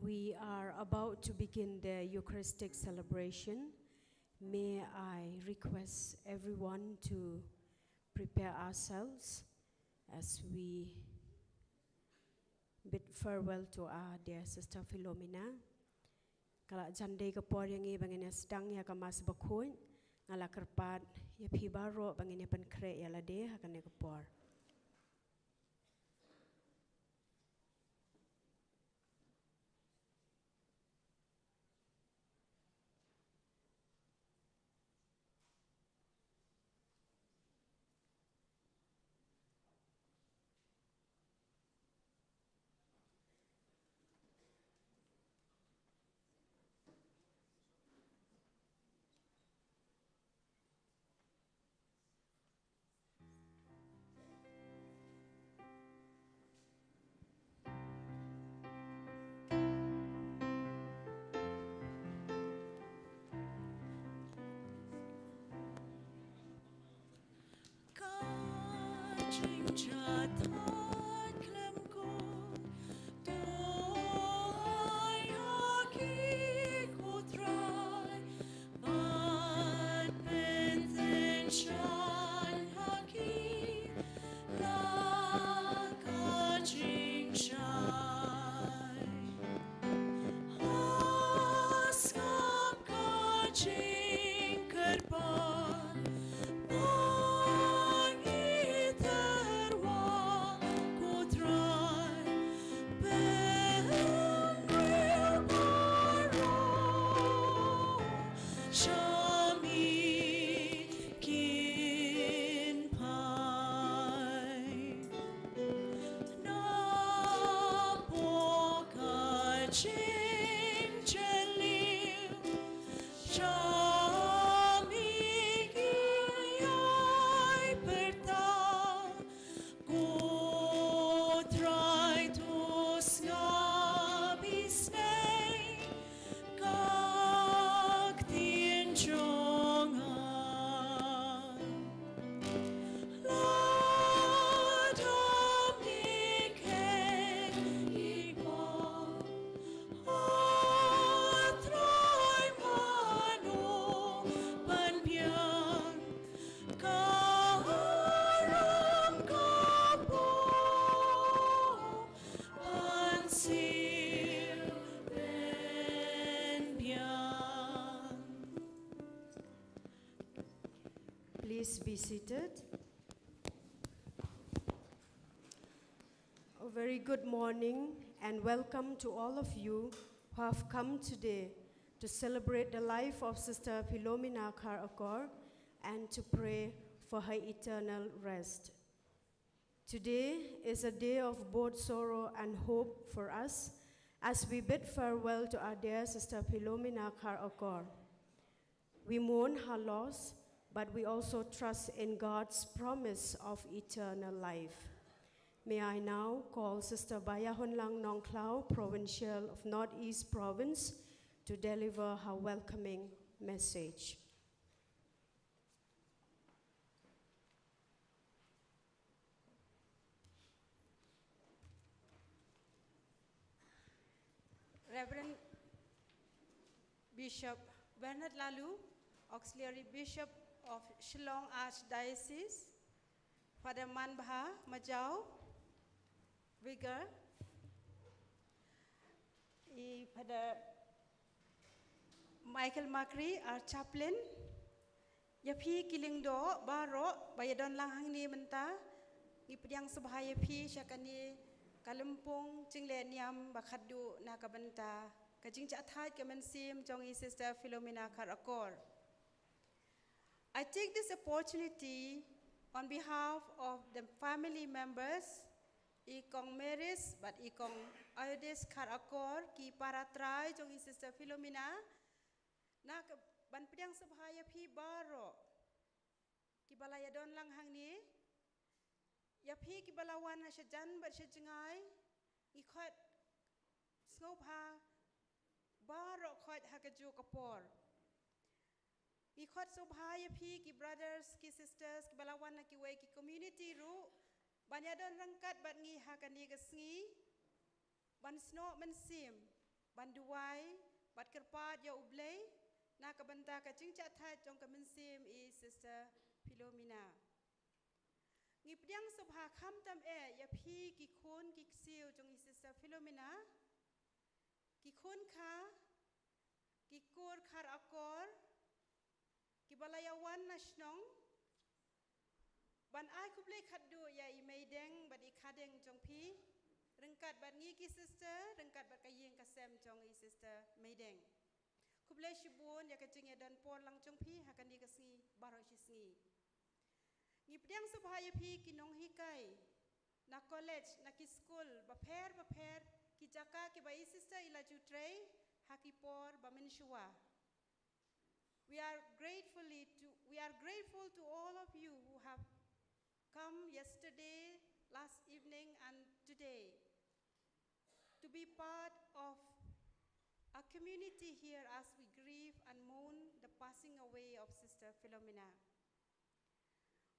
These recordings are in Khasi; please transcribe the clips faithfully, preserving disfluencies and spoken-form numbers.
We are about to begin the Eucharistic celebration. May I request everyone to prepare ourselves as we bid farewell to our dear Sister Philomena. Ka la jan dei ka por ïa ngi ba ngin ïa sdang ïa ka Mass Bakhuid. Nga la kyrpad ïa phi baroh ba ngin ïa pynkhreh ïa lade ha kane ka por. Ka jingjia thait khlem kut, to ai ha ki, ko Trai, bad pyntyngshaiñ ha ki la ka jingshai. Ha skam ka jingkyrpad, ba ngi tyrwa, ko Trai, pynbriew baroh sha mi kin phai. Napoh ka jingjylliew, sha mi ki ïai pyrta, ko Trai, to sngap isynei ka ktien jong nga. Lada me kheiñ, i Kpa, ha Trai mano ban biang, ka ram ka pop ban siew ban biang. Please be seated. A very good morning and welcome to all of you who have come today to celebrate the life of Sister Philomena Kharkor and to pray for her eternal rest. Today is a day of both sorrow and hope for us as we bid farewell to our dear Sister Philomena Kharkor. We mourn her loss, but we also trust in God's promise of eternal life. May I now call Sister Bayahunlang Nongkhlaw, Provincial of Northeast Province, to deliver her welcoming message. Reverend Bishop Bernard Laloo, Auxiliary Bishop of Shillong Archdiocese, Father Manbha Majaw, Vicar, i Father Michael Makri, our chaplain, ïa phi ki lyngdoh baroh ba ïadon lang hangne mynta, ngi pdiang sngewbha ïa phi sha kane ka lympung jingleh niam ba khatduh na ka bynta ka jingjahthait ka mynsiem jong i Sister Philomena Kharkor. I take this opportunity on behalf of the family members, i Kong Maris bad i Kong Audis Kharkor, ki para trai jong i Sister Philomena, na ka ban pdiang sngewbha ïa phi baroh kiba la ïadon lang hangne, ïa phi kiba la wan na shajan bad shajngai, ngi khot sngewbha baroh khot ha kajuh ka por. Ngi khot sngewbha ïa phi ki brothers, ki sisters kiba la wan na kiwei ki community ruh ban ïadon ryngkat bad ngi ha kane ka sngi, ban snoh mynsiem ban duwai bad kyrpad ïa U Blei na ka bynta ka jingshah thait jong ka mynsiem i Sister Philomena. Ngi pdiang sngewbha khamtam eh ïa phi ki khun ki ksiew jong i Sister Philomena, ki khun kha, ki kur khar akor, ki ba la ïa wan na shnong, ban ai khublei khatduh ïa i meideng bad i khadeng jong phi, ryngkat bad ngi ki sister, ryngkat bad ka ïing ka sem jong i Sister meideng. Khublei shibun ïa ka jingïadon por lang jong phi ha kane ka sngi baroh shi sngi. Ngi pdiang sngewbha ïa phi ki nonghikai na college, na ki skul bapher bapher, ki jaka ki ba i Sister i la ju trei ha ki por ba mynshuwa. We are gratefully to we are grateful to all of you who have come yesterday, last evening, and today to be part of a community here as we grieve and mourn the passing away of Sister Philomena.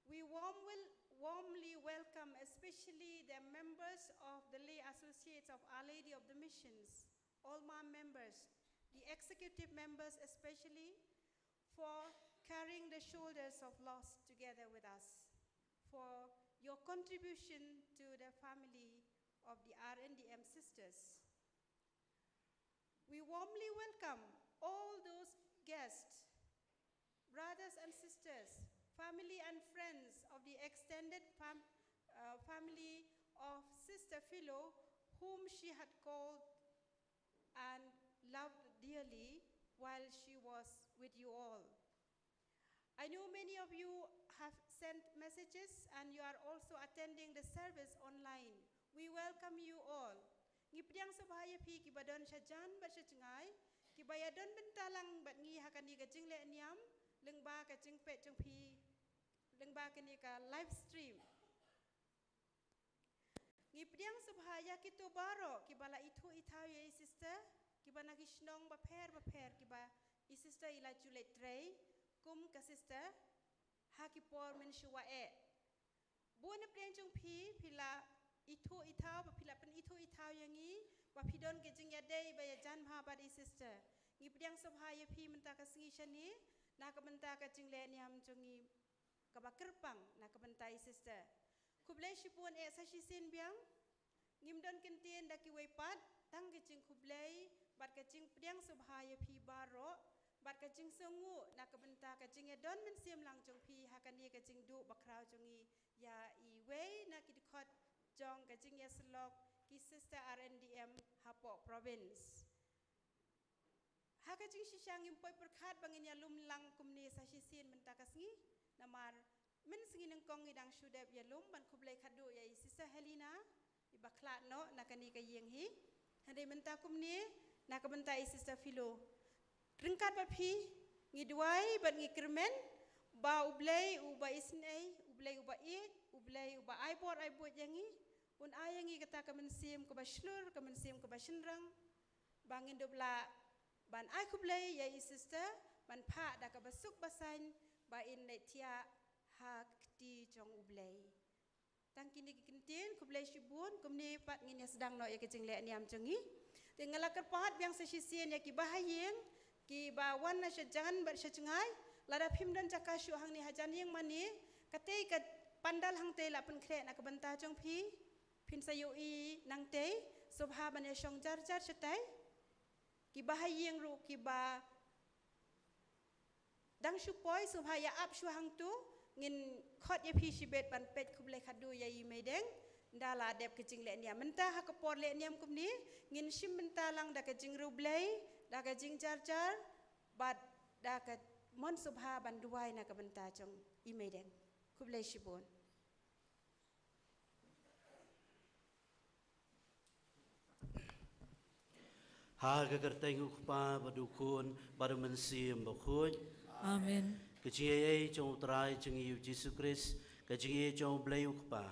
We warm will, warmly welcome especially the members of the Lay Associates of Our Lady of the Missions, Alma members, the executive members especially, for carrying the shoulders of loss together with us, for your contribution to the family of the R N D M sisters. We warmly welcome all those guests, brothers and sisters, family and friends of the extended fam- uh, family of Sister Philo, whom she had called and loved dearly while she was with you all. I know many of you have sent messages and you are also attending the service online. We welcome you all. Ngi pdiang sngewbha ïa phi ki ba don sha jan bad sha jngai, ki ba ïa don bynta lang bad ngi ha kane ka jingleh niam, lyngba ka jingpeit jong phi, lyngba kane ka live stream. Ngi pdiang sngewbha ïa kito baroh ki ba la ithuh ithaw ïa i Sister, ki ba na ki shnong bapher bapher ki ba i Sister i la ju leit trei kum ka Sister ha ki por mynshuwa eh. Bun na pdeng jong phi, phi la ithuh ithaw, ba phi la pynithuh ithaw ïa ngi, ba phi don ka jingïadei ba ïajan bha bad i Sister. Ngi pdiang sngewbha ïa phi mynta ka sngi shane na ka bynta ka jingleh niam jong ngi ka ba kyrpang na ka bynta i Sister. Khublei shibun eh sa shisien biang. Ngim don kyntien da kiwei pat, tang ka jingkhublei bad ka jingpdiang sngewbha ïa phi baroh, bad ka jingsngewnguh na ka bynta ka jingïadon mynsiem lang jong phi ha kane ka jingduh bakhraw jong ngi ïa iwei na ki dkhot jong ka jingïasyllok ki Sister R N D M hapoh province. Ha ka jingshisha ngim poi pyrkhat ba ngin ïalum lang kumne sa shisien mynta ka sngi, namar mynsngi nyngkong ngi dang shu dep ïalum ban khublei khatduh ïa i Sister Helena, i ba khlad noh na kane ka ïing hi. Hynrei mynta kumne na ka bynta i Sister Philo. Ryngkat bad phi ngi duwai bad ngi kyrmen ba U Blei u ba isynei, U Blei u ba ïeit, U Blei u ba ai bor ai buit ïa ngi, un ai ïa ngi kata ka mynsiem ka ba shlur, ka mynsiem ka ba shynrang, ba ngin dup lah ban ai khublei ïa i Sister, ban phah da ka ba suk ba saiñ ba in leit thiah ha ka kti jong U Blei. Tang kine ki kyntien, khublei shibun, kumne pat ngin ïa sdang noh ïa ka jingleh niam jong ngi. Te nga la kyrpad biang sa shisien ïa ki ba ha ïing, ki ba wan na sha jan bad sha jngai, lada phim don jaka shuh hangne ha jan ïing mane, katei ka pandal hangtei la pynkhreh na ka bynta jong phi, phin sa ïohi nangtei, sngewbha ban ïa shong jar jar shatai. Ki ba ha ïing ruh ki ba dang shu poi sngewbha ïa ap shuwa hangto, ngin khot ïa phi shibit ban peit khublei khatduh ïa i meideng, ynda la dep ka jingleh niam. Mynta ha ka por leh niam kumne, ngin shim bynta lang da ka jingriewblei, da ka jingjar jar, bad da ka mon sngewbha ban duwai na ka bynta jong i meideng. Khublei shibun. Ha ka kyrteng u Kpa bad u Khun bad u Mynsiem Bakhuid. Amen. Ka jingïeit jong u Trai jong ngi u Jisu Khrist, ka jingïeit jong u Blei u Kpa,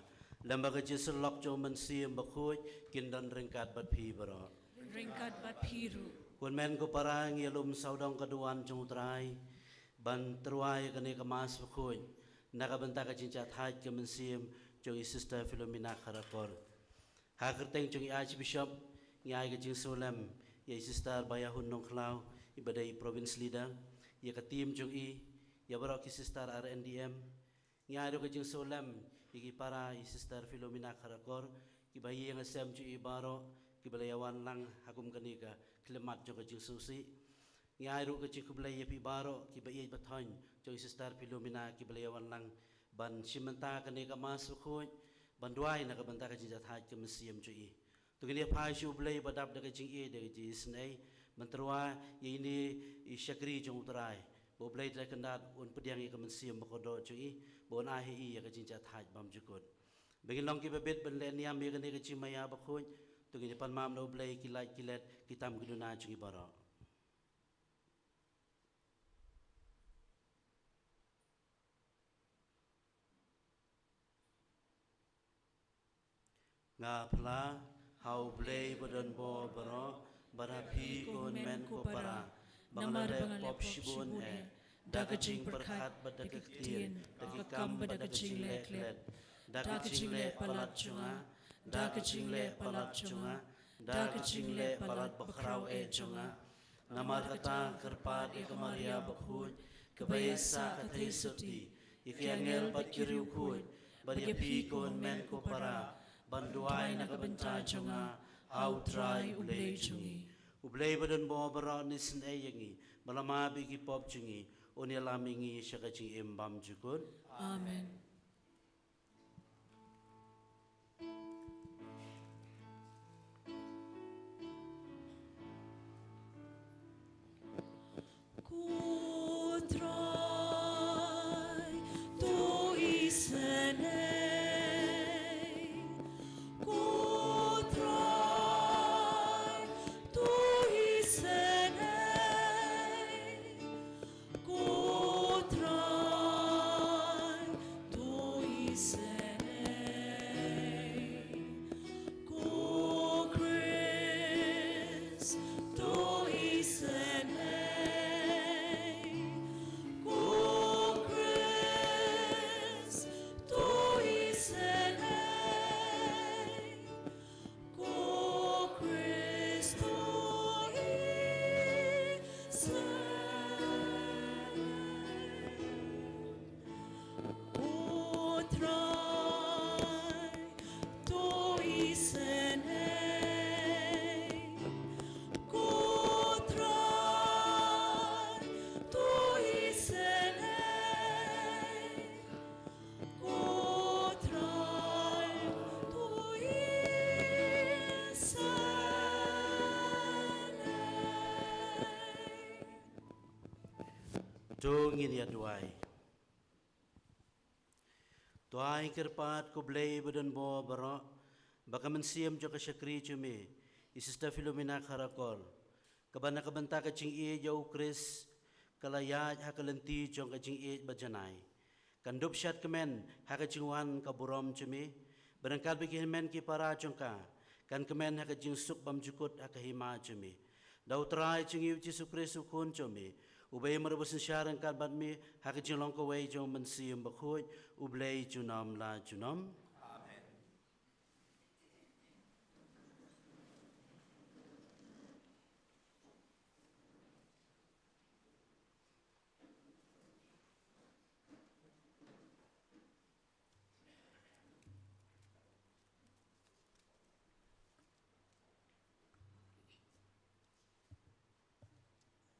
lem bad ka jingïasyllok jong u Mynsiem Bakhuid, kin don ryngkat bad phi baroh. Ryngkat bad phi ruh. Ko hynmen ko para, ngi ïalum sawdong ka duwan jong u Trai ban tyrwa ïa kane ka Mass Bakhuid na ka bynta ka jingshah thait ka mynsiem jong i Sister Philomena Kharakor. Ha ka kyrteng jong i Archbishop, ngi ai ka jingsngewlem Ïa i Sister Baiahun Nongkhlaw, iba dei Province Leader, ïa ka team jong i, ïa baroh ki Sister R N D M, ngi ai ruh ka jingsngewlem ïa ki para i Sister Philomena Kharakor, kiba ïeng ha sem jong i baroh, kiba la ïawan lang ha kum kane ka khyllipmat jong ka jingsngewsih. Ngi ai ruh ka jingkhublei ïa phi baroh kiba ïeit ba thoiñ jong i Sister Philomena kiba la ïawan lang ban shim bynta kane ka Mass bakhuid, ban duwai na ka bynta ka jingjahthait ka mynsiem jong i. To ngin ïa phai sha U Blei ba dap da ka jingïeit da ka jingisynei, ban tyrwa ïa ine i shakri jong U Trai, ba U Blei Trai Kynrad un pdiang ïa ka mynsiem ba kordor jong i, ba un ai ha i ïa ka jingjahthait bymjukut. Ba ngin long kiba bit ban leh niam ïa kane ka jingmaïa bakhuid, to ngin ïa pan mam na U Blei ki lait ki let, ki tam ki duna jong ngi baroh. Nga phla ha U Blei ba don bor baroh, bad ha phi ko hynmen ko para, ba nga la leh pop shibun eh, da ka jingpyrkhat bad da ka ktien, da ki kam bad da ka jingleh klet, da ka jingleh palat jong nga, da ka jingleh palat jong nga, da ka jingleh palat bakhraw eh jong nga. Namar kata kyrpad ïa ka Maria bakhuid, kaba ïeit sa ka theisotti, ïa ki angel bad ki riewkhuid, bad ïa phi ko hynmen ko para, ban duwai na ka bynta jong nga ha U Trai U Blei jong ngi. U Blei ba don bor baroh un isynei ïa ngi, ba la map ïa ki pop jong ngi, un ïalam ïa ngi sha ka jingim bymjukut. Amen. Ko Trai, to isynei. Ko Trai, to isynei. Ko Trai, to isynei. Ko Khrist, to isynei. Ko Khrist, to isynei. Ko Khrist, to isynei. Ko Trai, to isynei. Ko Trai, to isynei. Ko Trai, to isynei. To ngin ïa duwai. To ai kyrpad ko Blei ba don bor baroh, ba ka mynsiem jong ka shakri jong me, i Sister Philomena Kharakor, kaba na ka bynta ka jingïeit ïa U Khrist, ka la ïaid ha ka lynti jong ka jingïeit ba janai, kan dup shadkmen ha ka jingwan ka burom jong me, ba ryngkat bad ki hynmen ki para jong ka, kan kmen ha ka jingsuk bymjukut ha ka hima jong me. Da U Trai jong ngi U Jisu Khrist U Khun jong me, uba im bad uba synshar ryngkat bad me ha ka jinglong kawei jong U Mynsiem Bakhuid, U Blei junom la junom. Amen.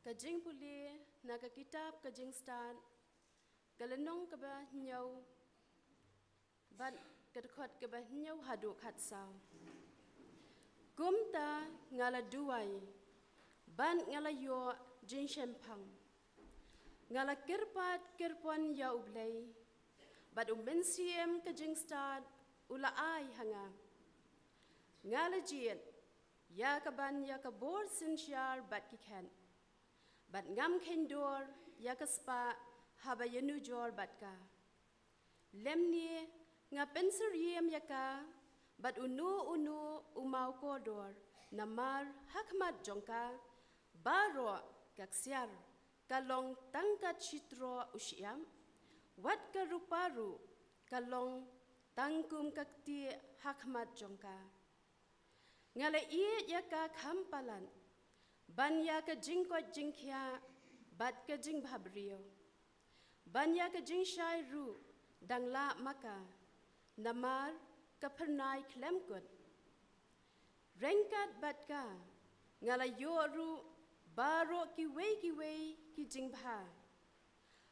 Ka jingpule na ka kitab Ka Jingstad, ka lynnong kaba hynñiew, bad ka dkhot kaba hynñiew haduh khatsaw. Kumta nga la duwai, bad nga la ïoh jingshemphang. Nga la kyrpad kyrpon ïa U Blei, bad U Mynsiem Ka Jingstad u la ai ha nga. Nga la jied ïa kaban ïa ka bor synshar bad ki khet, bad ngam kheiñ dur ïa ka spah haba ïanujor bad ka. Lymne nga pynsyriem ïa ka bad uno uno u maw kordor, namar ha khmat jong ka baroh ka ksiar ka long tang kat shi troh u shyiap, wat ka rupa ruh ka long tang kum ka ktieh ha khmat jong ka. Nga la ïeit ïa ka kham palat, Ban ïa ka jingkoit jingkhiah bad ka jingbhabriew, ban ïa ka jingshai ruh dang lah ma ka, namar ka phyrnai khlem kut. Ryngkat bad ka, nga la ïoh ruh baroh kiwei kiwei ki jingbha.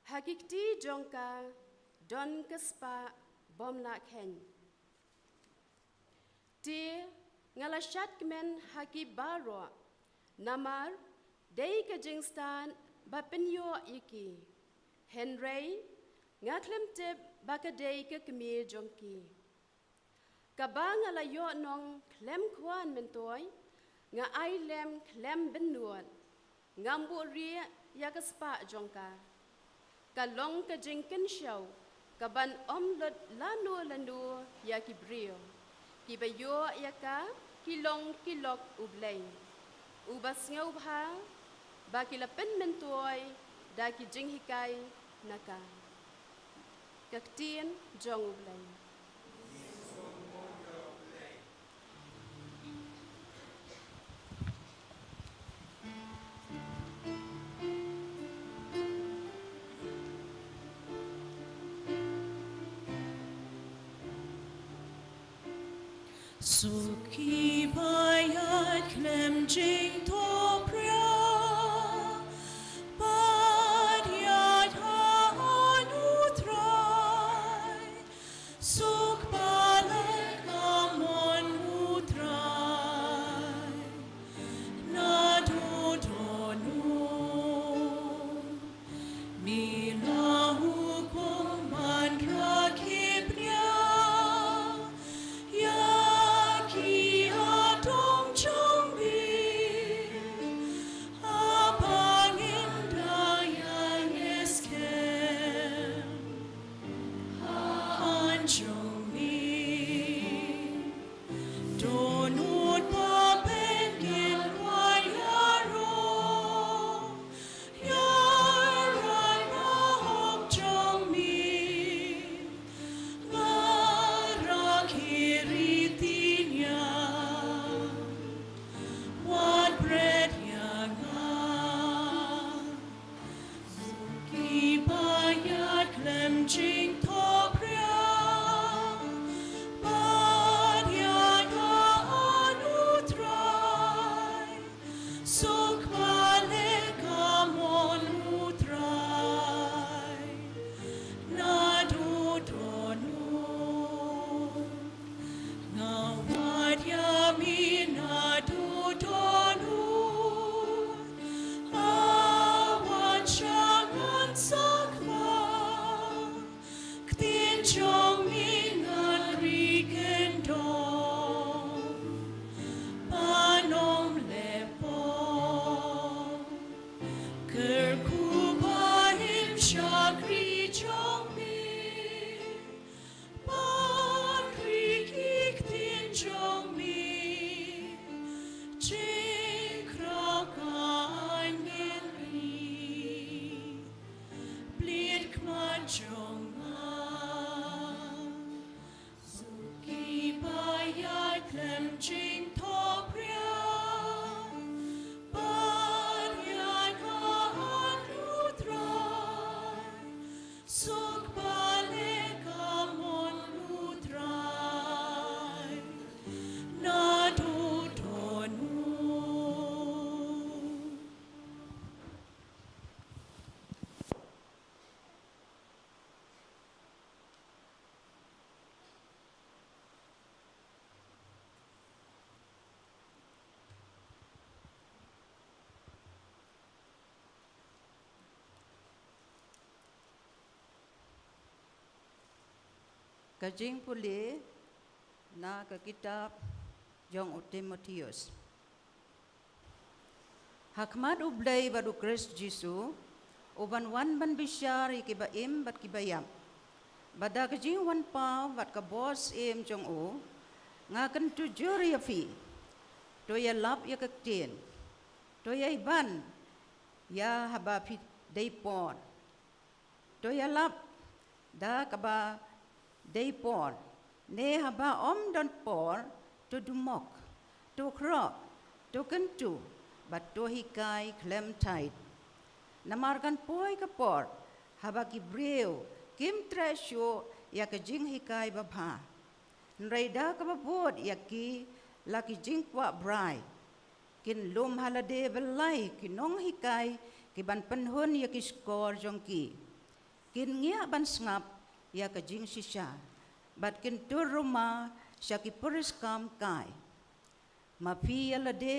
Ha ki kti jong ka don ka spah bym lah kheiñ. Te nga la shad kmen ha ki baroh, namar dei ka jingstad ba pynïoh ïa ki. Hynrei nga khlem tip ba ka dei ka kmie jong ki. Kaba nga la ïoh nong khlem khwan myntoi, nga ai lem khlem bynnud, ngam buhrieh ïa ka spah jong ka. Ka long ka jingkynshew kaban ym lut lano lano ïa ki briew. Kiba ïoh ïa ka ki long ki lok U Blei, uba sngewbha ba ki la pynmyntoi da ki jinghikai na ka. Ka ktien jong U Blei. Suki ba ïaid khlem jingthop ria, bad ïaid ha U Trai. Suk ba leh ka mon U Trai naduh dohnud. Mi la hukum ban rakhe bniah ïa ki adong jong mi, haba ngin da ïeng skhem ha aiñ jong mi. Dohnud ba pyngen wa ïaroh ïa rai na hok jong mi. Nga rakhe riti nia, wat bret ïa nga. Suki ba ïaid khlem jingthop ria, bad ïaid ha U Trai. Suk ba leh ka mon U Trai naduh dohnud. Nga wad ïa mi naduh dohnud, a wan sha ngan sakma. Ktien jong mi ngan ri kyndong ban ym leh pop. Kyrkhu ba im shakri jong mi, ban ri ki ktien jong mi. Jingkhraw ka aiñ ngan ri, plied khmat jong nga. Suki ba ïaid khlem jingthop ria, bad ïaid ha aiñ U Trai. Suk ba leh ka mon U Trai naduh dohnud. Ka jingpule na ka kitab jong u Timotheus. Ha khmat U Blei bad U Khrist Jisu, uban wan ban bishar ïa kiba im bad kiba ïap, bad da ka jingwan paw bad ka bor syiem jong u, nga kyntu jur ïa phi. To ïalap ïa ka ktien. To ïai ban ïa haba phi dei por. To ïalap da kaba dei por, ne haba ym don por, to dumok, to khroh, to kyntu, bad to hikai khlem thait. Namar kan poi ka por haba ki briew kim treh shuh ïa ka jinghikai babha. Hynrei da kaba bud ïa ki la ki jingkwah brai, kin lum ha lade ba lai ki nonghikai ki ban pynhun ïa ki shkor jong ki. Kin ngiah ban sngap ïa ka jingshisha, bad kin tur ruma sha ki puriskam kai. Ma phi ïa lade,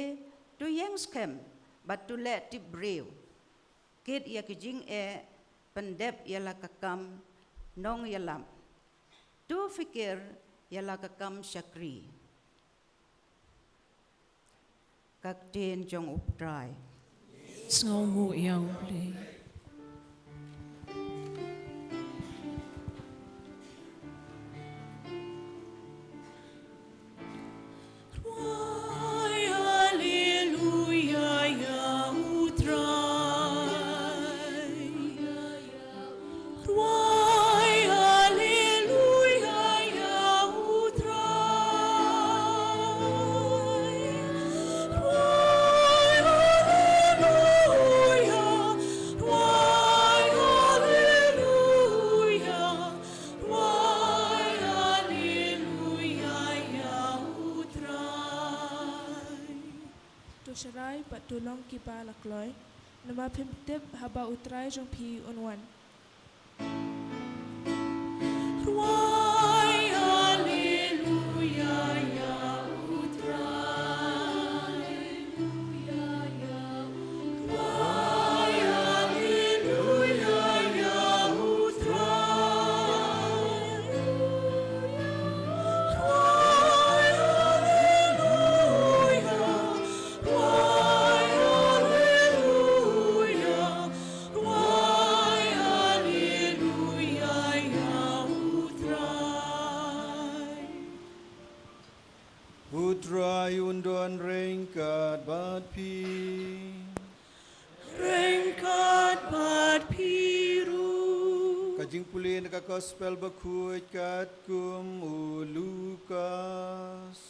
to ïeng skhem bad to leh tip briew. Kit ïa ki jingeh, pyndep ïa la ka kam nongïalap. To phikir ïa la ka kam shakri. Ka ktien jong U Trai. Sngewnguh ïa U Blei. Rwai haleluya ïa U Trai. Rwai haleluya ïa U Trai. Rwai haleluya, rwai haleluya, rwai haleluya ïa U Trai. To sharai bad to long kiba la kloi, namar phim tip haba U Trai jong phi un wan. Rwai haleluya ïa U Trai. Rwai haleluya ïa U Trai. Rwai haleluya. Rwai haleluya, rwai haleluya ïa U Trai. U Trai un don ryngkat bad phi. Ryngkat bad phi ruh. Ka jingpule na ka Gospel bakhuid katkum u Lukas.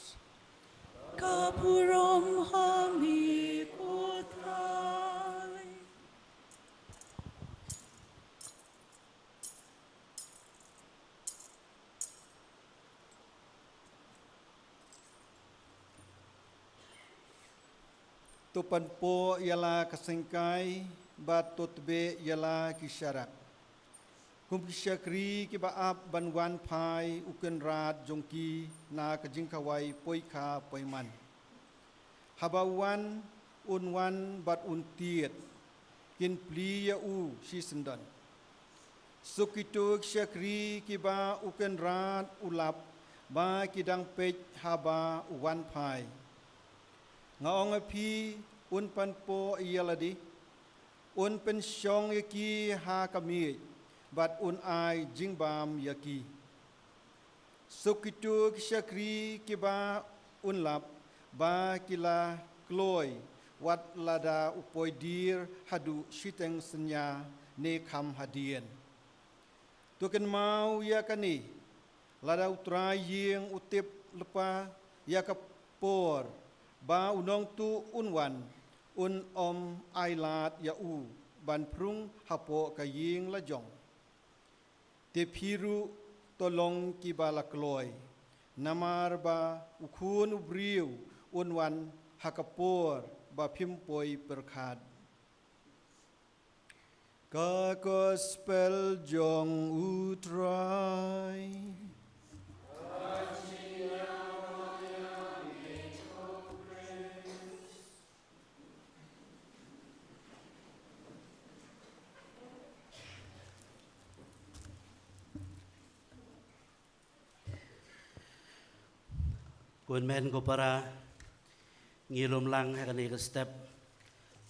Ka burom ha me ko Trai. To pynpoh ïa la ka syngkai, bad to tbeh ïa la ki sharak. Kum ki shakri kiba ap ban wan phai u kynrad jong ki na ka jingkhawai poikha poiman. Haba u wan, un wan bad un tied, kin plie ïa u shisyndon. Suk kito ki shakri kiba u kynrad u lap ba ki dang peit haba u wan phai. Nga ong ïa phi, un pynpoh ïa lade, un pynshong ïa ki ha ka miej, bad un ai jingbam ïa ki. Suk kito ki shakri kiba un lap ba ki la kloi, wat lada u poi dier haduh shiteng synñia ne kham hadien. To kynmaw ïa kane, lada u trai ïing u tip lypa ïa ka por ba u nongtuh un wan, un ym ailad ïa u ban phrung hapoh ka ïing lajong. Te phi ruh to long kiba la kloi, namar ba u Khun u Briew un wan ha ka por ba phim poi pyrkhat. Ka Gospel jong U Trai. Ko hynmen ko para, ngi lum lang ha kane ka step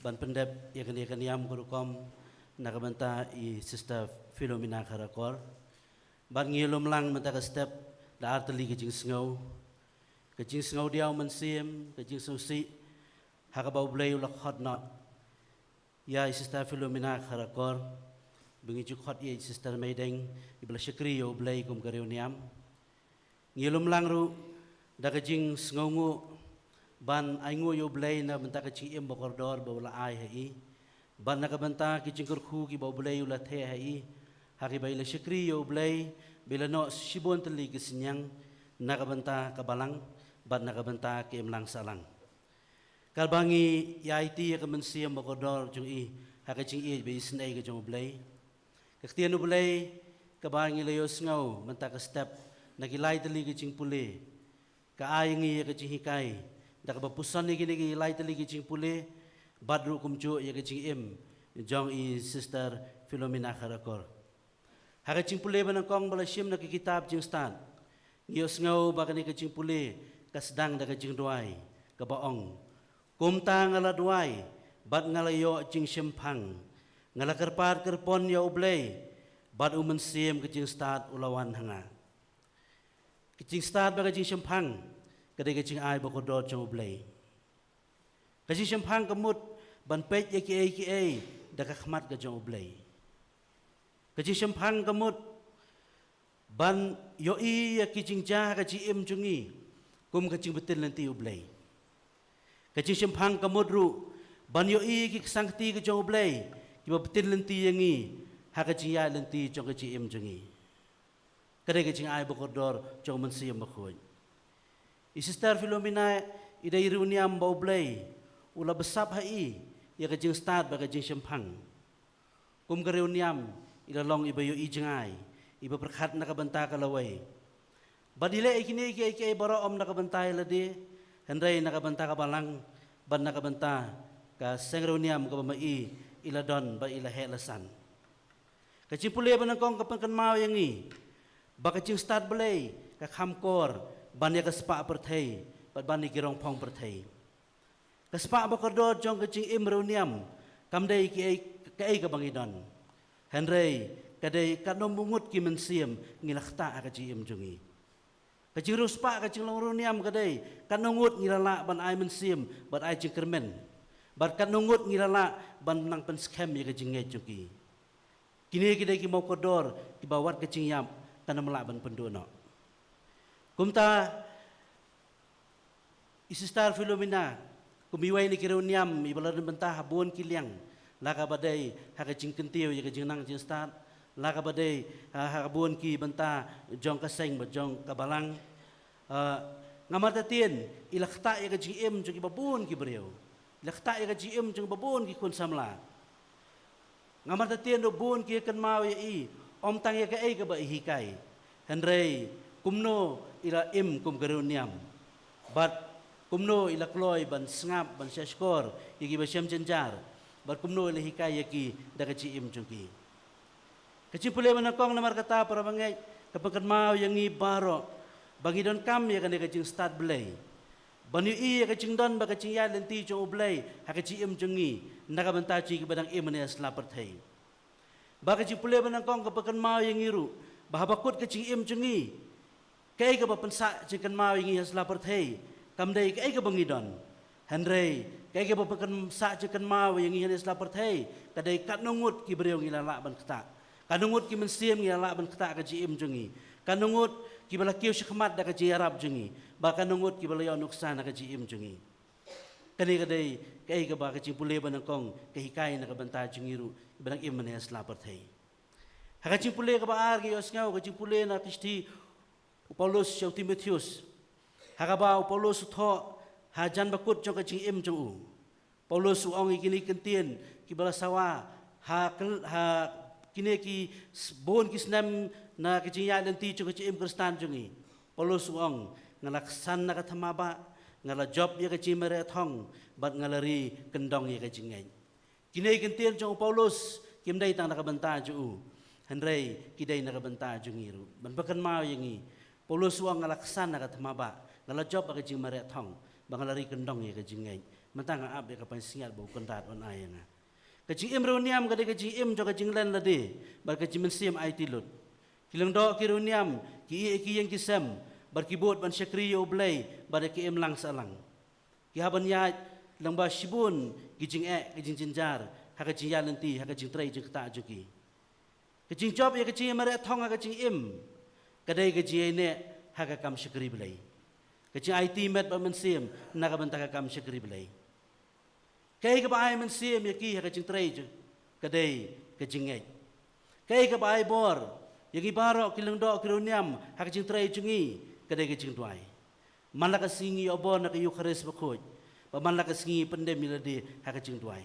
ban pyndep ïa kane ka niam ka rukom na ka bynta i Sister Philomena Kharakor. Bad ngi lum lang mynta ka step da artylli ka jingsngew. Ka jingsngew diaw mynsiem, ka jingsngewsih ha kaba U Blei u la khot noh ïa i Sister Philomena Kharakor, ba ngi ju khot ïa i Sister Meideng, iba la shakri ïa U Blei kum ka riewniam. Ngi lum lang ruh da ka jingsngewnguh ban ainguh ïa U Blei na ka bynta ka jingim ba kordor ba u la ai ha i, bad na ka bynta ki jingkyrkhu kiba U Blei u la theh ha i, ha kiba i la shakri ïa U Blei, ba i la noh shibun tylli ki synñiang na ka bynta ka balang bad na ka bynta ka imlang sahlang. Katba ngi ïa aiti ïa ka mynsiem ba kordor jong i ha ka jingïeit ba isynei ka jong U Blei, ka ktien U Blei kaba ngi la ïohsngew mynta ka step na ki lai tylli ki jingpule, ka ai ngi ïa ka jinghikai da kaba puson ïa kine ki lai tylli ki jingpule, bad ruh kumjuh ïa ka jingim jong i Sister Philomena Kharakor. Ha ka jingpule ba nyngkong ba la shim na ka kitab Jingstad, ngi ïohsngew ba kane ka jingpule ka sdang da ka jingduwai kaba ong: Kumta nga la duwai bad nga la ïoh jingshemphang, nga la kyrpad kyrpon ïa U Blei, bad U Mynsiem ka jingstad u la wan ha nga. Ka jingstad bad ka jingshemphang ka dei ka jingai ba kordor jong U Blei. Ka jingshemphang ka mut ban peit ïa kiei kiei da ka khmat ka jong U Blei. Ka jingshemphang ka mut ban ïohi ïa ki jingjia ha ka jingim jong ngi kum ka jingbtin lynti U Blei. Ka jingshemphang ka mut ruh ban ïohi ïa ki ksangkti ka jong U Blei kiba btin lynti ïa ngi ha ka jingïaid lynti jong ka jingim jong ngi. Ka dei ka jingai ba kordor jong U Mynsiem Bakhuid. I Sister Philomena i dei i riewniam ba U Blei u la bsap ha i ïa ka jingstad bad ka jingshemphang. Kum ka riewniam i la long iba ïohi jngai, iba pyrkhat na ka bynta ka lawei. Bad i leh ïa kine kiei kiei baroh ym na ka bynta ïa lade, hynrei na ka bynta ka balang bad na ka bynta ka seng riewniam kaba ma i i la don bad i la heh la san. Ka jingpule ba nyngkong ka pynkynmaw ïa ngi ba ka jingstad Blei ka kham kor ban ïa ka spah pyrthei bad ban ïa ki rongphong pyrthei. Ka spah ba kordor jong ka jingim riewniam kam dei kiei, kaei kaba ngi don, hynrei ka dei katno ngut ki mynsiem ngi la ktah ha ka jingim jong ngi. Ka jingriewspah ka jinglong riewniam ka dei katno ngut ngi la lah ban ai mynsiem bad ai jingkyrmen, bad katno ngut ngi la lah ban nang pynskhem ïa ka jingngeit jong ki. Kine ki dei ki mawkordor kiba wat ka jingïap kan ym lah ban pynduh noh. Kumta i Sister Philomena kum iwei na ki riewniam iba la don bynta ha bun ki liang, la kaba dei ha ka jingkyntiew ïa ka jingnang jingstad, la kaba dei ha, ha bun ki bynta jong ka seng bad jong ka balang. Ah, nga martatien i la ktah ïa ka jingim jong kiba bun ki briew, i la ktah ïa ka jingim jong kiba bun ki khun samla. Nga martatien ruh bun ki kynmaw ïa i ym tang ïa kaei kaba i hikai, hynrei kumno i la im kum ka riewniam, bad kumno i la kloi ban sngap ban shahshkor ïa kiba shem jynjar, bad kumno i la hikai ïa ki da ka jingim jong ki. Ka jingpule ba nyngkong namar kata para bangeit ka pynkynmaw ïa ngi baroh ba ngi donkam ïa kane ka jingstad Blei, ban ïohi ïa ka jingdon bad ka jingïaid lynti jong U Blei ha ka jingim jong ngi na ka bynta jong kiba dang im ha ïa sla pyrthei. Bad ka jingpule ba nyngkong ka pynkynmaw ïa ngi ruh ba haba kut ka jingim jong ngi, kaei kaba pynsah jingkynmaw ïa ngi ha sla pyrthei kam dei kaei kaba ngi don, hynrei kaei kaba pynsah jingkynmaw ïa ngi ha sla pyrthei ka dei katno ngut ki briew ngi la lah ban ktah, katno ngut ki mynsiem ngi la lah ban ktah ha ka jingim jong ngi, katno ngut kiba la kiew shakhmat da ka jingïarap jong ngi, bad katno ngut kiba la ïoh nuksan ha ka jingim jong ngi. Kane ka dei kaei kaba ka jingpule ba nyngkong ka hikai na ka bynta jong ngi ruh kiba dang im ha ïa sla pyrthei. Ha ka jingpule kaba ar ngi ïohsngew ka jingpule na ka shithi u Paulus sha u Timotheus, ha kaba u Paulus u thoh hajan ba kut jong ka jingim jong u. Paulus u ong ïa kine ki kyntien kiba la sawa ha, ha kine ki s-, bun ki snem na ka jingïaid lynti jong ka jingim Khristan jong ngi. Paulus u ong, nga la ksan na ka thma bah, nga la jop ïa ka jingmareh thong, bad nga la ri kyndong ïa ka jingngeit. Kine ki kyntien jong u Paulus kim dei tang na ka bynta jong u, hynrei ki dei na ka bynta jong ngi ruh. Ban pynkynmaw ïa ngi, Paulus u ong nga la ksan na ka thma bah, nga la jop ïa ka jingmareh thong, bad nga la ri kyndong ïa ka jingngeit. Mynta nga ap ïa ka pansngiat ba u Kynrad un ai ïa nga. Ka jingim riewniam ka dei ka jingim jong ka jinglen lade bad ka jingmynsiem aiti lut. Ki lyngdoh ki riewniam ki ïeh ïa ki ïing ki sem bad ki bud ban shakri ïa U Blei bad ïa ka imlang sahlang. Ki hap ban ïaid lyngba shibun ki jingeh ki jingjynjar ha ka jingïaid lynti ha ka jingtrei jingktah jong ki. Ka jingjop ïa ka jingmareh thong ha ka jingim ka dei ka jingïaineh ha ka kam shakri Blei. Ka jingaiti met bad mynsiem na ka bynta ka kam shakri Blei. Kaei kaba ai mynsiem ïa ki ha ka jingtrei jong, ka dei ka jingngeit. Kaei kaba ai bor ïa ngi baroh ki lyngdoh ki riewniam ha ka jingtrei jong ngi, ka dei ka jingduwai. Man la ka sngi ngi ïoh bor na ka Ïukharist Bakhuid, bad man la ka sngi ngi pyndem ïa lade ha ka jingduwai.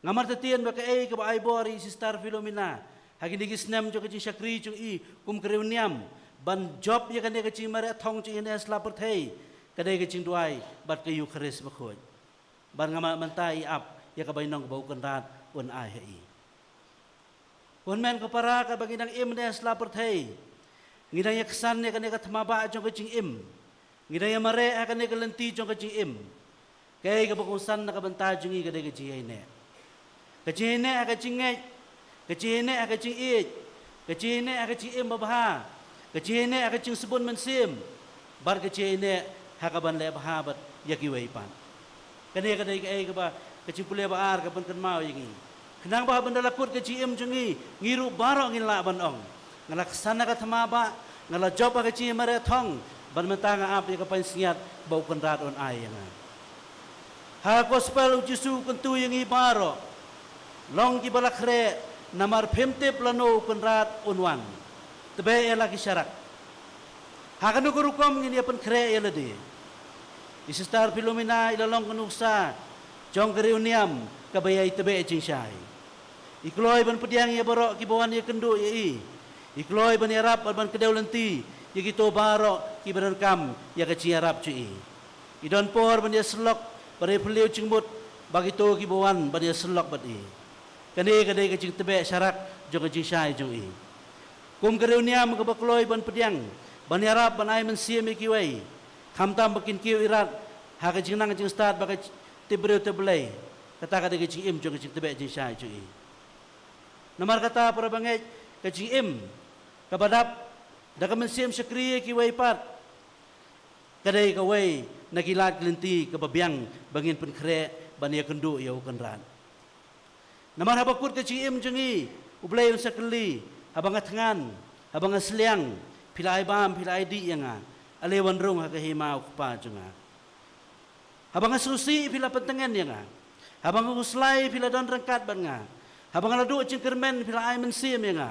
Nga martatien ba kaei kaba ai bor ïa i Sister Philomena ha kine ki snem jong ka jingshakri jong i kum ka riewniam, ban jop ïa kane ka jingmareh thong jong i ha sla pyrthei, ka dei ka jingduwai bad ka Ïukharist Bakhuid. Bad nga mad mynta i ap ïa ka bainong kaba u Kynrad un ai ha i. Ko hynmen ko para, katba ngi dang im ha sla pyrthei, ngi dang ïaksan ïa kane ka thma bah jong ka jingim. Ngi dang ïamareh ha kane ka lynti jong ka jingim. Kaei kaba kongsan na ka bynta jong ngi ka dei ka jingïaineh. Ka jingïaineh ha ka jingngeit, ka jingïaineh ha ka jingïeit, ka jingïaineh ha ka jingim babha, ka jingïaineh ha ka jingsbun mynsiem, bad ka jingïaineh ha kaban leh bha bad ïa kiwei pat. Kane ka dei kaei kaba ka jingpule ba ar ka pynkynmaw ïa ngi. Khnang ba haba ynda la kut ka jingim jong ngi, ngi ruh baroh ngin lah ban ong, nga la ksan ha ka thma bah, nga la jop ha ka jingmareh thong, bad mynta nga ap ïa ka pansngiat ba u Kynrad un ai ïa nga. Ha ka gospel u Jisu u kyntu ïa ngi baroh, long kiba la khreh, namar phim tip lano u Kynrad un wan. Tbeh ïa la ki sharak. Ha kano ka rukom ngin ïa pynkhreh ïa lade? I Sister Philomena i la long ka nuksa jong ka riewniam kaba ïai tbeh jingshai. I kloi ban pdiang ïa baroh kiba wan ïakynduh ïa i. I kloi ban ïarap bad ban kdew lynti ïa kito baroh kiba donkam ïa ka jingïarap jong i. I don por ban ïasyllok, ban ïaphylliew jingmut bad kito kiba wan ban ïasyllok bad i. Kane ka dei ka jingtbeh sharak jong ka jingshai jong i. Kum ka riewniam kaba kloi ban pdiang, ban ïarap, ban ai mynsiem ïa kiwei, khamtam ba kin kiew irat ha ka jingnang jingstad bad ka tip briew tip Blei, kata ka dei ka jingim jong ka jingtbeh jingshai jong i. Namar kata, para bangeit, ka jingim kaba dap da ka mynsiem shakri ïa kiwei pat, ka dei kawei na ki lad ki lynti kaba biang ba ngin pynkhreh ban ïakynduh ïa u Kynrad. Namar haba kut ka jingim jong ngi, U Blei un sa kylli, haba nga thngan, haba nga sliang, phi la ai bam, phi la ai dih ïa nga, ale wan rung ha ka hima u Kpa jong nga. Haba nga sngewsih, phi la pyntngen ïa nga. Haba nga khuslai, phi la don ryngkat bad nga. Haba nga la duh jingkyrmen, phi la ai mynsiem ïa nga.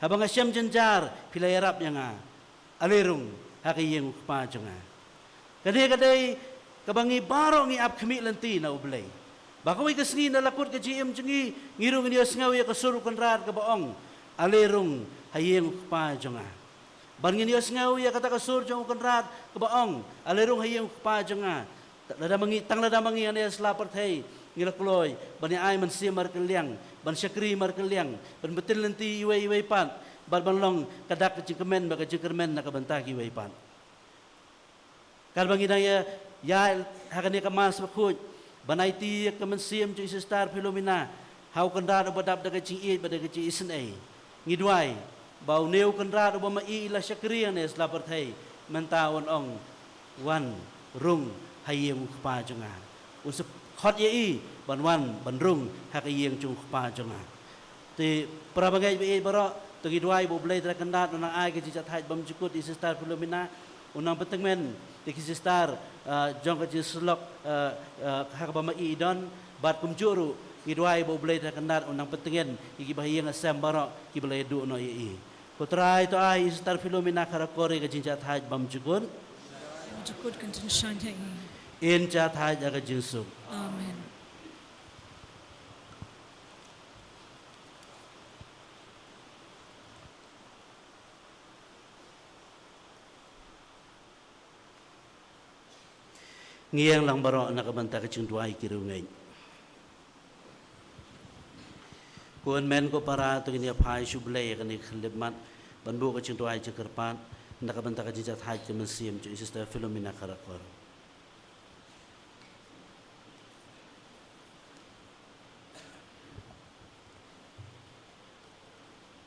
Haba nga shem jynjar, phi la ïarap ïa nga. Ale rung ha ka ïing u Kpa jong nga. Kane ka dei kaba ngi baroh ngi ap khmih lynti na U Blei, ba kawei ka sngi ynda la kut ka jingim jong ngi, ngi ruh ngin ïohsngew ïa ka sur u Kynrad kaba ong, ale rung ha ïing u Kpa jong nga. Bad ngin ïohsngew ïa kata ka sur jong u Kynrad kaba ong, ale rung ha ïing u Kpa jong nga. Lada ma ngi, tang lada ma ngi hangne ha sla pyrthei ngi la kloi ban ïa ai mynsiem markylliang, ban shakri markylliang, ban btin lynti iwei iwei pat, bad ban long ka dak ka jingkmen bad ka jingkyrmen na ka bynta kiwei pat. Katba ngi dang ïa, ïa ha kane ka Mass Bakhuid, ban aiti ïa ka mynsiem jong i Sister Philomena ha u Kynrad uba dap da ka jingïeit bad da ka jingisynei. Ngi duwai ba une u Kynrad uba ma i i la shakri hangne ha sla pyrthei, mynta un ong, wan rung ha ïing u Kpa jong nga. Un sa khot ïa i ban wan ban rung ha ka ïing jong u Kpa jong nga. Te para bangeit ba ïeit baroh, to ngi duwai ba U Blei Trai Kynrad un nang ai ka jingjahthait bymjukut ïa i Sister Philomena, un nang pyntngen ïa ki sister, ah, jong ka jingsyllok, ah, ah, ha kaba ma i i don, bad kumjuh ruh ngi duwai ba U Blei Trai Kynrad un nang pyntngen ïa kiba ha ïing ha sem baroh kiba la ïaduh noh ïa i. Ko Trai, to ai ïa i Sister Philomena Kharkor ïa ka jingjahthait bymjukut. Bymjukut kan jingshaniah ïa i. In jahthait ïa ka jingsuk. Amen. Ngi ïeng lang baroh na ka bynta ka jingduwai ki riewngeit. Ko hynmen ko para, to ngin ïa phai sha U Blei ha kane ka khyllipmat ban buh ka jingduwai jingkyrpad na ka bynta ka jingjahthait ka mynsiem jong i Sister Philomena Kharkor.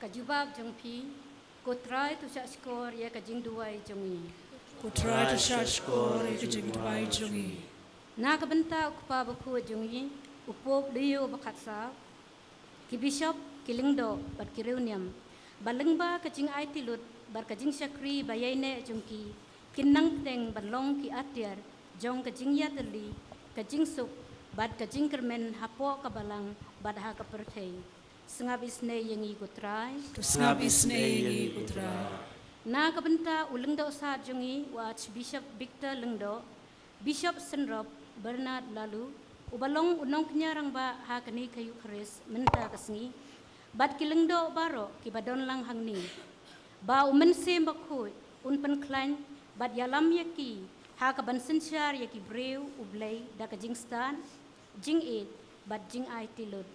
Ka jubab jong phi, ko Trai to shah shkor ïa ka jingduwai jong ngi. Ko Trai to shah shkor ïa ka jingduwai jong ngi. Na ka bynta u Kpa Bakhuid jong ngi, u Pope Leo ba khatsaw, ki bishop, ki lyngdoh bad ki riewniam, ba lyngba ka jingaiti lut bad ka jingshakri ba ïaineh jong ki, kin nang pdeng ban long ki atiar jong ka jingïatylli, ka jingsuk bad ka jingkyrmen hapoh ka balang bad ha ka pyrthei. Sngap isynei ïa ngi ko Trai. Sngap isynei ïa ngi ko Trai. Na ka bynta u Lyngdoh Sad jong ngi, u Archbishop Victor Lyngdoh, Bishop Synrop Bernard Laloo, uba long u nongkñia rangbah ha kane ka Eukharist mynta ka sngi, bad ki lyngdoh baroh kiba don lang hangne, ba u Mynsiem Bakhuid un pynkhlaiñ bad ïalam ïa ki ha kaban synshar ïa ki briew U Blei da ka jingstad, jingïeit bad jingaiti lut.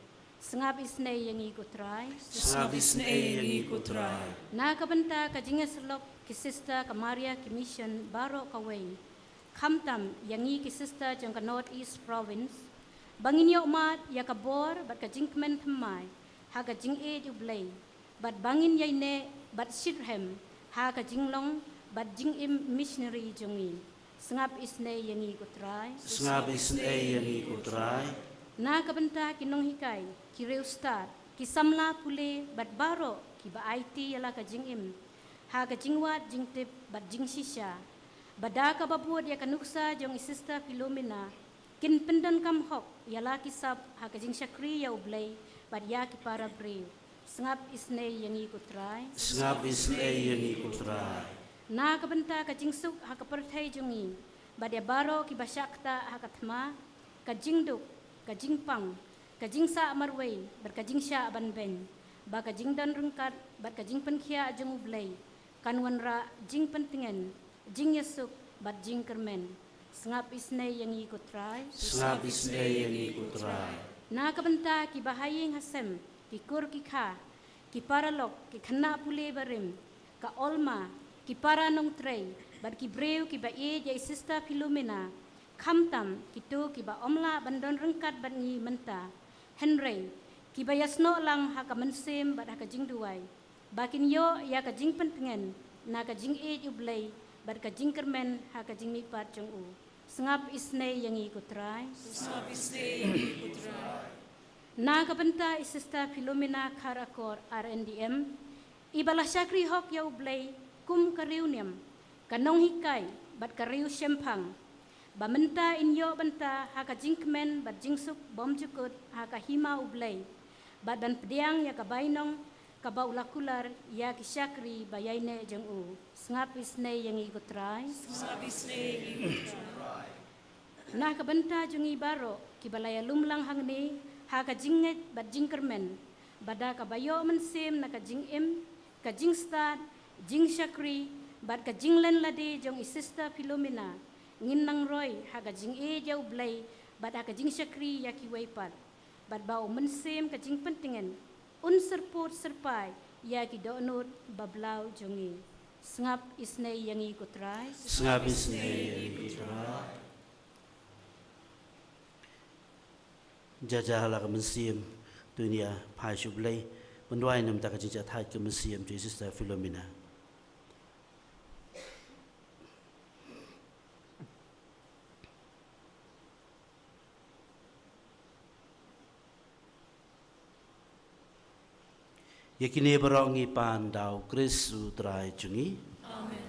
Sngap isynei ïa ngi ko Trai. Sngap isynei ïa ngi ko Trai. Na ka bynta ka jingïasyllok ki sister ka Maria ki mission baroh kawei, khamtam ïa ngi ki sister jong ka North East Province, ba ngin ïoh mad ïa ka bor bad ka jingkmen thymmai ha ka jingïeit U Blei, bad ba ngin ïaineh bad shitrhem ha ka jinglong bad jingim missionary jong ngi. Sngap isynei ïa ngi ko Trai. Sngap isynei ïa ngi ko Trai. Na ka bynta ki nonghikai, ki riewstad, ki samla pule bad baroh kiba aiti ïa la ka jingim ha ka jingwad jingtip bad jingshisha, ba da kaba bud ïa ka nuksa jong i Sister Philomena, kin pyndonkam hok ïa la ki sap ha ka jingshakri ïa U Blei bad ïa ki para briew. Sngap isynei ïa ngi ko Trai. Sngap isynei ïa ngi ko Trai. Na ka bynta ka jingsuk ha ka pyrthei jong ngi, bad ïa baroh kiba shah ktah ha ka thma, ka jingduk, ka jingpang, ka jingsah marwei bad ka jingshah ban beiñ, ba ka jingdon ryngkat bad ka jingpynkhiah jong U Blei kan wanrah jingpyntngen, jingïasuk bad jingkyrmen. Sngap isynei ïa ngi ko Trai. Sngap isynei ïa ngi ko Trai. Na ka bynta kiba ha ïing ha sem, ki kur ki kha, ki paralok, ki khynnah pule barim, ka Alma, ki para nongtrei bad ki briew kiba ïeit ïa i Sister Philomena, khamtam kito kiba ym lah ban don ryngkat bad ngi mynta, hynrei kiba ïasnoh lang ha ka mynsiem bad ha ka jingduwai, ba kin ïoh ïa ka jingpyntngen na ka jingïeit U Blei bad ka jingkyrmen ha ka jingmihpat jong u. Sngap isynei ïa ngi ko Trai. Sngap isynei ïa ngi ko Trai. Na ka bynta i Sister Philomena Kharakor R N D M, iba la shakri hok ïa U Blei kum ka riewniam, ka nonghikai bad ka riewshemphang, ba mynta in ïoh bynta ha ka jingkmen bad jingsuk bymjukut ha ka hima U Blei, bad ban pdiang ïa ka bainong kaba u la kular ïa ki shakri ba ïaineh jong u. Sngap isynei ïa ngi ko Trai. Sngap isynei ïa ngi ko Trai. Na ka bynta jong ngi baroh kiba la ïalum lang hangne ha ka jingngeit bad jingkyrmen, ba da kaba ïoh mynsiem na ka jingim, ka jingstad, jingshakri bad ka jinglen lade jong i Sister Philomena, ngin nang roi ha ka jingïeit ïa U Blei bad ha ka jingshakri ïa kiwei pat, bad ba U Mynsiem ka jingpyntngen un syrpud syrpai ïa ki dohnud bablaw jong ngi. Sngap isynei ïa ngi ko Trai. Sngap isynei ïa ngi ko Trai. Jajala ka mynsiem, to ngin ïa phai sha U Blei ban duwai namar ka jingjahthait ka mynsiem jong i Sister Philomena. Ïa kine baroh ngi pan da u Khrist u Trai jong ngi. Amen.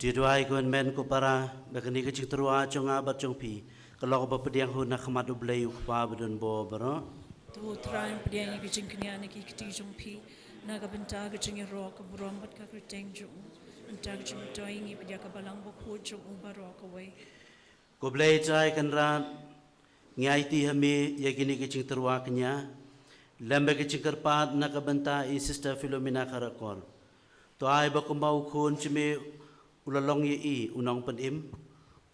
Te duwai ko hynmen ko para, ba kane ka jingtyrwa jong nga bad jong phi ka long kaba pdiang hun na khmat U Blei U Kpa badonbor baroh. To Trai, pdiang ïa ka jingkñia na ki kti jong phi, na ka bynta ka jingïaroh, ka burom bad ka kyrteng jong u, bynta ka jingmyntoi ngi pdiang ka balang bakhuid jong u baroh kawei. Ko Blei Trai Kynrad, ngi aiti ha me ïa kine ki jingtyrwa kñia lem bad ki jingkyrpad na ka bynta i Sister Philomena Kharakor. To ai ba kumba u khun jong me u la long ïa i u nongpynim,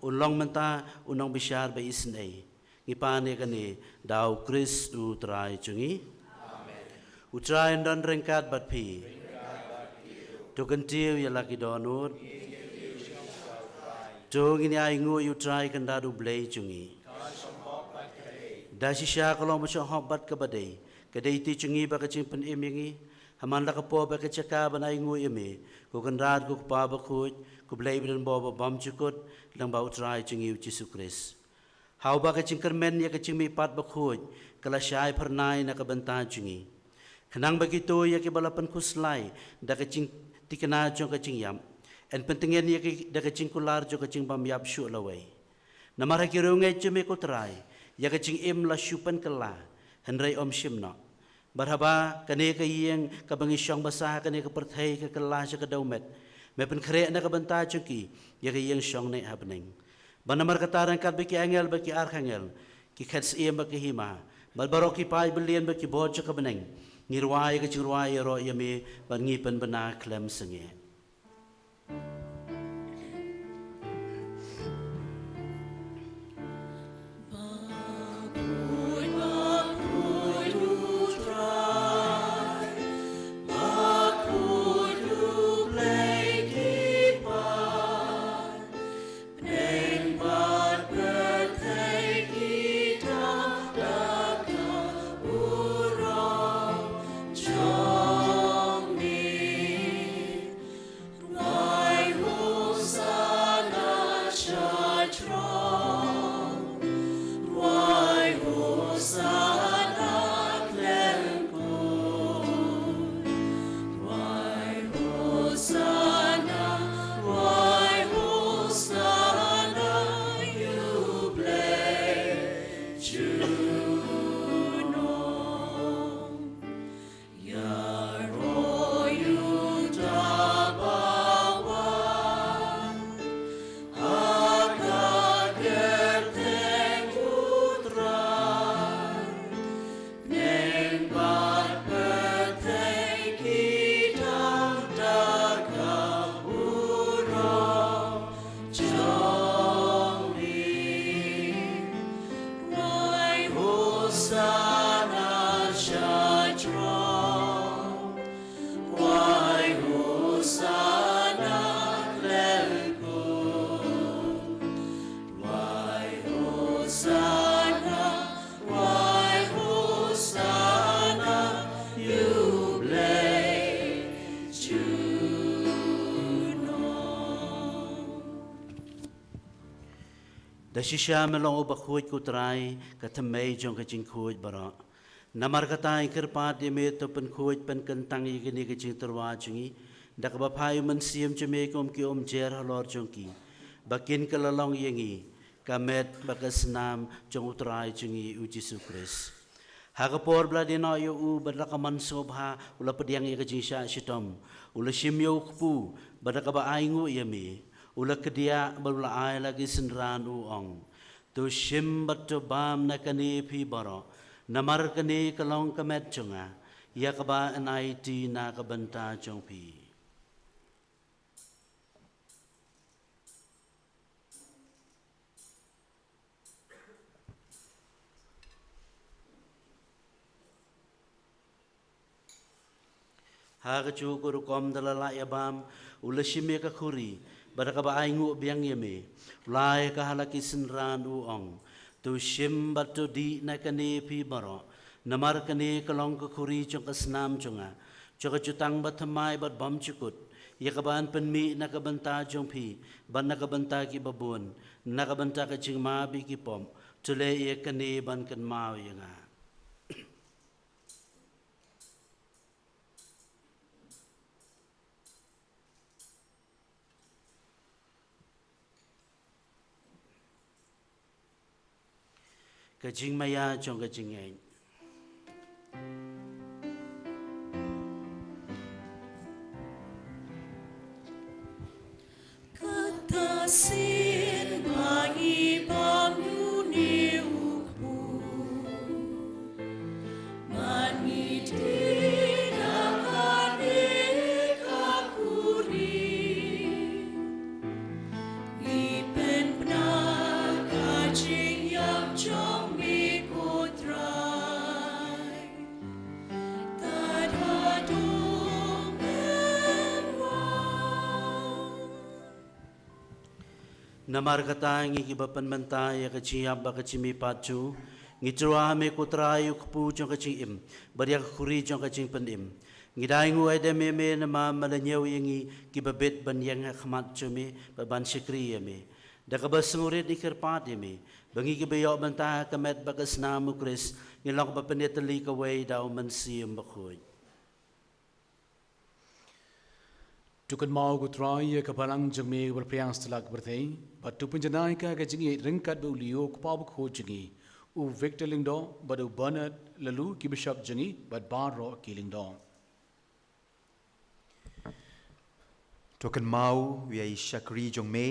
un long mynta u nongbishar ba isynei. Ngi pan ïa kane da U Khrist U Trai jong ngi. Amen. U Trai un don ryngkat bad phi. To kyntiew ïa la ki dohnud. To ngin ïa ainguh ïa U Trai Kynrad U Blei jong ngi. Da shisha ka long ba shong hok bad kaba dei. Ka dei te jong ngi ba ka jingpynim ïa ngi. Ha man la ka por bad ka jaka ban ainguh ïa me, ko Kynrad, ko Kpa bakhuid, ko Blei badonbor babymjukut, lyngba U Trai jong ngi U Jisu Khrist. Ha uba ka jingkyrmen ïa ka jingmihpat bakhuid ka la shai phyrnai na ka bynta jong ngi, khnang ba kito ïa kiba la pynkhuslai da ka jingthikna jong ka jingïap, yn pyntngen ïa ki da ka jingkular jong ka jingbymïap shuh lawei. Namar ha ki riewngeit jong me ko Trai, ïa ka jingim la shu pynkylla, hynrei ym shim noh. Bad haba kane ka ïing kaba ngi shong basa ha kane ka pyrthei ka kylla sha ka dewmet, me pynkhreh na ka bynta jong ki ïa ka ïing shongneh ha bneng. Bad namar kata ryngkat bad ki angel bad ki archangel, ki khet syiem bad ki hima, bad baroh ki paid byllian bad ki bor jong ka bneng, ngi rwai ïa ka jingrwai ïaroh ïa me, bad ngi pynbna khlem sangeh. Rwai Hosanna sha jrong. Rwai Hosanna khlem kut. Rwai Hosanna, rwai Hosanna ïa U Blei junom. Ïaroh ïa uta uba wan ha ka kyrteng U Trai. Bneng bad pyrthei ki dang da ka burom jong me. Rwai Hosanna sha jrong. Rwai Hosanna khlem kut. Rwai Hosanna, rwai Hosanna ïa U Blei junom. Da shisha me long uba khuid ko Trai, ka thymmei jong ka jingkhuid baroh. Namar kata ngi kyrpad ïa me, to pynkhuid pynkyntang ïa kine ki jingtyrwa jong ngi da kaba phai U Mynsiem jong me kum ki umjer halor jong ki, ba kin kylla long ïa ngi ka met bad ka snam jong U Trai jong ngi U Jisu Khrist. Ha ka por ba la die noh ïa u bad la ka mon sngewbha u la pdiang ïa ka jingshah shitom, u la shim ïa u kpu bad da kaba ainguh ïa me, u la kdiah bad u la ai la ki synran, u ong: To shim bad to bam na kane phi baroh, namar kane ka long ka met jong nga, ïa kaba yn aiti na ka bynta jong phi. Ha kajuh ka rukom da la lah ïa bam, u la shim ïa ka khuri bad da kaba ainguh biang ïa me, u la ai ka ha la ki synran, u ong: To shim bad to dih na kane phi baroh, namar kane ka long ka khuri jong ka snam jong nga, jong ka jutang bathymmai bad bymjukut, ïa kaba yn pynmih na ka bynta jong phi bad na ka bynta kiba bun, na ka bynta ka jingmap ïa ki pop. To leh ïa kane ban kynmaw ïa nga. Ka jingmaïa jong ka jingngeit. Kata sien ba ngi bam ïa une u kpu, ba ngi dei da kane ka kurim, ngi pynbna ka jingïap jong me ko Trai. Namar kata ngi kiba pynmynta ïa ka jingïap bad ka jingmihpat jong u, ngi tyrwa ha me ko Trai u kpu jong ka jingim bad ïa ka khuri jong ka jingpynim. Ngi dang ïa u aidem ïa me namar me la ñiew ïa ngi kiba bit ban ïeng ha khmat jong me bad ban shakri ïa me. Da kaba sngewrit ngi kyrpad ïa me ba ngi kiba ïoh bynta ha ka met bad ka snam u Khrist ngin long ba pynïatylli kawei da u Mynsiem Bakhuid. To kynmaw ko Trai ïa ka balang jong me ba pyrshang stelak pyrthei, bad to pynjanai ka ka jingïeit ryngkat bad u Leo u kpa bakhuid jong ngi, u Victor Lyngdoh bad u Bernard Laloo ki bishop jong ngi bad baroh ki lyngdoh. To kynmaw ïa i shakri jong me,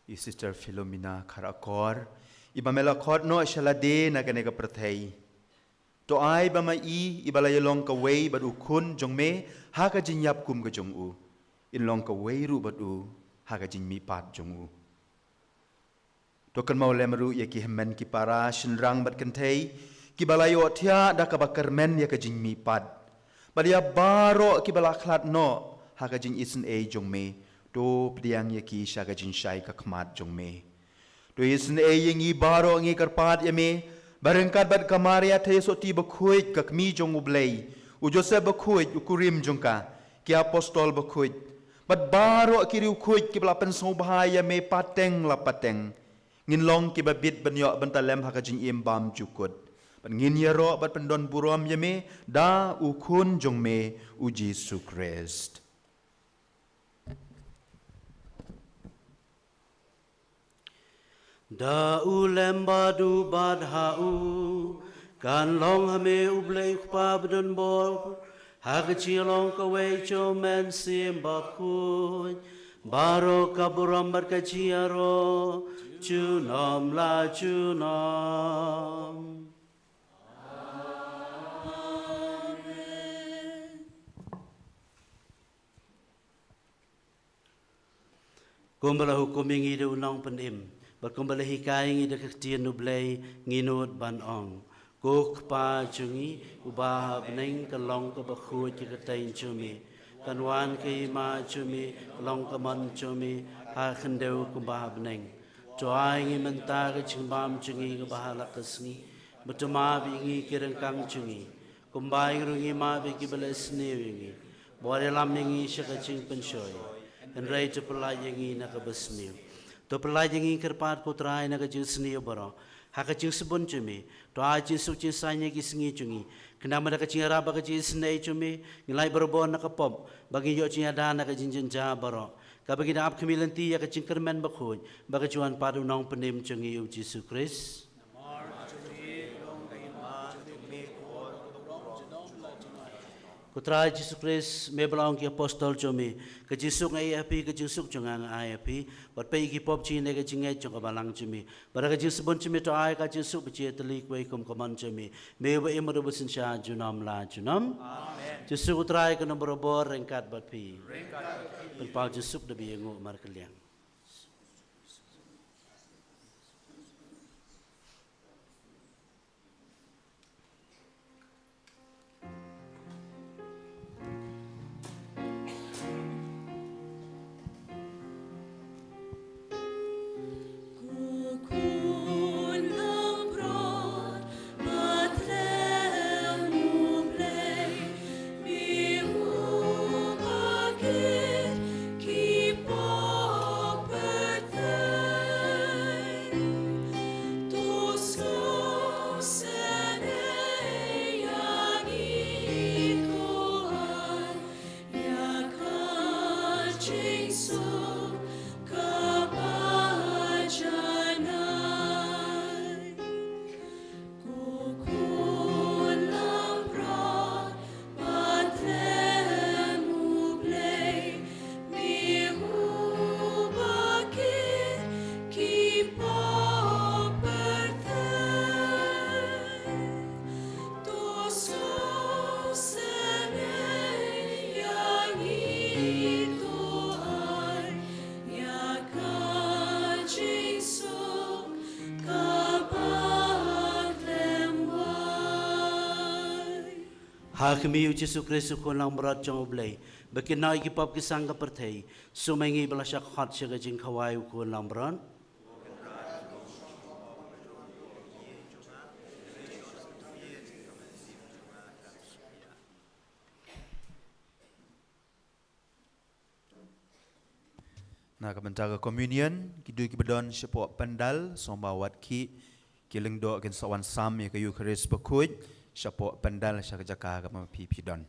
i Sister Philomena Kharakor, iba me la khot noh sha lade na kane ka pyrthei. To ai ba ma i iba la ïalong kawei bad u khun jong me ha ka jingïap kum ka jong u, in long kawei ruh bad u ha ka jingmihpat jong u. To kynmaw lem ruh ïa ki hynmen ki para shynrang bad kynthei kiba la ïohthiah da kaba kyrmen ïa ka jingmihpat, bad ïa baroh kiba la khlad noh ha ka jingisynei jong me. To pdiang ïa ki sha ka jingshai ka khmat jong me. To isynei ïa ngi baroh ngi kyrpad ïa me, ba ryngkat bad ka Maria Theisotti bakhuid ka kmie jong u Blei, u Joseph bakhuid u kurim jong ka, ki apostol bakhuid, bad baroh ki riewkhuid kiba la pynsngewbha ïa me pateng la pateng, ngin long kiba bit ban ïoh bynta lem ha ka jingim bymjukut, bad ngin ïaroh bad pyndon burom ïa me da u khun jong me u Jisu Khrist. Da u lem bad u bad ha u, kan long ha me u Blei u Kpa badonbor, ha ka jinglong kawei jong u Mynsiem Bakhuid, baroh ka burom bad ka jingïaroh junom la junom. Kumba la hukum ïa ngi da u Nongpynim, bad kumba la hikai ïa ngi da ka ktien u Blei, ngi nud ban ong: Ko Kpa jong ngi uba ha bneng, kan long kaba khuid ïa ka kyrteng jong me, kan wan ka hima jong me, kan long ka mon jong me ha khyndew kumba ha bneng. To ai ngi mynta ka jingbam jong ngi kaba ha la ka sngi, bad to map ïa ngi ki ryngkang jong ngi, kumba ngi ruh ngi map ïa kiba la isniew ïa ngi. Wat ïalam ïa ngi sha ka jingpynshoi, hynrei to pyllait ïa ngi na kaba sniew. To pyllait ïa ngi kyrpad ko Trai na ka jingsniew baroh, ha ka jingsbun jong me. To ai jingsuk jingsaiñ ïa ki sngi jong ngi, khnang ba da ka jingïarap bad ka jingisynei jong me, ngin lait barabor na ka pop, bad ngin ïoh jingïada na ka jingjynjar baroh, kaba ngin ap khmih lynti ïa ka jingkyrmen bakhuid bad ka jingwan pat u Nongpynim jong ngi u Jisu Khrist. Ko Trai Jisu Khrist, me ba la ong ki apostol jong me: Ka jingsuk nga ai ha phi, ka jingsuk jong nga nga ai ha phi. Wat peit ïa ki pop jong ngi ne ka jingngeit jong ka balang jong me, bad da ka jingsbun jong me to ai ka jingsuk ba jia tylli kawei kum ka mon jong me, me uba im bad uba synshar junom la junom. Amen. Jisu ko Trai kan ym barabor ryngkat bad phi. Ryngkat bad phi. Pynpaw jingsuk da ba ïanguh markylliang. Ha khmih ïa u Jisu Khrist u Khun langbrot jong U Blei, ba kin noh ïa ki pop ki sang ka pyrthei, sumar ngi ba la shah khot sha ka jingkhawai u Khun langbrot. Na ka bynta ka communion, ki dei kiba don shapoh pandal, sngewbha wat khih, ki lyngdoh kin sa wan sam ïa ka Eukharist bakhuid shapoh pandal sha ka jaka kaba phi phi don.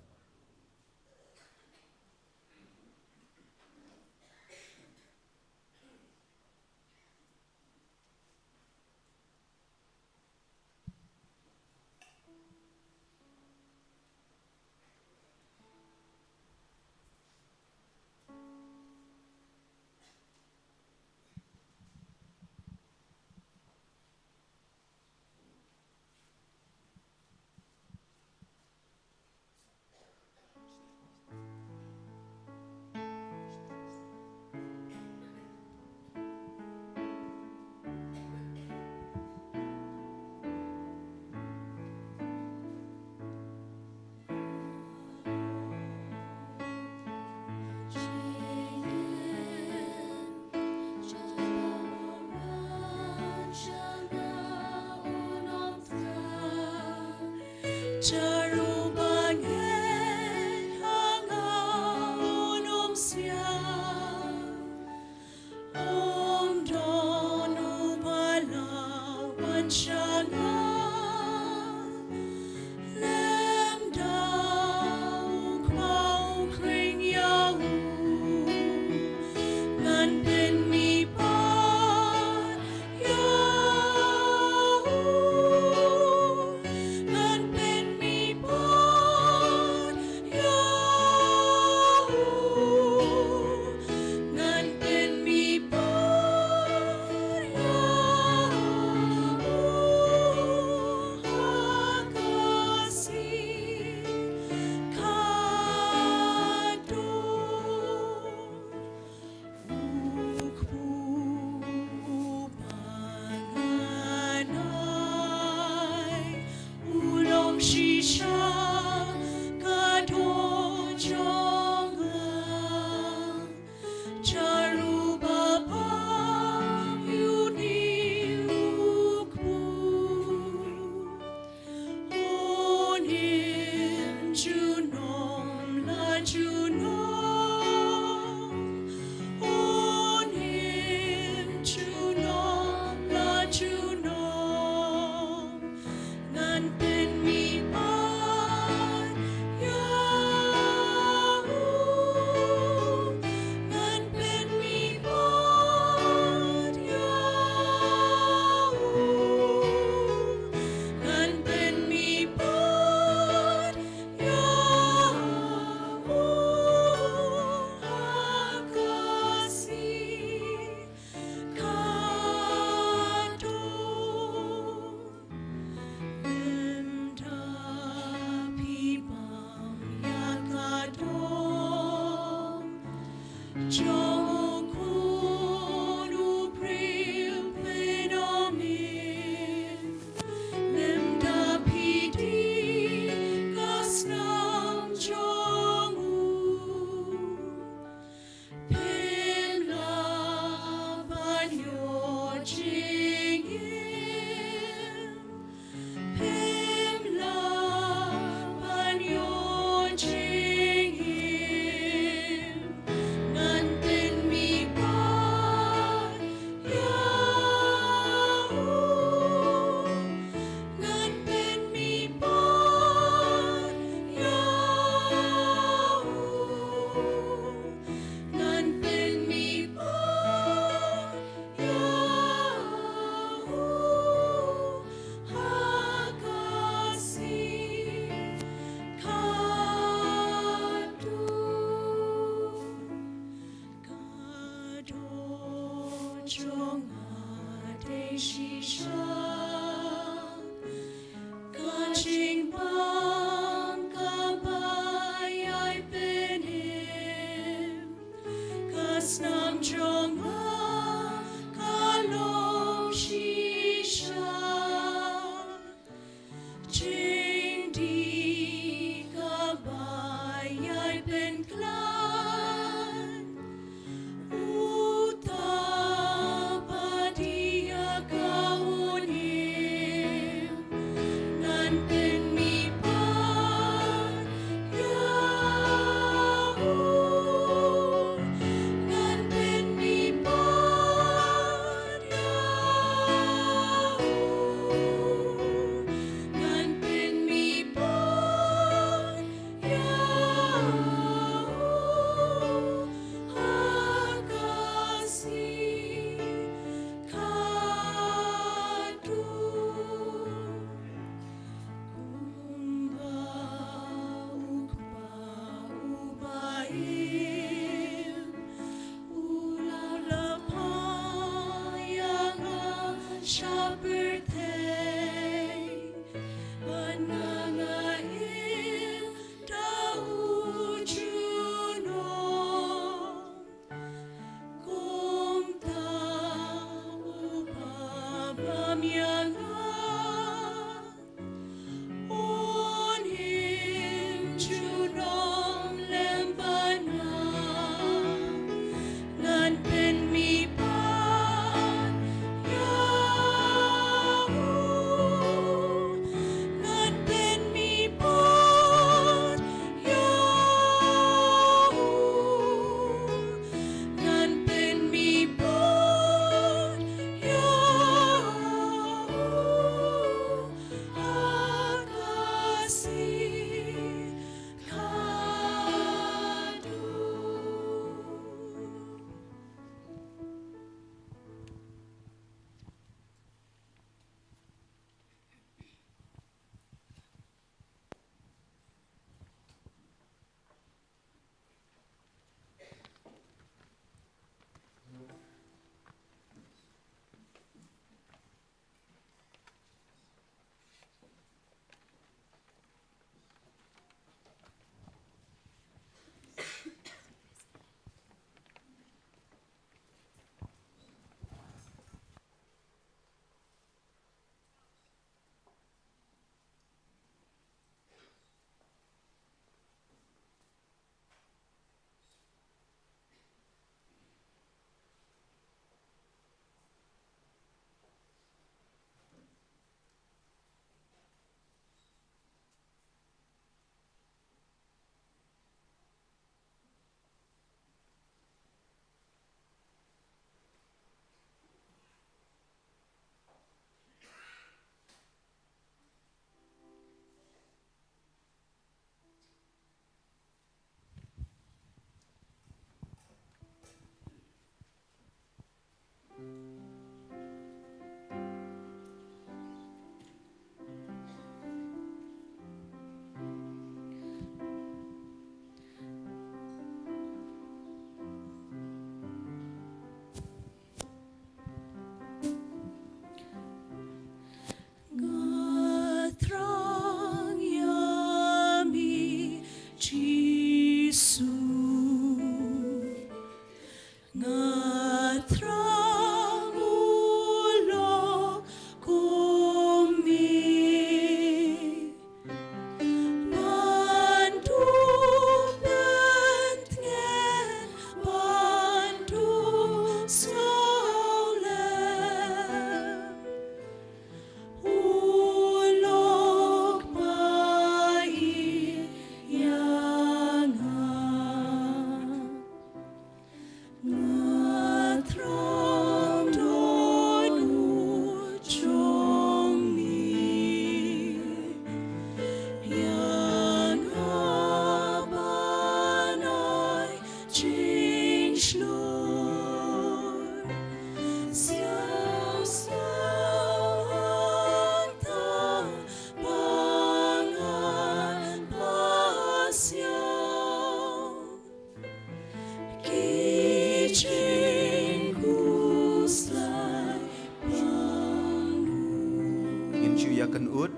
Kan ud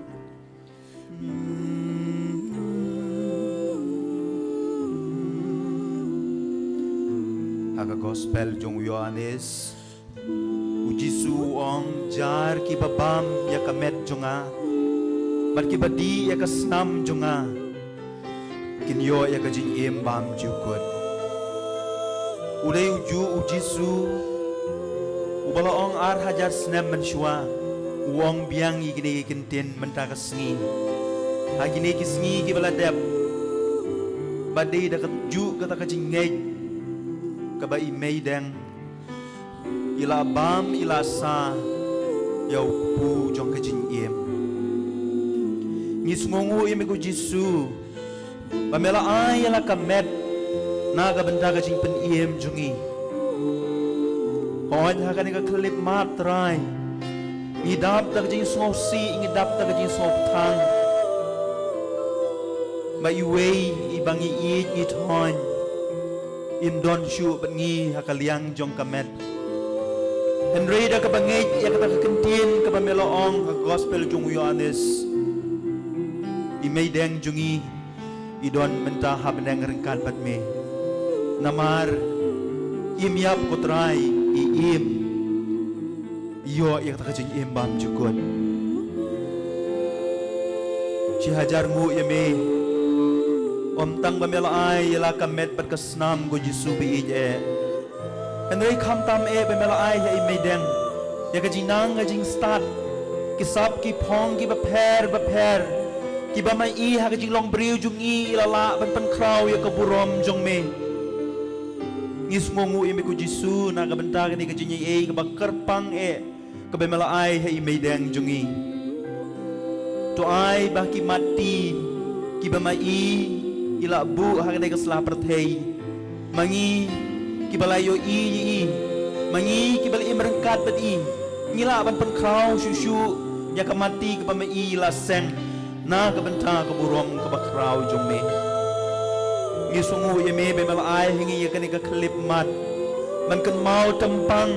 ha ka gospel jong u Ïoannis. U Jisu u ong, jar kiba bam ïa ka met jong nga bad kiba dih ïa ka snam jong nga kin ïoh ïa ka jingim bymjukut. U dei u ju u Jisu uba la ong ar hajar snem mynshuwa. U ong biang ïa kine ki ktien mynta ka sngi, ha kine ki sngi kiba la dep, ba dei da ka ju kata ka jingngeit kaba i meideng i la bam i la sah ïa u kpu jong ka jingim. Ngi sngewnguh ïa me ko Jisu ba me la ai ïa la ka met na ka bynta ka jingpynim jong ngi. Hooid ha kane ka khyllipmat Trai, ngi dap da ka jingsngewsih, ngi dap da ka jingsngewbthang ba iwei iba ngi ïeit ngi thoiñ im don shuh bad ngi ha ka liang jong ka met. Hynrei da kaba ngeit ïa kata ka ktien kaba me la ong ha gospel jong u Ïoannis, i meideng jong ngi i don mynta ha bneng ryngkat bad me. Namar im ïap ko Trai, i im, i ïoh ïa kata ka jingim bymjukut. Shi hajar nguh ïa me, ym tang ba me la ai ïa la ka met bad ka snam ko Jisu ba ïeit eh, hynrei khamtam eh ba me la ai ha i meideng ïa ka jingnang ka jingstad, ki sap ki phong kiba pher ba pher kiba ma i ha ka jinglong briew jong ngi i la lah ban pynkhraw ïa ka burom jong me. Ngi sngewnguh ïa me ko Jisu na ka bynta kane ka jingaiei kaba kyrpang eh kaba me la ai ha i meideng jong ngi. To ai ba ki mat ti kiba ma i i la buh ha kane ka sla pyrthei, ma ngi kiba la ïohi ïa i, ma ngi kiba la im ryngkat bad i, ngi lah ban pynkhraw shuh shuh ïa ka mat ti kaba ma i i la seng na ka bynta ka burom kaba khraw jong me. Ngi sngewnguh ïa me ba me la ai ha ngi ïa kane ka khyllipmat ban kynmaw tympang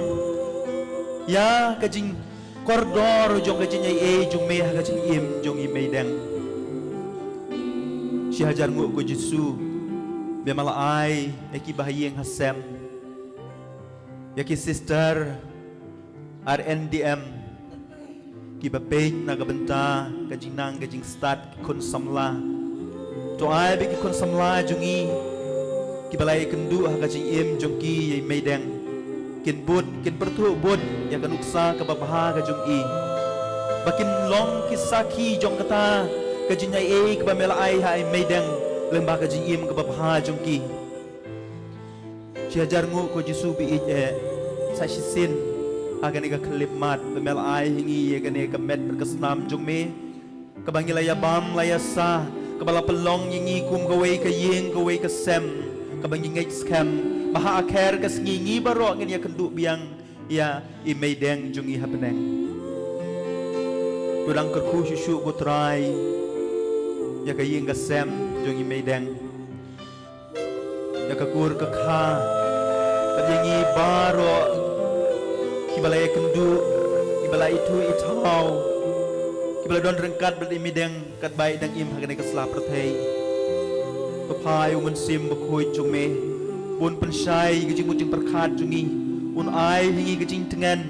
ïa ka jingkordor jong ka jingaiei jong me ha ka jingim jong i meideng. Shi hajar nguh ko Jisu ba me la ai ïa ki bahaïing hasem, ïa ki sister R N D M, kiba peit na ka bynta ka jingnang ka jingstad, ki khun samla. To ai ba ki khun samla jong ngi kiba la ïakynduh ha ka jingim jong ki ïa i meideng kin bud, kin pyrthuh bud ïa ka nuksa kaba bha ka jong i, ba kin long ki sakhi jong kata ka jingaiei kaba me la ai ha i meideng lyngba ka jingim kaba bha jong ki. Shi hajar nguh ko Jisu ba ïeit eh, sa shisien ha kane ka khyllipmat ba me la ai ha ngi ïa kane ka met bad ka snam jong me, kaba ngi la ïa bam la ïa sah, kaba la pynlong ïa ngi kum kawei ka ïing kawei ka sem kaba ngi ngeit skhem ba ha akher ka sngi ngi baroh ngin ïakynduh biang ïa i meideng jong ngi ha bneng. To dang kyrkhu shuh shuh ko Trai ïa ka ïing ka sem jong i meideng, ïa ka kur ka kha, bad ïa ngi baroh kiba la ïakynduh, kiba la ithuh ithaw, kiba la don ryngkat bad i meideng katba i dang im ha kane ka sla pyrthei. To phah ïa u Mynsiem Bakhuid jong me, un pynshai ïa ka jingmut jingpyrkhat jong ngi, un ai ha ngi ka jingtngen,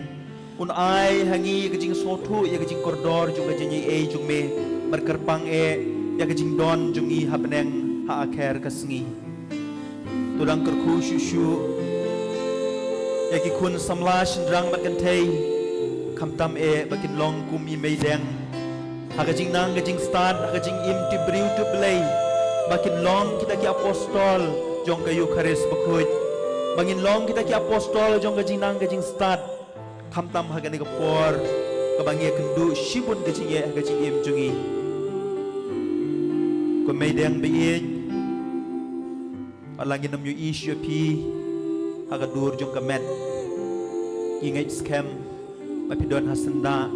un ai ha ngi ïa ka jingsngewthuh ïa ka jingkordor jong ka jingaiei jong me, bad kyrpang eh ïa ka jingdon jong ngi ha bneng ha akher ka sngi. To dang kyrkhu shuh shuh ïa ki khun samla shynrang bad kynthei, khamtam eh ba kin long kum i meideng ha ka jingnang ka jingstad, ha ka jingim tip briew tip Blei, ba kin long kita ki apostol jong ka Eukharist Bakhuid, ba ngin long kita ki apostol jong ka jingnang ka jingstad, khamtam ha kane ka por kaba ngi ïakynduh shibun ka jingeh ha ka jingim jong ngi. Ko meideng ba ïeit, wat la ngin ym ïohi shuh ïa phi ha ka dur jong ka met, ngi ngeit skhem ba phi don ha syndah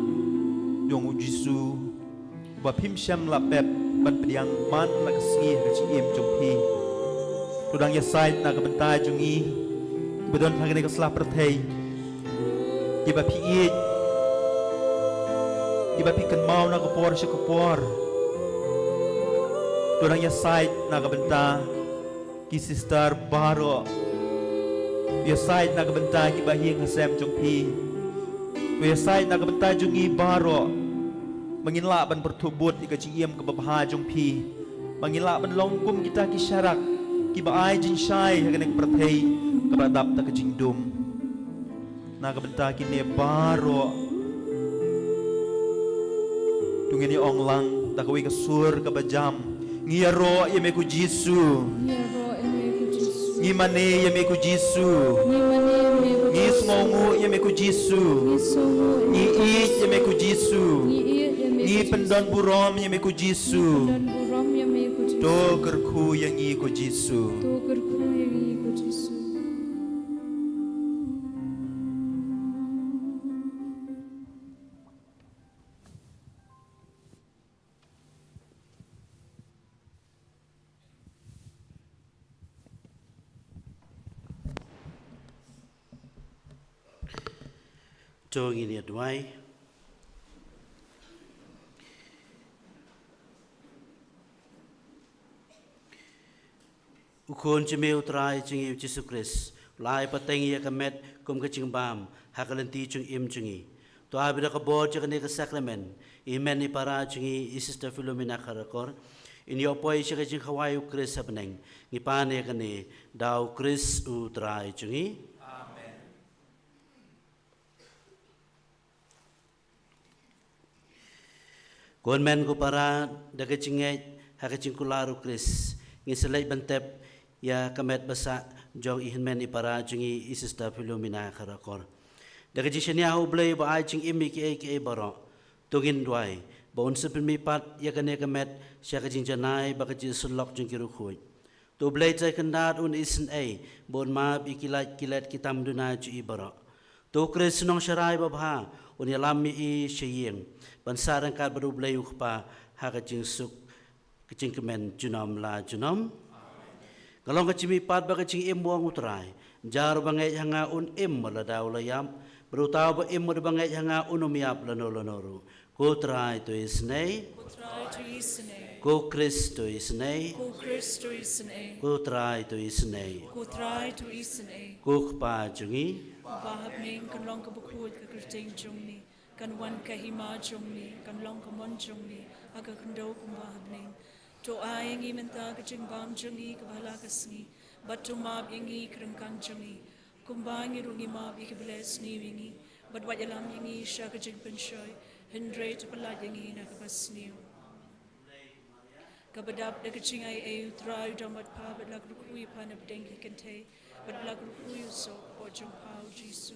jong u Jisu, ba phim shym la pep ban pdiang man la ka sngi ha ka jingim jong phi. To dang ïasaid na ka bynta jong ngi kiba don ha kane ka sla pyrthei, kiba phi ïeit, Kiba phi kynmaw na ka por sha ka por. To nang ïasaid na ka bynta ki sister baroh. Ïasaid na ka bynta kiba ïeng ha sem jong phi. To ïasaid na ka bynta jong ngi baroh. Ba ngin lah ban pyrthuh bud ïa ka jingim kaba bha jong phi. Ba ngin lah ban long kum kita ki sharak kiba ai jingshai ha kane ka pyrthei kaba dap da ka jingdum. Na ka bynta kine baroh. To ngin ïa ong lang da kawei ka sur kaba jam. Ngi ïaroh ïa me ko Jisu. Ngi ïaroh ïa me ko Jisu. Ngi mane ïa me ko Jisu. Ngi mane ïa me ko Jisu. Ngi sngewnguh ïa me ko Jisu. Ngi sngewnguh ïa me ko Jisu. Ngi ïeit ïa me ko Jisu. Ngi pyndon burom ïa me ko Jisu. Ngi pyndon burom ïa me ko Jisu. To kyrkhu ïa ngi ko Jisu. To kyrkhu ïa ngi ko Jisu. To ngin ïa duwai. U Khun jong me U Trai jong ngi U Jisu Khrist, u la ai pateng ïa ka met kum ka jingbam ha ka lynti jingim jong ngi. To ai ba da ka bor jong kane ka sakramen, i hynmen i para jong ngi i Sister Philomena Kharakor in ïoh poi sha ka jingkhawai U Khrist ha bneng. Ngi pan ïa kane da U Khrist U Trai jong ngi. Amen. Ko hynmen ko para, da ka jingngeit ha ka jingkular U Khrist, ngin sa leit ban tep ïa ka met ba sah jong i hynmen i para jong ngi i Sister Philomena Kharakor. Da ka jingshaniah ha U Blei ba ai jingim ïa kiei kiei baroh, to ngin duwai ba un sa pynmihpat ïa kane ka met sha ka jingjanai bad ka jingïasyllok jong ki riewkhuid. To U Blei Trai Kynrad un isynei ba un map ïa ki lait ki let ki tam duna jong i baroh. To U Khrist u nongsharai babha un ïalam ïa i sha ïing ban sah ryngkat bad U Blei U Kpa ha ka jingsuk ka jingkmen junom la junom. Ka long ka jingmihpat bad ka jingim u ong U Trai, jar uba ngeit ha nga un im wat lada u la ïap, bad uta uba im bad uba ngeit ha nga un ym ïap lano lano ruh. Ko Trai to isynei. Ko Trai to isynei. Ko Khrist to isynei. Ko Khrist to isynei. Ko Trai to isynei. Ko Trai to isynei. Ko Kpa jong ngi. Uba ha bneng, kan long kaba khuid ka kyrteng jong me. Kan wan ka hima jong me, kan long ka mon jong me ha ka khyndew kumba ha bneng. To ai ïa ngi mynta ka jingbam jong ngi kaba ha la ka sngi, bad to map ïa ngi ki ryngkang jong ngi, kumba ngi ruh ngi map ïa kiba leh sniew ïa ngi, bad wat ïalam ïa ngi sha ka jingpynshoi, hynrei to pyllait ïa ngi na kaba sniew. Kaba dap da ka jingaiei, U Trai u don bad pha, bad la kyrkhu ïa pha na pdeng ki kynthei, bad la kyrkhu ïa u soh kpoh jong pha U Jisu.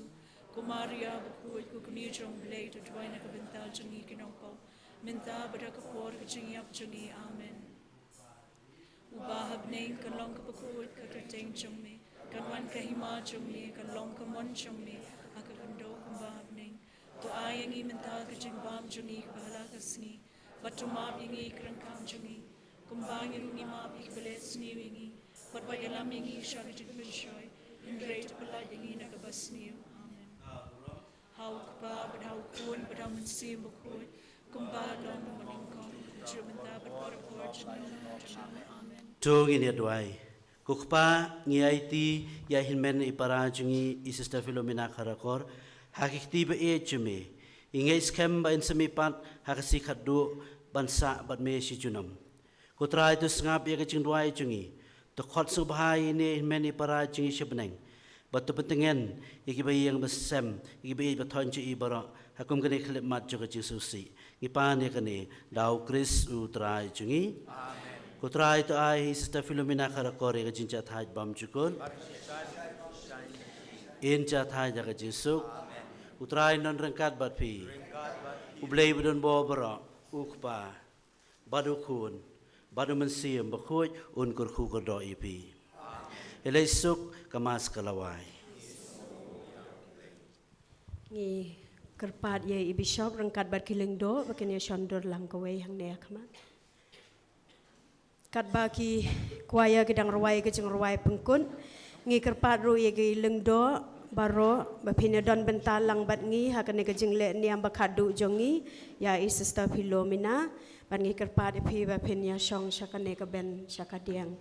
Ko Maria bakhuid, ko kmie jong U Blei, to duwai na ka bynta jong ngi ki nongpop, mynta bad ha ka por ka jingïap jong ngi. Amen. Uba ha bneng, kan long kaba khuid ka kyrteng jong me, kan wan ka hima jong me, kan long ka mon jong me ha ka khyndew kumba ha bneng. To ai ïa ngi mynta ka jingbam jong ngi kaba ha la ka sngi, bad to map ïa ngi ki ryngkang jong ngi, kumba ngi ruh ngi map ïa kiba leh sniew ïa ngi, bad wat ïalam ïa ngi sha ka jingpynshoi, hynrei to pyllait ïa ngi na kaba sniew. Amen. Ha U Kpa, bad ha U Khun, bad ha U Mynsiem Bakhuid, kumba long mynnyngkong, kumjuh mynta, bad baroh por junom junom. Amen. To ngin ïa duwai. Ko Kpa, ngi aiti ïa i hynmen i para jong ngi i Sister Philomena Kharakor ha ki kti ba ïeit jong me. Ngi ngeit skhem ba in sa mihpat ha ka sngi khatduh ban sah bad me shi junom. Ko Trai, to sngap ïa ka jingduwai jong ngi. To khot sngewbha ïa ine i hynmen i para jong ngi sha bneng, bad to pyntngen ïa kiba ïeng ba sem, ïa kiba ïeit ba thoiñ jong i baroh ha kum kane ka khyllipmat jong ka jingsngewsih. Ngi pan ïa kane da U Khrist U Trai jong ngi. Amen. Ko Trai, to ai ha i Sister Philomena Kharakor ïa ka jingjahthait bymjukut. In jahthait ha ka jingsuk. U Trai un don ryngkat bad phi. U Blei badonbor baroh, U Kpa, bad U Khun, bad U Mynsiem Bakhuid, un kyrkhu kyrdoh ïa phi. Ïaleit suk, ka Mass ka la wai. Ngi kyrpad ïa i Bishop ryngkat bad ki lyngdoh ba kin ïa shon dur lang kawei hangne ha khmat. Katba ki choir ki dang rwai ka jingrwai pynkut, ngi kyrpad ruh ïa ki lyngdoh baroh ba phin ïa don bynta lang bad ngi ha kane ka jingleh niam ba khadduh jong ngi ïa i Sister Philomena, bad ngi kyrpad ïa phi ba phin ïa shong sha kane ka bench sha ka diang.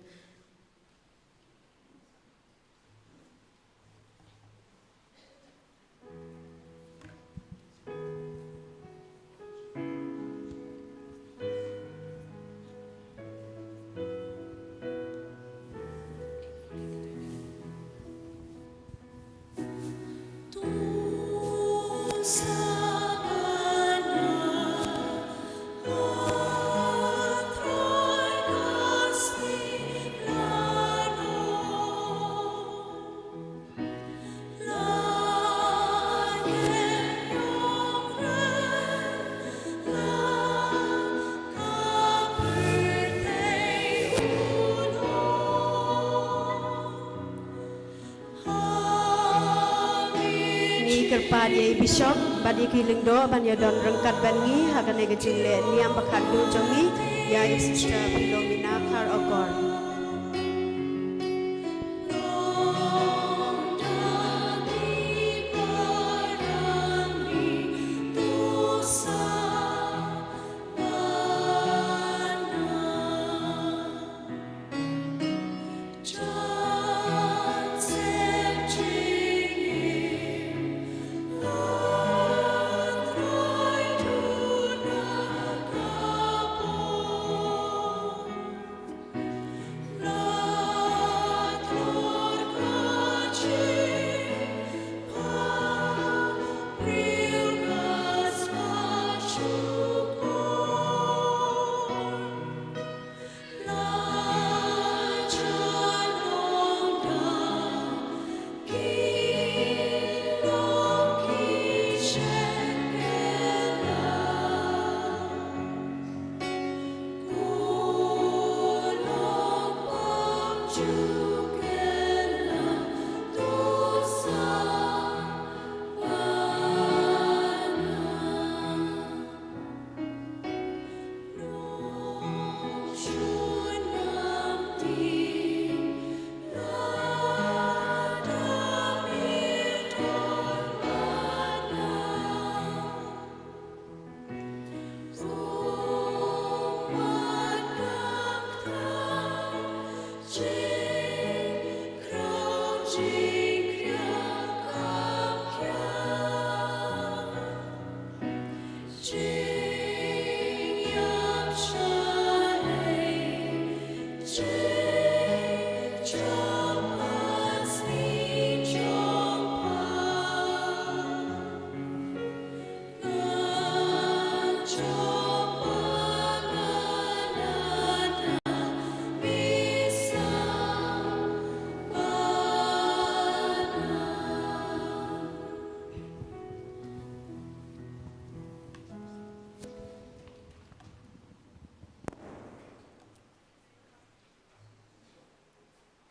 Ngi kyrpad ïa i Bishop bad ïa ki lyngdoh ban ïa don ryngkat bad ngi ha kane ka jingleh niam ba khadduh jong ngi, ïa i Sister Philomena Kharokor.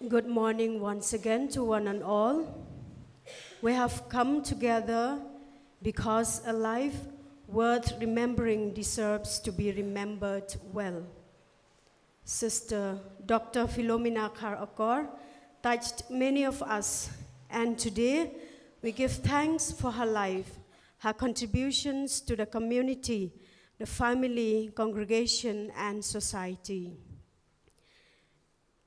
Good morning once again to one and all. We have come together because a life worth remembering deserves to be remembered well. Sister Doctor Philomena Kharokor touched many of us, and today we give thanks for her life, her contributions to the community, the family, congregation, and society.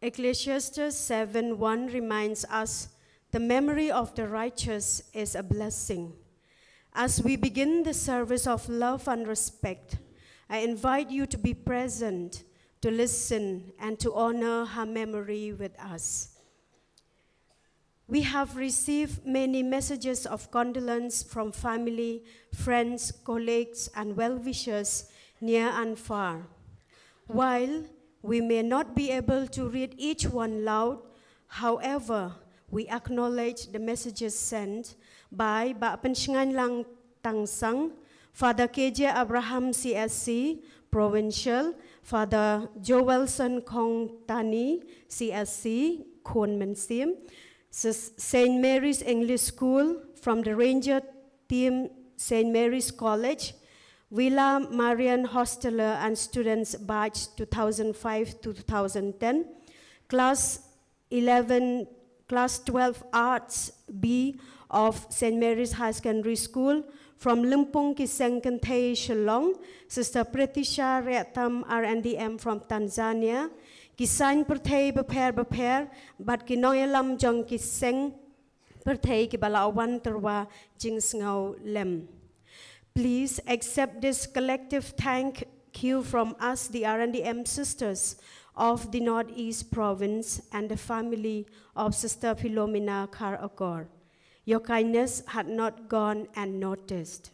Ecclesiastes seven one reminds us, "The memory of the righteous is a blessing." As we begin the service of love and respect, I invite you to be present, to listen, and to honor her memory with us. We have received many messages of condolence from family, friends, colleagues, and well-wishers near and far. While we may not be able to read each one loud, however, we acknowledge the messages sent by Bah Pynshngainlang Tangsang, Father K J Abraham C S C, Provincial, Father Joelson Kongtani, C S C, Khun Mynsiem, Sis-, Saint Mary's English School, from the Ranger Team, Saint Mary's College, Villa Marian Hosteller and Students, batch two thousand five to two thousand ten, Class eleven, Class twelve, Arts B of Saint Mary's High Secondary School, from Lympung ki seng kynthei Shillong, Sister Pritisha Riatam R N D M from Tanzania, ki saiñ pyrthei bapher bapher, bad ki nongïalam jong ki seng pyrthei kiba la wan tyrwa jingsngew lem. Please accept this collective thank you from us, the R N D M sisters of the Northeast Province and the family of Sister Philomena Kharakor. Your kindness had not gone unnoticed.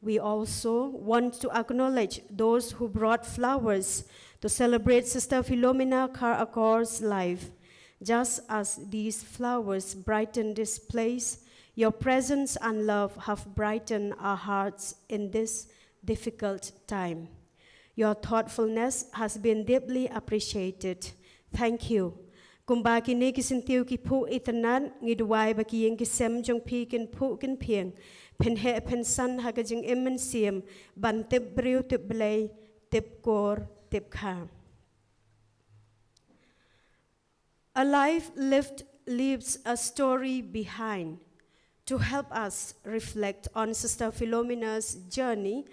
We also want to acknowledge those who brought flowers to celebrate Sister Philomena Kharakor's life. Just as these flowers brighten this place, your presence and love have brightened our hearts in this difficult time. Your thoughtfulness has been deeply appreciated. Thank you. Kumba kine ki syntiew ki phuh itynnad, ngi duwai ba ki ïing ki sem jong phi kin phuh kin phieng, phin heh phin san ha ka jingim mynsiem, ban tip briew tip Blei, tip kur tip kha. A life lived leaves a story behind. To help us reflect on Sister Philomena's journey,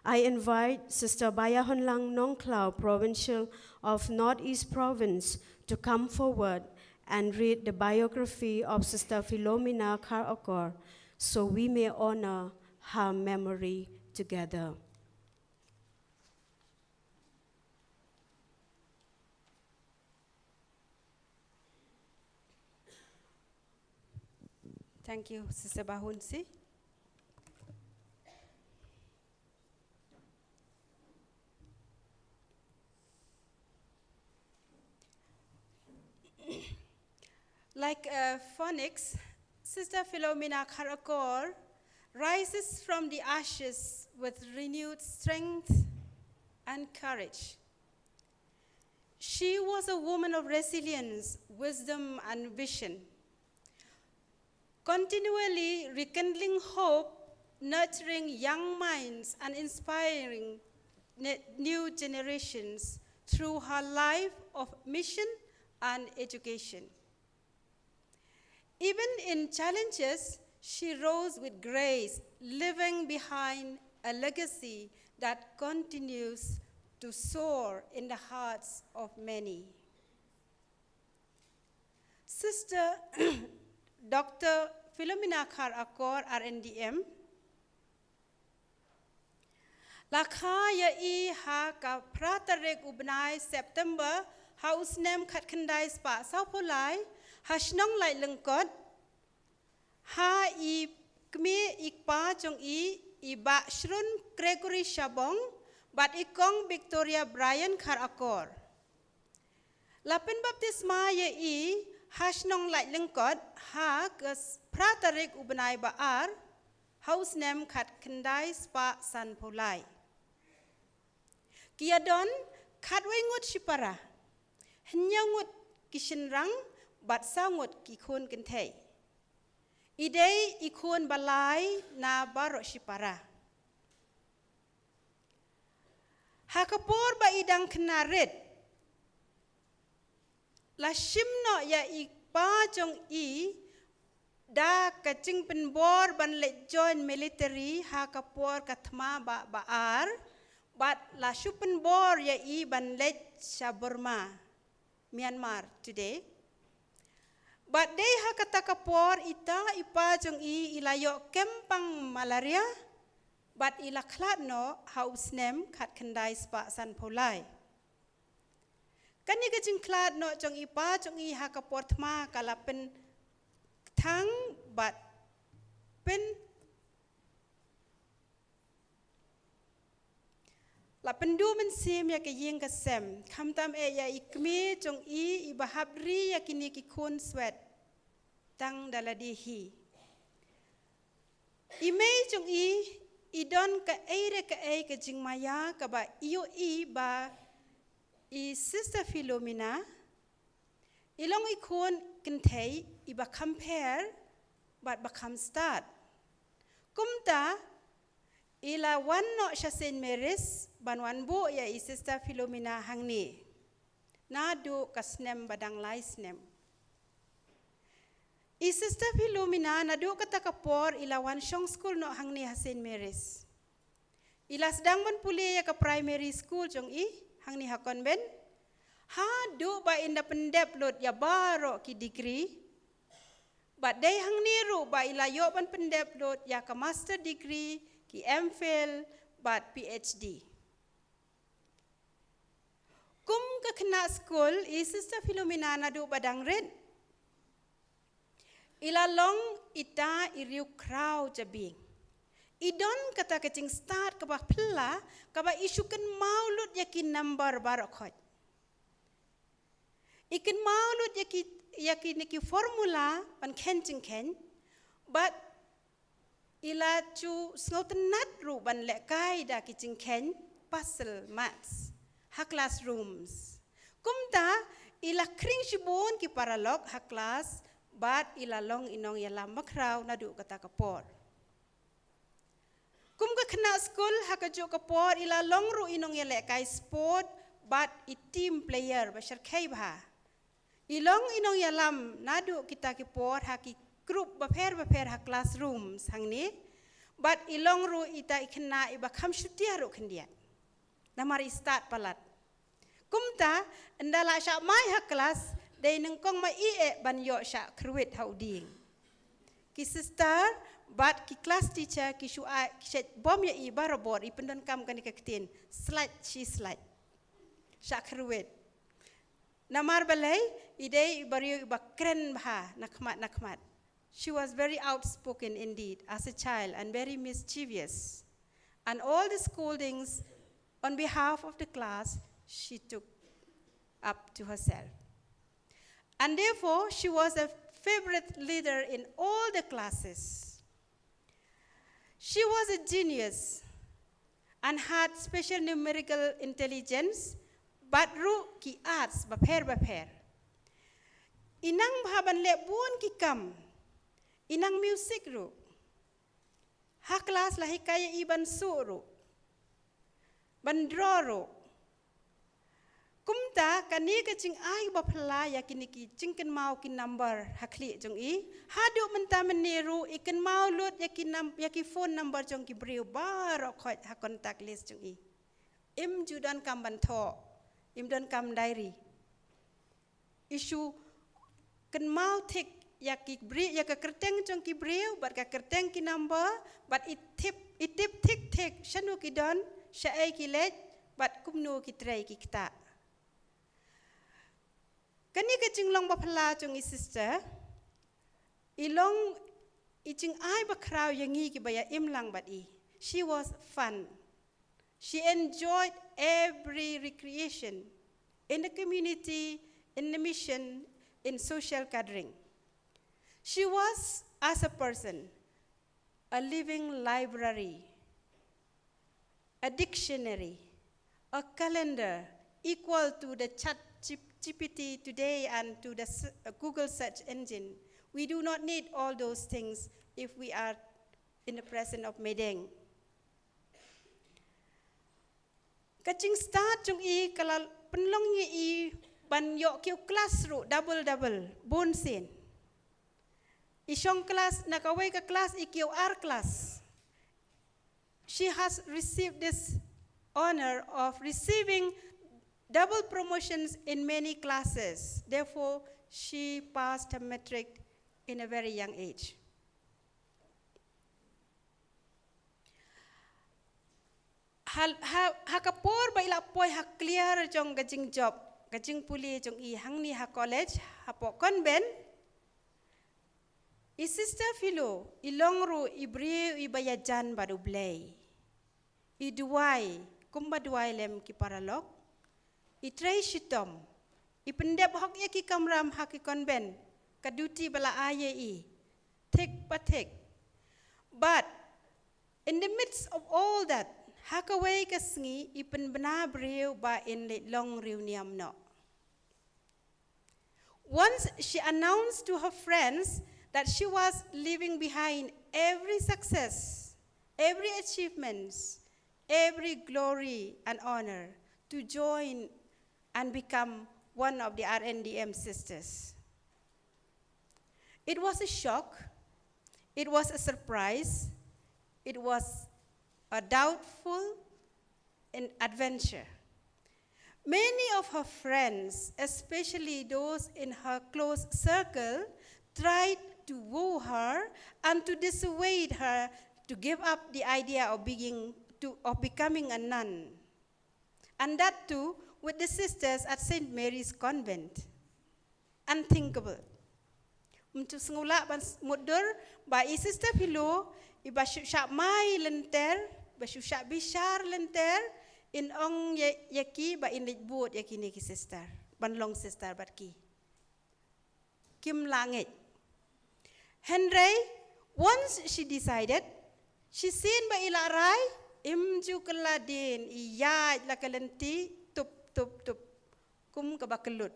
I invite Sister Bayahonlang Nongkhlaw, Provincial of Northeast Province, to come forward and read the biography of Sister Philomena Kharakor, so we may honor her memory together. Thank you, Sister Bahunsi. Like a phoenix, Sister Philomena Kharakor rises from the ashes with renewed strength and courage. She was a woman of resilience, wisdom, and vision, continually rekindling hope, nurturing young minds, and inspiring ne- new generations through her life of mission and education. Even in challenges, she rose with grace, leaving behind a legacy that continues to soar in the hearts of many. Sister Doctor Philomena Kharakor R N D M, la kha ïa i ha ka phra tarik u bnai September ha u snem khatkhyndai spah sawphew lai ha shnong Laitlyngkot, ha i kmie i kpa jong i, i Bah Shrun Gregory Shabong bad i Kong Victoria Brian Kharakor. La pynbaptisma ïa i ha shnong Laitlyngkot ha ka phra tarik u bnai ba ar ha u snem khatkhyndai spah sanphew lai. Ki ïadon khatwei ngut shipara, hynñiew ngut ki shynrang bad saw ngut ki khun kynthei. I dei i khun ba lai na baroh shipara. Ha ka por ba i dang khynnah rit, la shim noh ïa i pa jong i da ka jingpynbor ban leit join military ha ka por ka thma ba, ba ar, bad la shu pynbor ïa i ban leit sha Burma, Myanmar today. Bad dei ha kata ka por ita i pa jong i i la ïoh kem pang malaria, bad i la khlad noh ha u snem khatkhyndai spah sanphew lai. Kane ka jingkhlad noh jong i pa jong i ha ka por thma ka la pynthang bad pyn la pynduh mynsiem ïa ka ïing ka sem, khamtam eh ïa i kmie jong i i ba hap ri ïa kine ki khun swet tang da lade hi. I mei jong i i don kaei re kaei ka jingmaïa kaba i ïohi ba i Sister Philomena i long i khun kynthei i ba kham pher bad ba kham stad. Kumta i la wan noh sha Saint Mary's ban wan buh ïa i Sister Philomena hangne naduh ka snem ba dang lai snem. I Sister Philomena naduh kata ka por i la wan shong skul noh hangne ha Saint Mary's. I la sdang ban pule ïa ka primary school jong i hangne ha convent. Haduh ba in da pyndep lut ïa baroh ki degree. Bad dei hangne ruh ba i la ïoh ban pyndep lut ïa ka master degree, ki M Phil, bad P H D. Kum ka khynnah skul, i Sister Philomena naduh ba dang rit, i la long ita i riewkhraw jabieng. I don kata ka jingstad kaba phylla, kaba i shu kynmaw lut ïa ki number baroh khoit. I kynmaw lut ïa ki, ïa kine ki formula ban kheiñ jingkheiñ, bad i la ju sngewtynnat ruh ban lehkai da ki jingkheiñ puzzle maths ha classrooms. Kumta i la khring shibun ki paralok ha class, bad i la long i nongïalam bakhraw naduh kata ka por. Kum ka khynnah skul ha kajuh ka por i la long ruh i nongïalehkai sport bad i team player ba shyrkhei bha. I long i nongïalam naduh kita ki por ha ki group bapher bapher ha classrooms hangne. Bad i long ruh ita i khynnah iba kham shutia ruh khyndiat. Namar i stad palat. Kumta, ynda la shah mai ha class, dei nyngkong ma i eh ban ïoh shah kyrwit ha u dieng. Ki sister bad ki class teacher ki shu ai, ki shet bom ïa i barabor, i pyndonkam kane ka ktien, slat shi slat. Shah kyrwit. Namar balei, i dei i briew iba kren bha na khmat na khmat. She was very outspoken indeed as a child and very mischievous. And all the scoldings on behalf of the class she took up to herself. And therefore, she was a favorite leader in all the classes. She was a genius and had special numerical intelligence, bad ruh ki arts bapher bapher. I nang bha ban leh bun ki kam, i nang music ruh. Ha class la hikai ïa i ban suh ruh, ban draw ruh. Kumta kane ka jingai ba phylla ïa kine ki jingkynmaw ki number ha khlieh jong i. Haduh mynta mynne ruh i kynmaw lut ïa ki nam-, ïa ki phone number jong ki briew baroh khoit ha contact list jong i. Im ju donkam ban thoh, im donkam diary. I shu kynmaw thik ïa ki briew, ïa ka kyrteng jong ki briew, bad ka kyrteng ki number, bad i tip, i tip thik thik shano ki don, shaei ki leit, bad kumno ki trei ki ktah. Kane ka jinglong ba phylla jong i sister, i long i jingai bakhraw ïa ngi kiba ïa im lang bad i. She was fun. She enjoyed every recreation in the community, in the mission, in social gathering. She was, as a person, a living library, a dictionary, a calendar equal to the Chat G P T today and to the s-, uh, Google search engine. We do not need all those things if we are in the presence of Mehding. Ka jingstad jong i ka la pynlong ïa i ban ïoh kiew class ruh double double, bun sien. I shong class, na kawei ka class i kiew ar class. She has received this honor of receiving double promotions in many classes. Therefore, she passed her matric in a very young age. Ha, ha, ha ka por ba i la poi ha kliar jong ka jingjop, ka jingpule jong i hangne ha college, hapoh convent, i Sister Philo i long ruh i briew iba ïajan bad U Blei. I duwai kumba duwai lem ki paralok. I trei shitom. I pyndep hok ïa ki kamram ha ki convent, ka duty ba la ai ïa i. Thik pa thik. But in the midst of all that, ha kawei ka sngi i pynbna briew ba in leit long riewniam noh. Once she announced to her friends that she was leaving behind every success, every achievement, every glory and honor to join and become one of the R N D M sisters. It was a shock. It was a surprise. It was a doubtful an adventure. Many of her friends, especially those in her close circle, tried to woo her and to dissuade her to give up the idea of being to, of becoming a nun. And that too with the sisters at Saint Mary's Convent. Unthinkable. Ym ju sngewlah ban mutdur ba i Sister Philo iba shu shah mai lynter, ba shu shah bishar lynter, in ong ïa ki ba in leit bud ïa kine ki sister ban long sister bad ki. Kim lah ngeit. Hynrei once she decided, shisien ba i la rai, ym ju kylla dien, i ïaid la ka lynti tup tup tup kum kaba kyllut.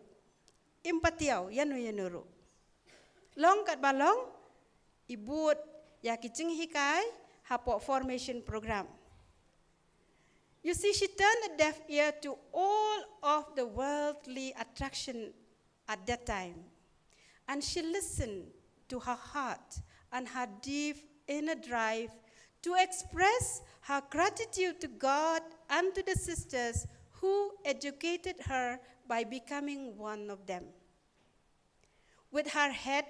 Im patiaw ïano ïano ruh. Long katba long, i bud ïa ki jinghikai hapoh formation program. You see, she turned a deaf ear to all of the worldly attraction at that time. And she listened to her heart and her deep inner drive to express her gratitude to God and to the sisters who educated her by becoming one of them. With her head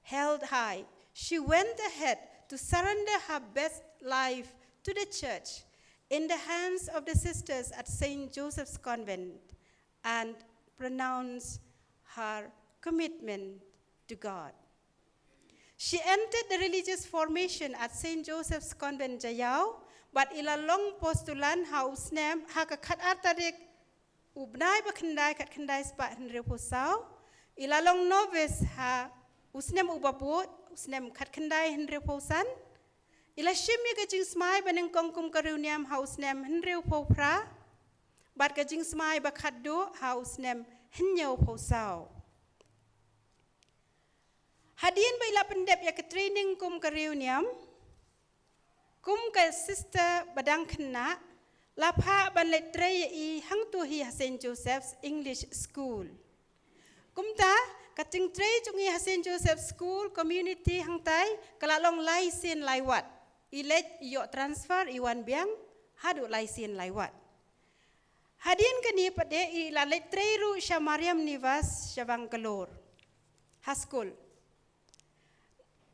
held high, she went ahead to surrender her best life to the church in the hands of the sisters at Saint Joseph's Convent and pronounce her commitment to God. She entered the religious formation at Saint Joseph's Convent, Jaiaw, bad i la long postulan ha u snem, ha ka khatar tarik u bnai ba khyndai, khatkhyndai spah hynriewphew saw, i la long novice ha u snem uba bud, u snem khatkhyndai hynriewphew san, i la shim ïa ka jingsmai banyngkong kum ka riewniam ha u snem hynriewphew phra, bad ka jingsmai ba khatduh ha u snem hynñiewphew saw. Hadien ba i la pyndep ïa ka training kum ka riewniam, kum ka sister ba dang khynnah, la phah ban leit trei ïa i hangto hi ha Saint Joseph's English School. Kumta, ka jingtrei jong i ha Saint Joseph's School Community hangtai, ka la long lai sien lai wat. I leit i ïoh transfer, i wan biang, haduh lai sien lai wat. Hadien kane pat de i la leit trei ruh sha Mariam Nivas sha Bangalore. Ha skul.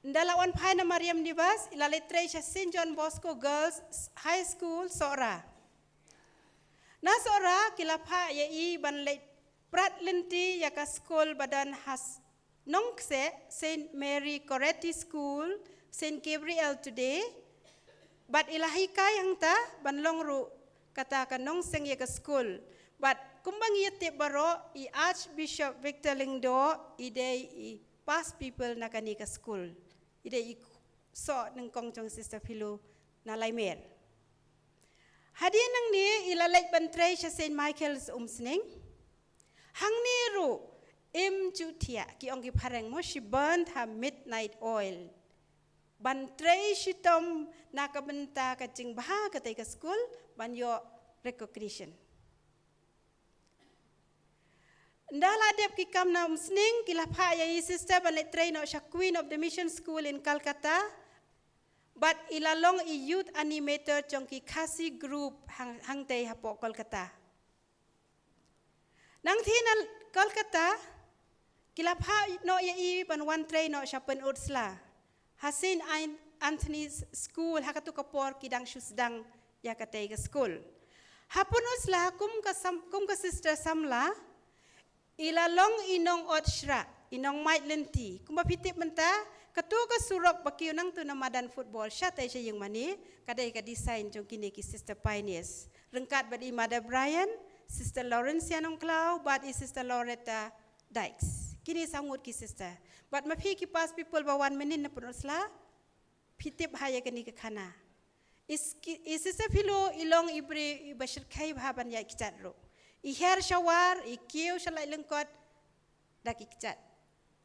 Ynda la wan phai na Mariam Nivas, i la leit trei sha Saint John Bosco Girls High School, Sohra. Na Sohra, ki la phah ïa i ban leit prat lynti ïa ka skul ba don ha Nongkseh, Saint Mary Coretti School, Saint Gabriel today. Bad i la hikai hangta ban long ruh kata ka nongseng ïa ka skul. Bad kumba ngi ïatip baroh, i Archbishop Victor Lyngdoh i dei i past pupil na kane ka skul. I dei i soh nyngkong jong Sister Philo na Laimer. Hadien nangne i la leit ban trei sha Saint Michael's Umsning. Hangne ruh, im ju thiah, ki ong ki phareng mo, she burned her midnight oil. Ban trei shitom na ka bynta ka jingbha katei ka skul, ban ïoh recognition. Ynda la dep ki kam na Umsning, ki la phah ïa i Sister ban leit trei noh sha Queen of the Mission School in Calcutta. Bad i la long i youth animator jong ki Khasi group hang, hangtei hapoh Kolkata. Nangthie na Kolkata, ki la phah noh ïa i ban wan trei noh sha Pynursla. Ha Saint An-, Anthony's School, ha katu ka por ki dang shu sdang ïa katei ka skul. Ha Pynursla, kum ka sam-, kum ka sister samla, i la long i nong ot shrah, i nong mait lynti. Kumba phi tip mynta, katu ka surok ba kiew nangtu na madan football, shatei sha ïing mane, ka dei ka design jong kine ki sister pioneers. Ryngkat bad i Mother Bryan, Sister Lawrence Nongklaw, bad i Sister Loretta Dykes. Kine saw ngut ki sister. Bad ma phi ki past pupil ba wan mynnin na Pynursla, phi tip ha ïa kane ka khana. I s-, ki, i Sister Philo i long i briew iba shyrkhei bha ban ïaid kjat ruh. I her shawar, i kiew sha lait lyngkot, da ki kjat.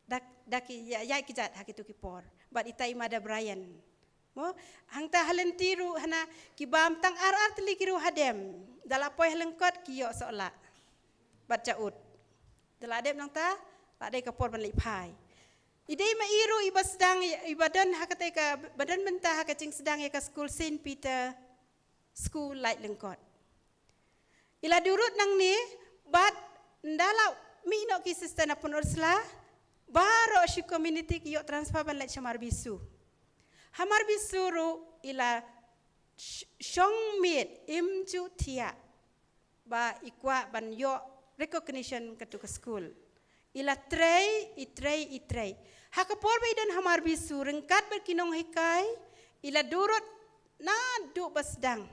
Da, da ki ïa-, ïaid kjat ha kitu ki por. Bad ita i Mother Bryan. Mo, hangta ha lynti ruh hana ki bam tang ar ar tylli ki ruh hadem. Da la poi ha lyngkot ki ïoh sohlah. Bad jaud. Da la dep nangta, la dei ka por ban leit phai. I dei ma i ruh i ba sdang, i ba don ha kata ka, ba don mynta ha ka jingsdang ïa ka skul Saint Peter School Laitlengkot. I la durut nangne, bad ynda la mih noh ki sister na Pynursla, baroh shi community ki ïoh transfer ban leit sha Marbisu. Ha Marbisu ruh i la sh-, shong miet, im ju thiah ba i kwah ban ïoh recognition katu ka skul. I la trei, i trei, i trei. Ha ka por ba i don ha Marbisu, ryngkat bad ki nonghikai, i la durut naduh ba sdang.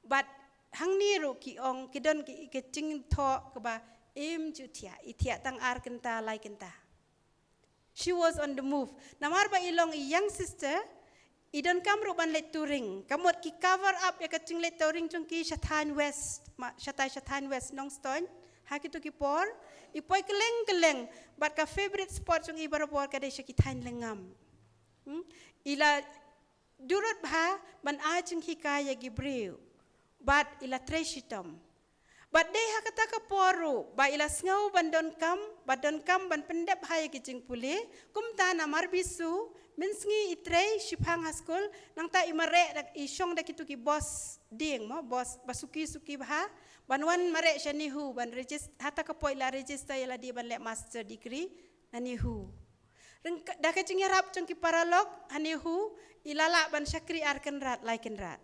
Bad hangne ruh ki ong, ki don ki, ki jingthoh kaba im ju thiah, i thiah tang ar kynta, lai kynta. She was on the move. Namar ba i long i young sister, i donkam ruh ban leit touring. Ka mut ki cover up ïa ka jingleit touring jong ki sha thaiñ West, ma, shatai sha thaiñ West Nongstoiñ. Ha kitu ki por, i poi kylleng kylleng, bad ka favorite spot jong i barabor ka dei sha ki thaiñ lyngngam. Hmm? I la durut bha ban ai jinghikai ïa ki briew. Bad i la trei shitom. Bad dei ha kata ka por ruh ba i la sngew ban donkam, ba donkam ban pyndep ha ïa ki jingpule, kumta na Marbisu, mynsngi i trei shiphang ha skul, nangta i mareh da, i shong da kitu ki bos dieng mo, bos ba suki suki bha, ban wan mareh sha NEHU, ban regis-, ha kata ka por i la register ïa lade ban leh master degree na NEHU. Ryngka-, da ka jingïarap jong ki paralok ha NEHU, i la lah ban shakri ar kynrad, lai kynrad.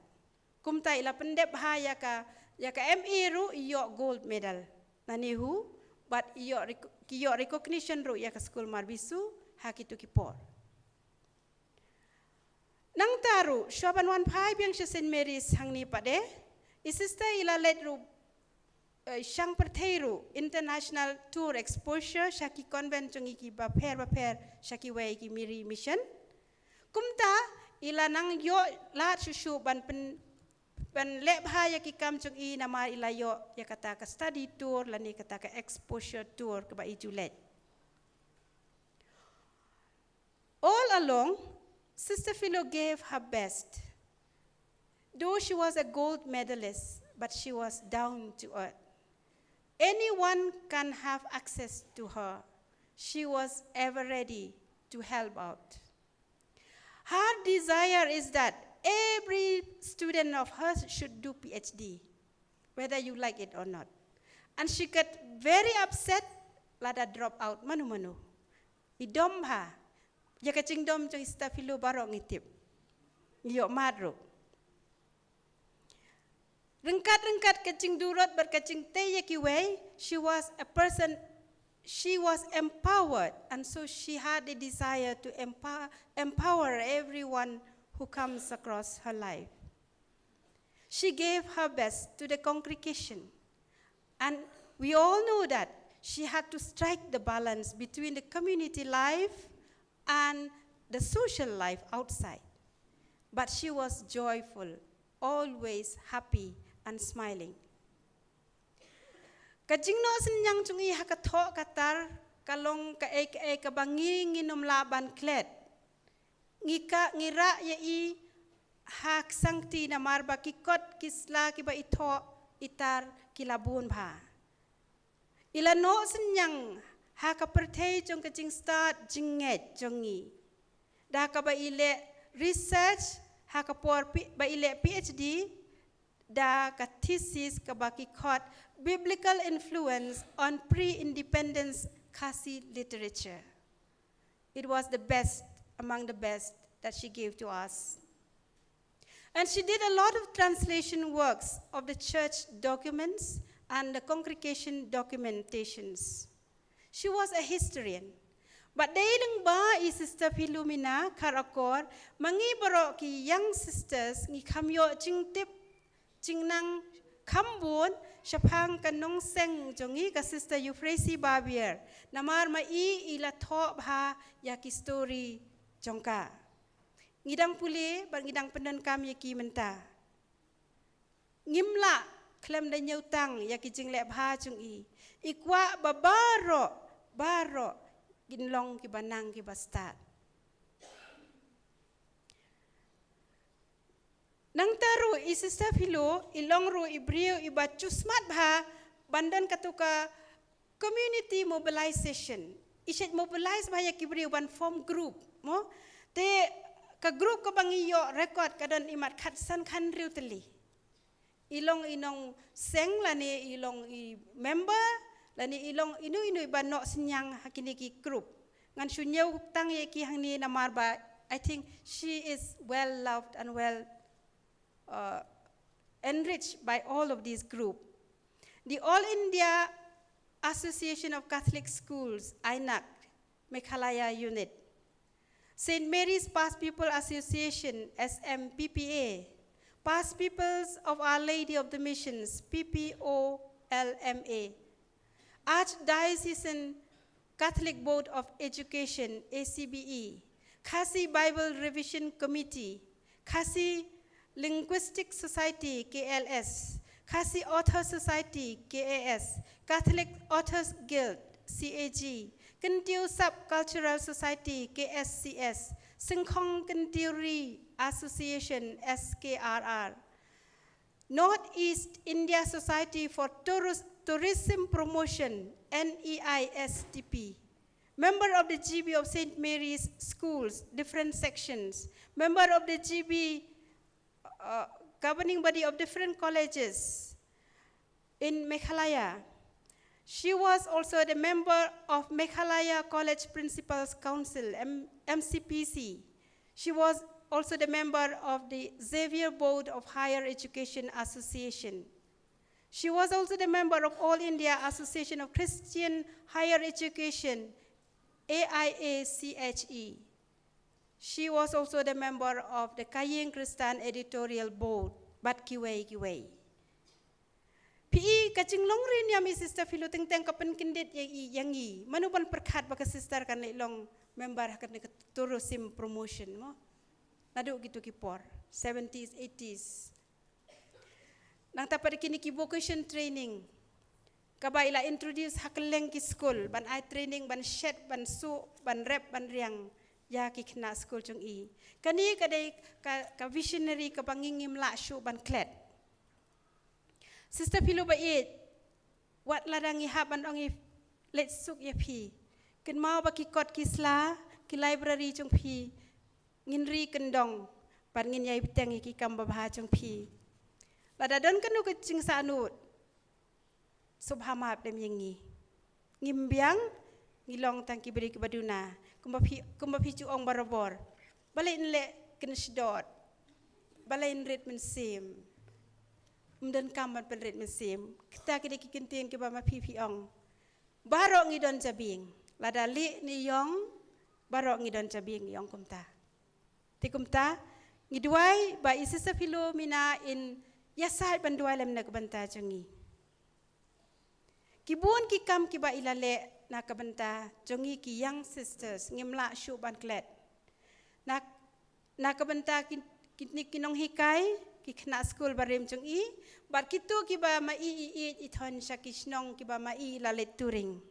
Kumta i la pyndep bha ïa ka, ïa ka M A ruh i ïoh gold medal na NEHU, bad i ïoh rec-, ki ïoh recognition ruh ïa ka skul Marbisu ha kitu ki por. Nangta ruh, shuwa ban wan phai biang sha Saint Mary's hangne pat de, i sister i la leit ruh, eh, shang pyrthei ruh, international tour exposure, sha ki convent jong i ki bapher bapher, sha kiwei ki Mary Mission. Kumta, i la nang ïoh lad shuh shuh ban pyn-, ban leh bha ïa ki kam jong i namar i la ïoh ïa kata ka study tour lane kata ka exposure tour kaba i ju leit. All along, Sister Philo gave her best. Though she was a gold medalist, but she was down to earth. Anyone can have access to her. She was ever ready to help out. Her desire is that every student of hers should do P H D, whether you like it or not. And she got very upset lada drop out mano mano. I dom bha. Ïa ka jingdom jong i Sister Philo baroh ngi tip. Ngi ïoh mad ruh. Ryngkat-ryngkat ka jingdurot bad ka jingtei ïa kiwei, she was a person, she was empowered, and so she had a desire to empower, empower everyone who comes across her life. She gave her best to the congregation, and we all know that she had to strike the balance between the community life and the social life outside. But she was joyful, always happy and smiling. Ka jingnoh synñiang jong i ha ka thoh ka tar, ka long kaei kaei kaba ngi ngin ym lah ban klet. Ngi ka, ngi rah ïa i ha ka sangti namar ba ki kot ki sla kiba i thoh i tar ki la bun bha. I la noh synñiang ha ka pyrthei jong ka jingstad jingngeit jong ngi. Da kaba i leh research ha ka por pi-, ba i leh P H D, da ka thesis kaba ki khot Biblical Influence on Pre-Independence Khasi Literature. It was the best among the best that she gave to us. And she did a lot of translation works of the church documents and the congregation documentations. She was a historian. Bad dei lyngba i Sister Philomena Kharakor, ma ngi baroh ki young sisters ngi kham ïoh jingtip jingnang kham bun shaphang ka nongseng jong ngi ka Sister Euphrasie Babier. Namar ma i i la thoh bha ïa ki story jong ka. Ngi dang pule bad ngi dang pyndonkam ïa ki mynta. Ngim lah khlem da ñiewtang ïa ki jingleh bha jong i. I kwah ba baroh, baroh kin long kiba nang kiba stad. Nangta ruh i Sister Philo i long ruh i briew iba ju smat bha ban don katu ka community mobilization. i shait mobilize bha ïa ki briew ban form group, mo? Te ka group kaba ngi ïoh record ka don imat khatsan khanriew tylli. I long i nongseng lane i long i member lane i long inu inu iba noh synñiang ha kine ki group. Ngan shu ñiew tang ïa ki hangne namar ba I think she is well loved and well uh, enriched by all of these groups. The All India Association of Catholic Schools, AINAC, Meghalaya Unit. Saint Mary's Past Pupil Association, S M P P A. Past Pupils of Our Lady of the Missions, P P O L M A. Archdiocesan Catholic Board of Education, A C B E, Khasi Bible Revision Committee, Khasi Linguistic Society, K L S, Khasi Author Society, K A S, Catholic Authors Guild, C A G, Kyntiew Subcultural Society, K S C S, Syngkhong Kyntiew Ri Association, S K R R, North East India Society for Tourist, Tourism Promotion, N E I S T P, member of the G B of Saint Mary's Schools, different sections, member of the G B uh, governing body of different colleges in Meghalaya. She was also the member of Meghalaya College Principals Council, M- M C P C. She was also the member of the Xavier Board of Higher Education Association. She was also the member of All India Association of Christian Higher Education, A I A C H E. She was also the member of the Kaying Christian Editorial Board, bad kiwei kiwei. Phi i ka jinglong ri niam i Sister Philo teng teng ka pynkyndit ïa i ïa ngi. Mano ban pyrkhat ba ka sister kan leit long member ha kane ka tourism promotion mo. Naduh kito ki por, seventies, eighties. Nangta pat kine ki vocation training kaba i la introduce ha kylleng ki skul, ban ai training, ban shet, ban suh, ban rep, ban riang ïa ki khynnah skul jong i. Kane ka dei ka, ka visionary kaba ngi ngim lah shuh ban klet. Sister Philo ba ïeit, wat lada ngi hap ban ong i leit suk ïa phi. Kynmaw ba ki kot ki sla, ki library jong phi ngin ri kyndong, bad ngin ïai bteng ïa ki kam babha jong phi. Lada don kano ka jingsahnud, sngewbha map lem ïa ngi. Ngim biang, ngi long tang ki briew kiba duna. Kumba phi, kumba phi ju ong barabor. Balei yn leh kynsdot? Balei yn rit mynsiem? Ym don kam ban pynrit mynsiem. Kita ki dei ki kyntien kiba ma phi phi ong. Baroh ngi don jabieng. Lada lieh ne ïong, baroh ngi don jabieng, i ong kumta. Te kumta, ngi duwai ba i Sister Philomena in ïasaid ban duwai lem na ka bynta jong ngi. Ki bun ki kam kiba i la leh na ka bynta jong ngi ki young sisters, ngim lah shuh ban klet. Na, na ka bynta ki, ki, ki nonghikai, ki khynnah skul barim jong i, bad kito kiba ma i i ïeit i thon sha ki shnong kiba ma i i la leit touring.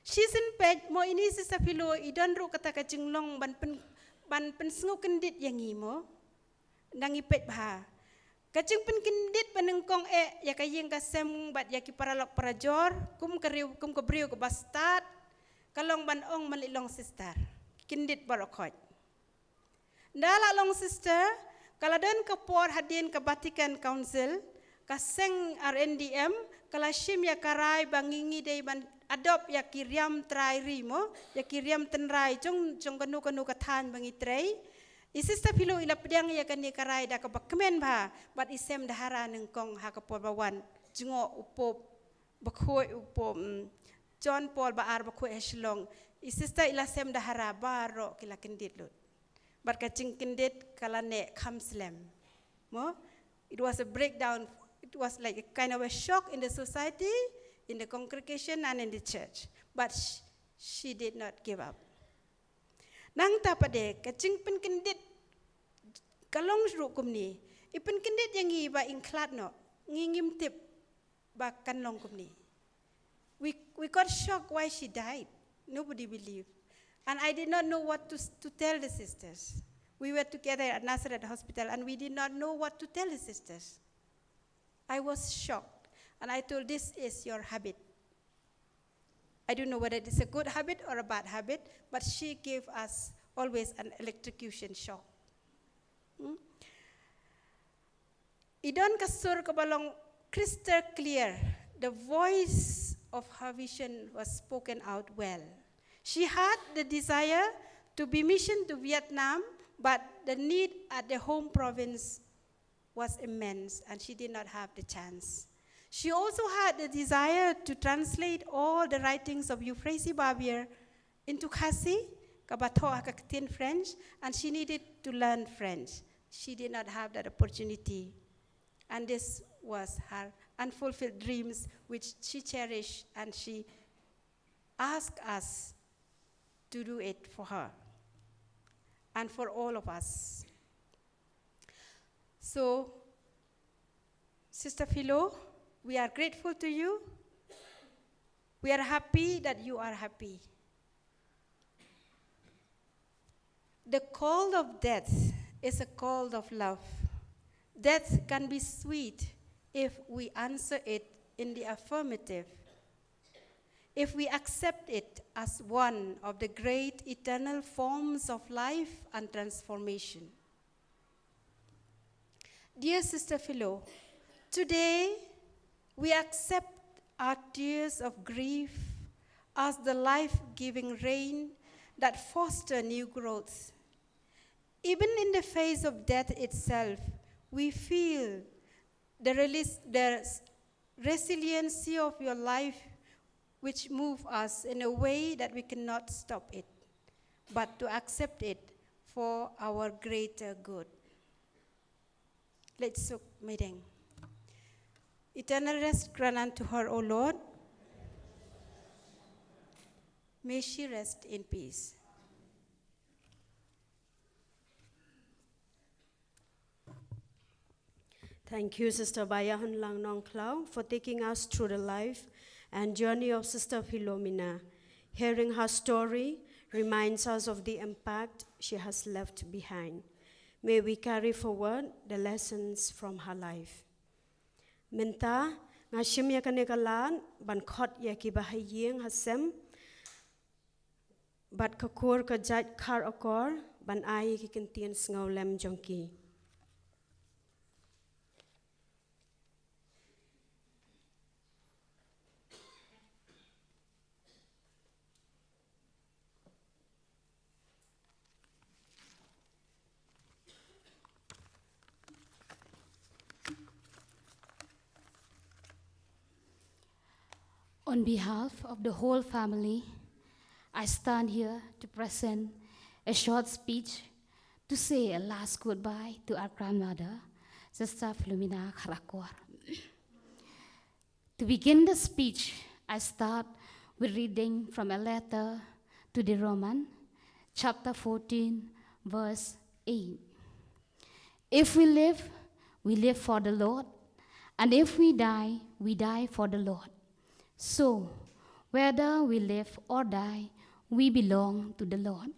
Shisien peit mo, ine i Sister Philo i don ruh kata ka jinglong ban pyn, ban pynsngew kyndit ïa ngi mo. Nang i peit bha. Ka jingpynkyndit ba nyngkong eh ïa ka ïing ka sem bad ïa ki paralok parajor, kum ka briew, kum ka briew kaba stad, ka long ban ong, man leh long sister. Kyndit baroh khoit. Nda la long sister, ka la don ka por hadien ka Vatican Council, ka seng R N D M ka la shim ïa ka rai ba ngi ngi dei ban adopt ïa ki riam trai ri mo, ïa ki riam tynrai jong, jong kano kano ka thaiñ ba ngi trei. I Sister Philo i la pdiang ïa kane ka rai da kaba kmen bha, bad i Sem Dahara nyngkong ha ka por ba wan jngoh u Pope bakhuid, u Pope, mm, John Paul ba ar bakhuid ha Shillong. I Sister i la Sem Dahara, baroh ki la kyndit lut. Bad ka jingkyndit ka la neh kham slem. Mo? It was a breakdown. It was like a kind of a shock in the society, in the congregation and in the church. But sh-, she did not give up. Nangta pat de, ka jingpynkyndit ka long ruh kumne. I pynkyndit ïa ngi ba ngin khlad noh, ngi ngim tip ba kan long kumne. We, we got shocked why she died. Nobody believed. And I did not know what to, to tell the sisters. We were together at Nazareth Hospital and we did not know what to tell the sisters. I was shocked. And I told, "This is your habit." I don't know whether it's a good habit or a bad habit, but she gave us always an electrocution shock. Hmm? I don ka sur kaba long crystal clear. The voice of her vision was spoken out well. She had the desire to be mission to Vietnam, but the need at the home province was immense and she did not have the chance. She also had the desire to translate all the writings of Euphrasie Barbier into Khasi, kaba thoh ha ka ktien French, and she needed to learn French. She did not have that opportunity. And this was her unfulfilled dreams, which she cherished, and she asked us to do it for her and for all of us. So, Sister Philo, we are grateful to you. We are happy that you are happy. The call of death is a call of love. Death can be sweet if we answer it in the affirmative, if we accept it as one of the great eternal forms of life and transformation. Dear Sister Philo, today we accept our tears of grief as the life-giving rain that foster new growth. Even in the face of death itself, we feel the, release, the resiliency of your life, which move us in a way that we cannot stop it, but to accept it for our greater good. Let's suk meideng. Eternal rest grant unto her, O Lord. May she rest in peace. Thank you, Sister Bayahunlang Nongkhlaw, for taking us through the life and journey of Sister Philomena. Hearing her story reminds us of the impact she has left behind. May we carry forward the lessons from her life. Mynta, nga shim ïa kane ka lad ban khot ïa ki ba ha ïing ha sem bad ka kur ka jait Khar Akor ban ai ki kyntien sngewlem jong ki. On behalf of the whole family, I stand here to present a short speech to say a last goodbye to our grandmother, Sister Philomena Khar Akor. To begin the speech, I start with reading from a letter to the Roman, chapter fourteen, verse eight. If we live, we live for the Lord, and if we die, we die for the Lord. So, whether we live or die, we belong to the Lord.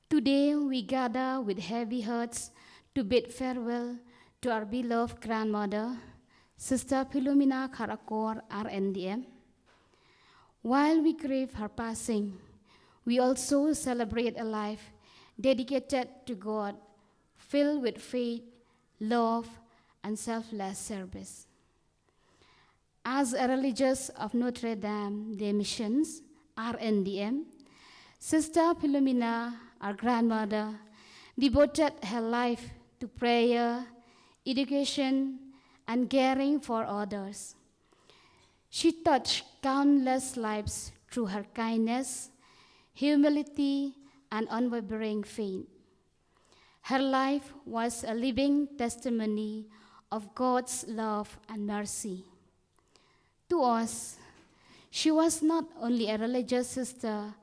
Today, we gather with heavy hearts to bid farewell to our beloved grandmother, Sister Philomena Khar Akor, R N D M. While we grieve her passing, we also celebrate a life dedicated to God, filled with faith, love, and selfless service. As a religious of Notre Dame des Missions, R N D M, Sister Philomena, our grandmother, devoted her life to prayer, education, and caring for others. She touched countless lives through her kindness, humility, and unwavering faith. Her life was a living testimony of God's love and mercy. To us, she was not only a religious sister,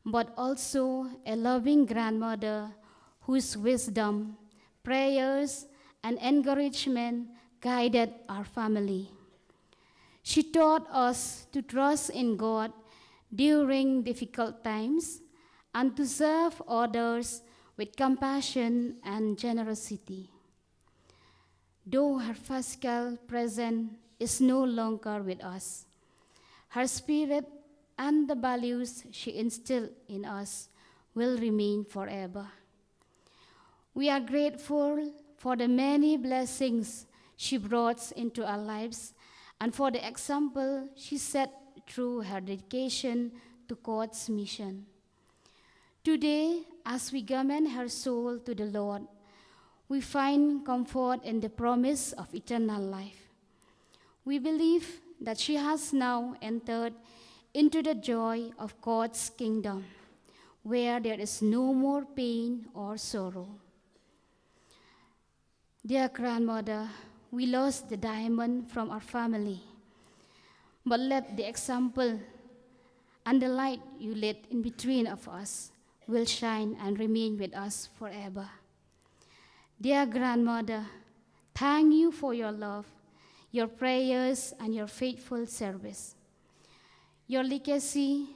but also a loving grandmother whose wisdom, prayers, and encouragement guided our family. She taught us to trust in God during difficult times and to serve others with compassion and generosity. Though her physical presence is no longer with us, her spirit and the values she instilled in us will remain forever. We are grateful for the many blessings she brought into our lives and for the example she set through her dedication to God's mission. Today, as we commend her soul to the Lord, we find comfort in the promise of eternal life. We believe that she has now entered into the joy of God's kingdom, where there is no more pain or sorrow. Dear grandmother, we lost the diamond from our family, but let the example and the light you lit in between of us will shine and remain with us forever. Dear grandmother, thank you for your love, your prayers, and your faithful service. Your legacy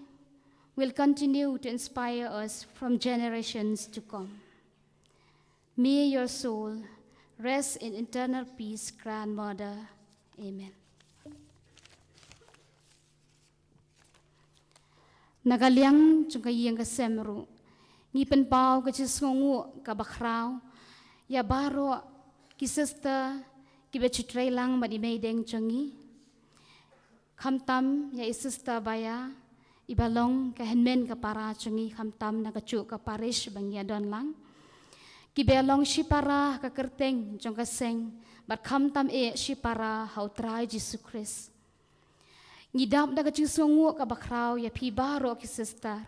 will continue to inspire us from generations to come. May your soul rest in eternal peace, grandmother. Amen. Na ka liang jong ka ïing ka sem ruh, ngi pynpaw ka jingsngewnguh kaba khraw ïa baroh ki sister kiba ju trei lang bad i meideng jong ngi. Khamtam ïa i sister Baya, iba long ka hynmen ka para jong ngi, khamtam na kajuh ka parish ba ngi ïa don lang. Kiba long shipara ka kyrteng jong ka seng, bad khamtam eh shipara ha u Trai Jisu Khrist. Ngi dap da ka jingsngewnguh kaba khraw ïa phi baroh ki sister.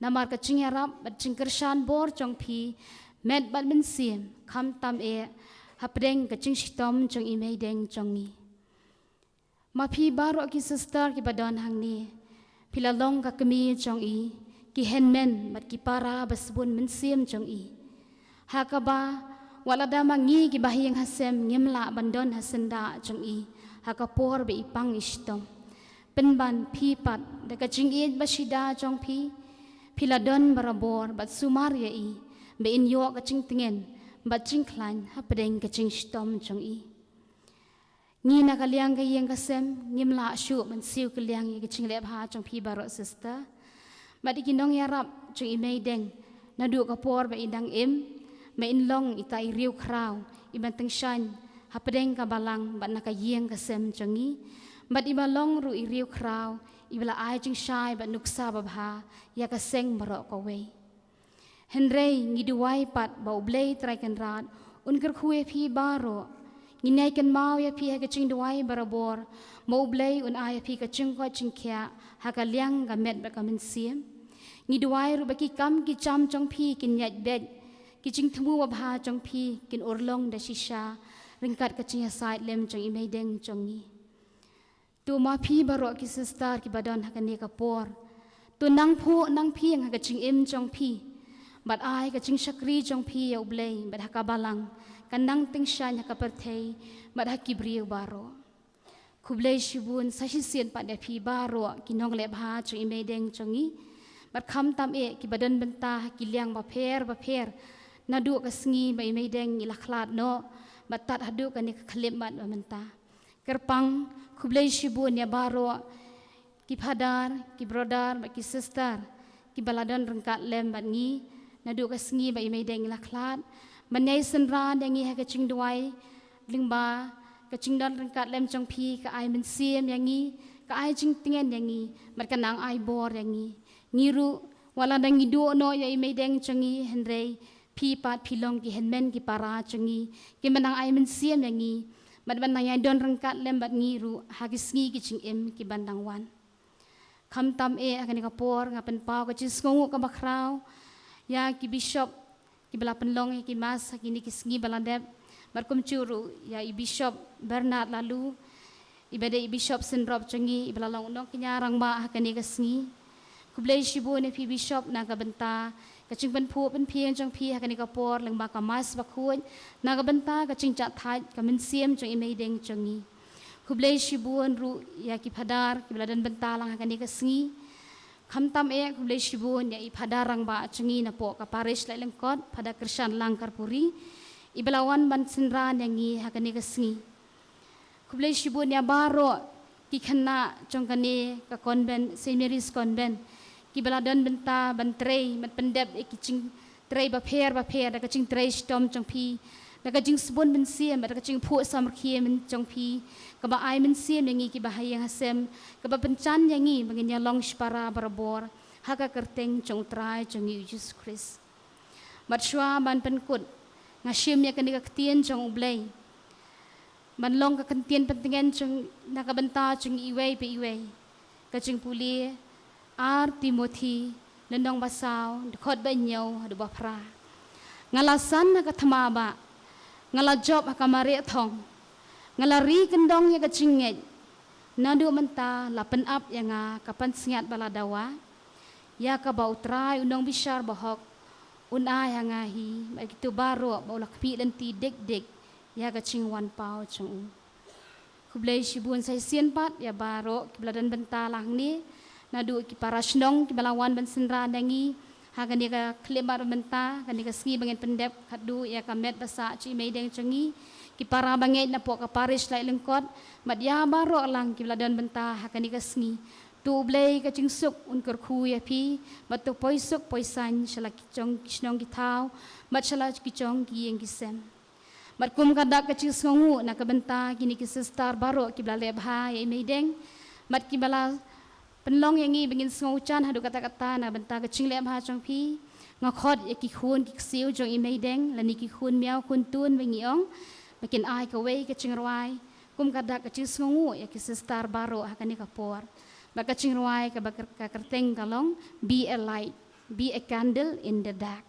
Namar ka jingïarap bad jingkyrshan bor jong phi, met bad mynsiem, khamtam eh hapdeng ka jingshitom jong i meideng jong ngi. Ma phi baroh ki sister kiba don hangne, phi la long ka kmie jong i, ki hynmen bad ki para ba sbun mynsiem jong i. Ha kaba, wat lada ma ngi kiba ha ïing ha sem ngim lah ban don ha syndah jong i ha ka por ba i pang i shitom, pynban phi pat da ka jingïeit ba shida jong phi, phi la don barabor bad sumar ïa i ba in ïoh ka jingtngen bad jingkhlaiñ hapdeng ka jingshitom jong i. Ngi na ka liang ka ïing ka sem ngim lah shuh ban siew kylliang ïa ka jingleh bha jong phi baroh sister. Bad ïa ki nongïarap jong i meideng naduh ka por ba i dang im, ba in long ita i riewkhraw iban tyngshaiñ hapdeng ka balang bad na ka ïing ka sem jong ngi. Bad iba long ruh i riewkhraw iba la ai jingshai bad nuksa babha ïa ka seng baroh kawei. Hynrei ngi duwai pat ba U Blei Trai Kynrad un kyrkhu ïa phi baroh. Ngin ïai kynmaw ïa phi ha ka jingduwai barabor ba U Blei un ai ïa phi ka jingkoit jingkhiah ha ka liang ka met bad ka mynsiem. Ngi duwai ruh ba ki kam ki jam jong phi kin ïaid beit, ki jingthmu babha jong phi kin urlong da shisha ryngkat ka jingïasaid lem jong i meideng jong ngi. To ma phi baroh ki sister kiba don ha kane ka por, to nang phuh nang phieng ha ka jingim jong phi, bad ai ka jingshakri jong phi ïa U Blei bad ha ka balang kan nang tyngshaiñ ha ka pyrthei bad ha ki briew baroh. Khublei shibun sa shisien pat ïa phi baroh ki nongleh bha jong i meideng jong ngi, bad khamtam eh kiba don bynta ha ki liang bapher bapher naduh ka sngi ba i meideng i la khlad noh bad tad haduh kane ka khyllipmat ba mynta. Kyrpang, khublei shibun ïa baroh ki phadar, ki brother bad ki sister kiba la don ryngkat lem bad ngi naduh ka sngi ba i meideng i la khlad. Ban ïai synran ïa ngi ha ka jingduwai lyngba ka jingdon ryngkat lem jong phi ka ai mynsiem ïa ngi, ka ai jingtngen ïa ngi, bad ka nang ai bor ïa ngi. Ngi ruh wat lada ngi duh noh ïa i meideng jong ngi, hynrei phi pat phi long ki hynmen ki para jong ngi kiban nang ai mynsiem ïa ngi bad ban nang ïai don ryngkat lem bad ngi ruh ha ki sngi ki jingim kiban dang wan. Khamtam eh ha kane ka por nga pynpaw ka jingsngewnguh kaba khraw ïa ki bishop kiba la pynlong ïa ki mass ha kine ki sngi ba la dep, bad kumjuh ruh ïa i Bishop Bernard Laloo, iba dei i Bishop synrop jong ngi, iba la long u nongkñia rangbah ha kane ka sngi. Khublei shibun ïa phi Bishop na ka bynta ka jingpynphuh pynphieng jong phi ha kane ka por lyngba ka mass bakhuid, na ka bynta ka jingjahthait ka mynsiem jong i meideng jong ngi. Khublei shibun ruh ïa ki phadar kiba la don bynta lang ha kane ka sngi. Khamtam eh khublei shibun ïa i phadar rangbah jong ngi napoh ka parish Laitlangkot, Phadar Krishan Lang Karpuri, iba la wan ban synran ïa ngi ha kane ka sngi. Khublei shibun ïa baroh ki khynnah jong kane ka convent, St Mary's Convent, kiba la don bynta ban trei, ban pyndep ïa ki jingtrei bapher bapher, da ka jingtrei shitom jong phi, da ka jingsbun mynsiem, da ka jingphuh samrkhie jong phi, kaba ai mynsiem ïa ngi kiba ha ïing ha sem, kaba pynchan ïa ngi ba ngin ïa long shipara barabor ha ka kyrteng jong U Trai jong ngi U Jisu Khrist. Bad shuwa ban pynkut, nga shim ïa kane ka ktien jong U Blei ban long ka ktien pyntngen jong, na ka bynta jong iwei pa iwei. Ka jingpule, Ar Timothi, lynnong ba saw, dkhot ba hynñiew haduh ba phra. Nga la san ha ka thma ba, nga la jop ha ka mareh thong, nga la ri kyndong ïa ka jingngeit. Naduh mynta la pynap ïa nga ka pansngiat ba la dawa, ïa kaba U Trai U Nongbishar Bahok un ai ha nga hi, bad kito baroh ba u la kpih lynti dik dik ïa ka jingwan paw jong u. Khublei shibun sa shisien pat ïa baroh kiba la don bynta lang hangne, naduh ki para shnong kiba la wan ban synran ïa ngi ha kane ka khyllipmat ba mynta, kane ka sngi ba ngin pyndep khadduh ïa ka met ba sah jong i meideng jong ngi, ki para bangeit napoh ka parish Laityngkot, bad ïa baroh lang kiba la don bynta ha kane ka sngi. To U Blei ka jingsuk un kyrkhu ïa phi, bad to poi suk poi saiñ sha la ki jong ki shnong ki thaw, bad sha la ki jong ki ïing ki sem. Bad kum ka dak ka jingsngewnguh na ka bynta kine ki sister baroh kiba la leh bha ïa i meideng, bad kiba la pynlong ïa ngi ba ngin sngew jan haduh katta katta na ka bynta ka jingleh bha jong phi. Nga khot ïa ki khun ki ksiew jong i meideng, lane ki khun miaw khun tun ba ngi ong, ba kin ai kawei ka jingrwai kum ka dak ka jingsngewnguh ïa ki sister baroh ha kane ka por. Bad ka jingrwai kaba kyr-, ka kyrteng ka long Be a Light, Be a Candle in the Dark.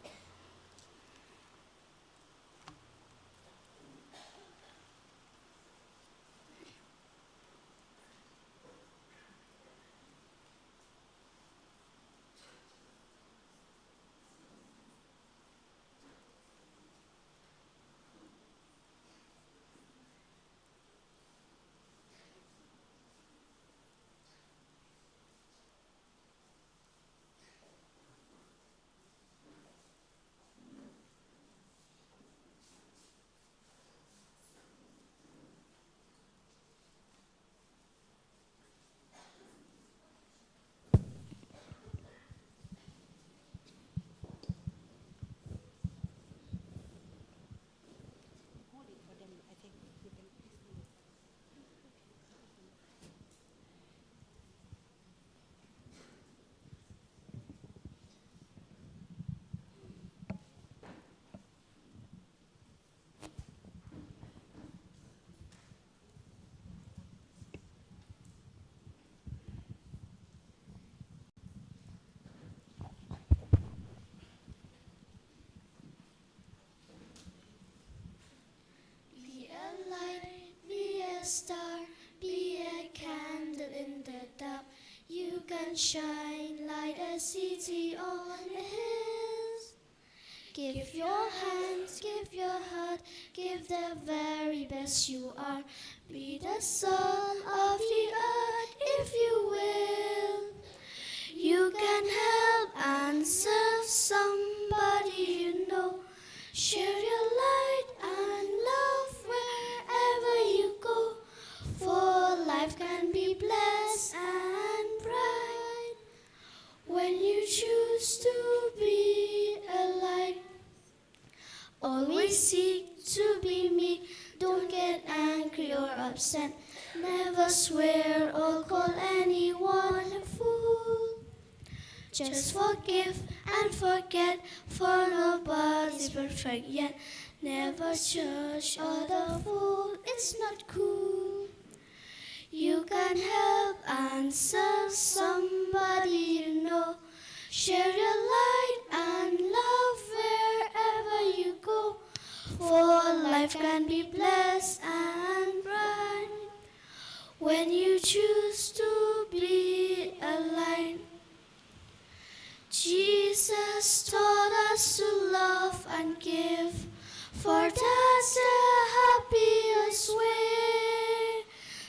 Be a light, be a star, be a candle in the dark. You can shine like a city on a hill. Give your hands, give your heart, give the very best you are. Be the salt of the earth if you will. You can help and serve somebody you know. Share your light and love wherever you go. For life can be blessed and bright when you choose to be a light. Always seek to be meek, don't get angry or upset. Never swear or call anyone a fool. Just forgive and forget, for nobody's perfect yet. Never judge other fool, it's not cool. You can help and serve somebody you know. Share your light and love wherever you go. For life can be blessed and bright when you choose to be a light. Jesus taught us to love and give, for that's the happiest way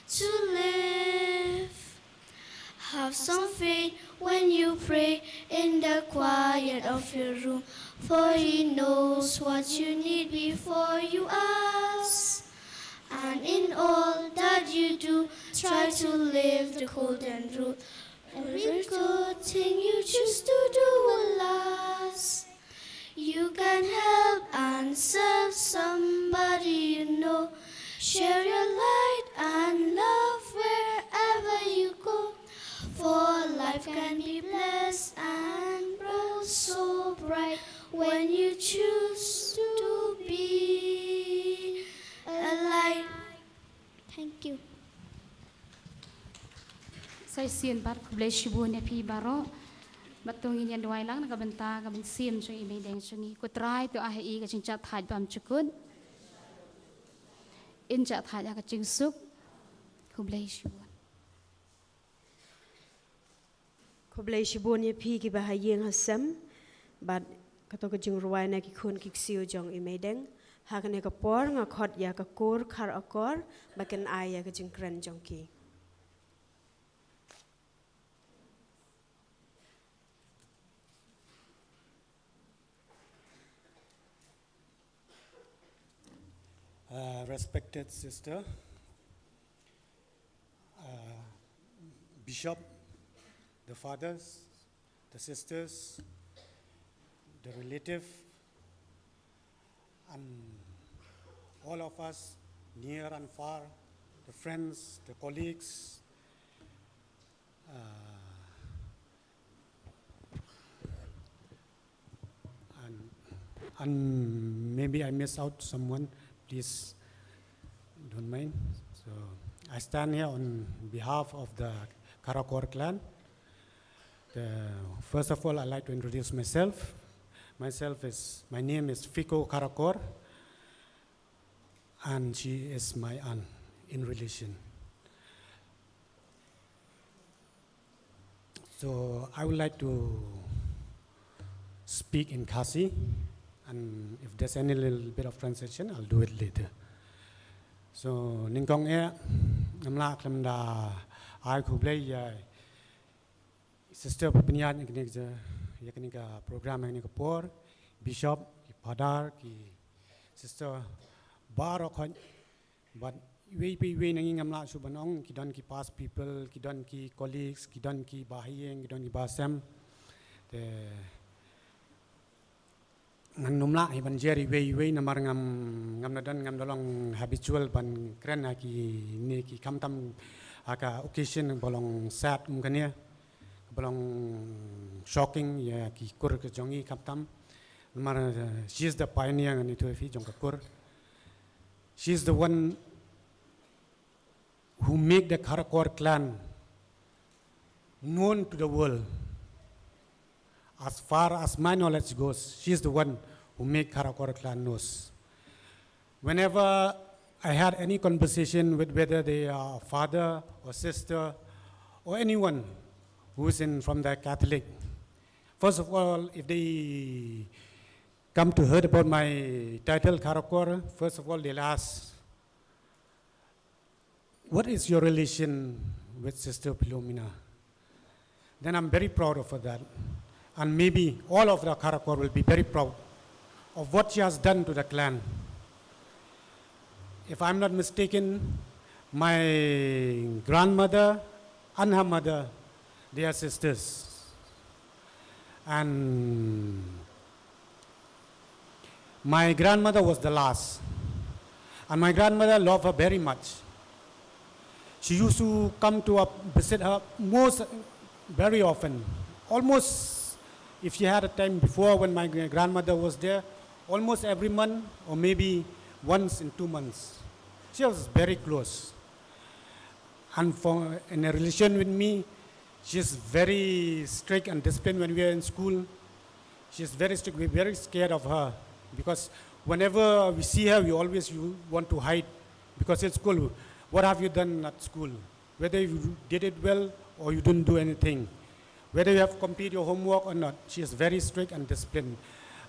to live. Have some faith when you pray in the quiet of your room, for He knows what you need before you ask. And in all that you do, try to live the golden rule. Every good thing you choose to do will last. You can help and serve somebody you know. Share your light and love wherever you go. For life can be blessed and grow so bright when you choose to be a light. Thank you. Sa shisien pat khublei shibun ïa phi baroh. Bad to ngin ïa duwai lang na ka bynta ka mynsiem jong i Meideng jong ngi. Ko Trai to ai ha i ka jingjahthait bymjukut. In jahthait ha ka jingsuk. Khublei shibun. Khublei shibun ïa phi kiba ha ïing ha sem bad kato ka jingrwai na ki khun ki ksiew jong i Meideng. Ha kane ka por nga khot ïa ka kur Khar Akor ba kin ai ïa ka jingkren jong ki. Uh, respected sister, uh, Bishop, the fathers, the sisters, the relative, and all of us, near and far, the friends, the colleagues, uh, and, and maybe I miss out someone, please don't mind. So I stand here on behalf of the Khar Akor clan. The, first of all, I'd like to introduce myself. Myself is, my name is Fiko Khar Akor, and she is my aunt in relation. So I would like to speak in Khasi, and if there's any little bit of translation, I'll do it later. So, nyngkong eh, ngam lah khlem da ai khublei ïa sister ba pynïaid ïa kane ka, ïa kane ka program, ïa kane ka por, bishop, ki father, ki sister baroh khoit, bad iwei pa iwei na ngi ngam lah shuh ban ong, ki don ki past people, ki don ki colleagues, ki don ki ba ha ïing, ki don ki ba sem. Te ngan ym lah hi ban jer iwei iwei namar ngam, ngam da don, ngam da long habitual ban kren ha kine ki, khamtam ha ka occasion ba long sad kum kane, ba long shocking ïa ki kur ka jong ngi khamtam. Namar, eh, she is the pioneer, ngan ïathuh ïa phi, jong ka kur. She is the one who make the Khar Akor clan known to the world. As far as my knowledge goes, she is the one who make Khar Akor clan known. Whenever I had any conversation with, whether they are father or sister or anyone who is in, from the Catholic, first of all, if they come to hear about my title, Khar Akor, first of all, they'll ask, "What is your relation with Sister Philomena?" Then I'm very proud of her that. And maybe all of the Khar Akor will be very proud of what she has done to the clan. If I'm not mistaken, my grandmother and her mother, they are sisters. And my grandmother was the last. And my grandmother loved her very much. She used to come to her, visit her most, very often. Almost, if she had a time before when my gra-, grandmother was there, almost every month or maybe once in two months. She was very close. And for, in a relation with me, she's very strict and disciplined when we are in school. She's very strict. We're very scared of her because whenever we see her, we always, you want to hide because it's school. What have you done at school? Whether you did it well or you didn't do anything, whether you have complete your homework or not, she is very strict and disciplined.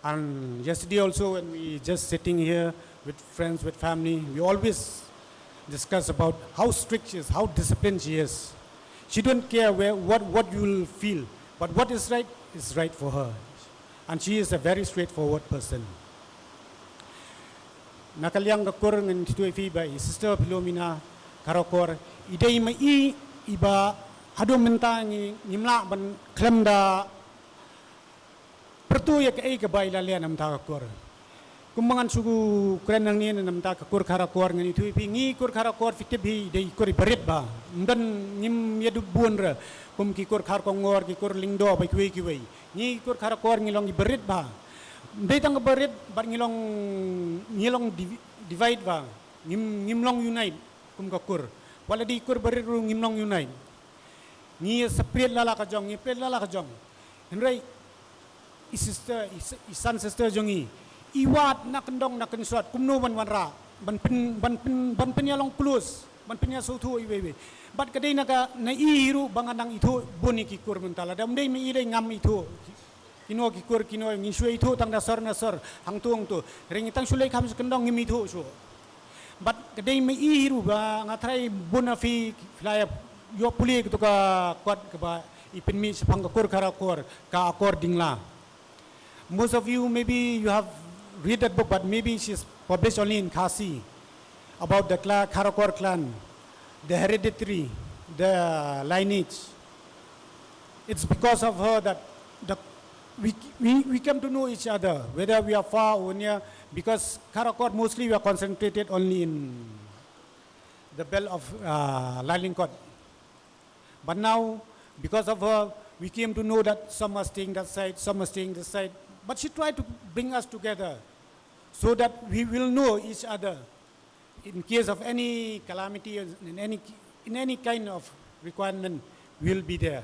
And yesterday also, when we just sitting here with friends, with family, we always discuss about how strict she is, how disciplined she is. She don't care where, what, what you will feel, but what is right is right for her. And she is a very straightforward person. Na ka liang ka kur ngan ïathuh ïa phi ba i Sister Philomena Kharkor i dei ma i iba haduh mynta ngi, ngim lah ban khlem da pyrta ïa kaei kaba i la leh na bynta ka kur. Kumba ngan shu kren hangne na bynta ka kur Kharkor, ngan ïathuh ïa phi, ngi kur Kharkor phi tip hi dei kur iba rit bha. Ym don, ngim ïa dup bun re kum ki kur Kharkongor, ki kur Lyngdoh bad kiwei kiwei. Ngi kur Kharkor ngi long iba rit bha. Ym dei tang kaba rit bad ngi long, ngi long divi-, divide bha. Ngim, ngim long unite kum ka kur. Wat la dei kur ba rit ruh ngim long unite. Ngi separate la la ka jong, ngi separate la la ka jong. Hynrei i sister, i s-, i san sister jong ngi, i wad na kyndong na kynsot kumno ban wanrah, ban pyn, ban pyn, ban pynïalong close, ban pynïasngewthuh iwei iwei. Bad ka dei na ka, na i hi ruh ba nga dang ithuh bun ïa ki kur mynta, lada ym dei ma i dei ngam ithuh kino ki kur kino, ngi shu ithuh tang da sor na sor, hangto hangto. Hynrei ngi tang shu leit kham sha kyndong ngim ithuh shuh. Bad ka dei ma i hi ruh ba nga tharai bun na phi, phi la ïoh pule kato ka kot kaba i pynmih shaphang ka kur Kharkor, ka Akor Dingla. Most of you, maybe you have read that book, but maybe she's published only in Khasi, about the cla-, Kharkor clan, the hereditary, the lineage. It's because of her that the, we, we, we came to know each other, whether we are far or near, because Kharkor mostly we are concentrated only in the belt of, uh, Lailyngkot. But now, because of her, we came to know that some are staying that side, some are staying this side. But she tried to bring us together so that we will know each other. In case of any calamity, in any, in any kind of requirement, we'll be there.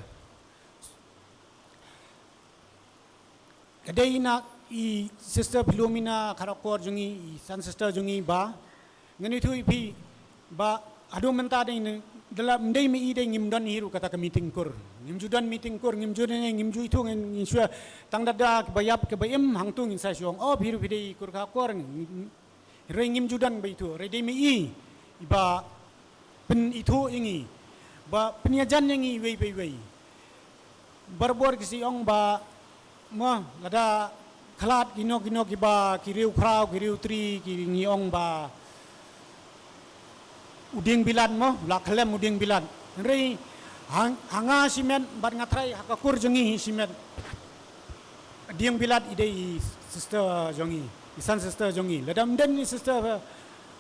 Ka dei na i Sister Philomena Kharkor jong ngi, i san sister jong ngi ba ngan ïathuh ïa phi ba haduh mynta dei ne, da la ym dei ma i dei ngim don hi ruh kata ka meeting kur. Ngim ju don meeting kur, ngim ju don, ngim ju ithuh, ngim, ngim shuwa. Tang da da kiba ïap kiba im hangto ngin sa shu ong, oh, phi ruh phi dei kur Kharkor. Hynrei ngim ju don ba ithuh, hynrei dei ma i iba pynithuh ïa ngi, ba pynïajan ïa ngi iwei pa iwei. Barabor ki sa ong ba, mo, lada khlad kino kino kiba, ki riew khraw, ki riew tri, ki, ngi ong ba u dieng bilat, mo, la khlem u dieng bilat. Hynrei ha, ha nga shimet bad nga tharai ha ka kur jong ngi hi shimet. Dieng bilat i dei i sister jong ngi, i san sister jong ngi. Lada ym don i sister,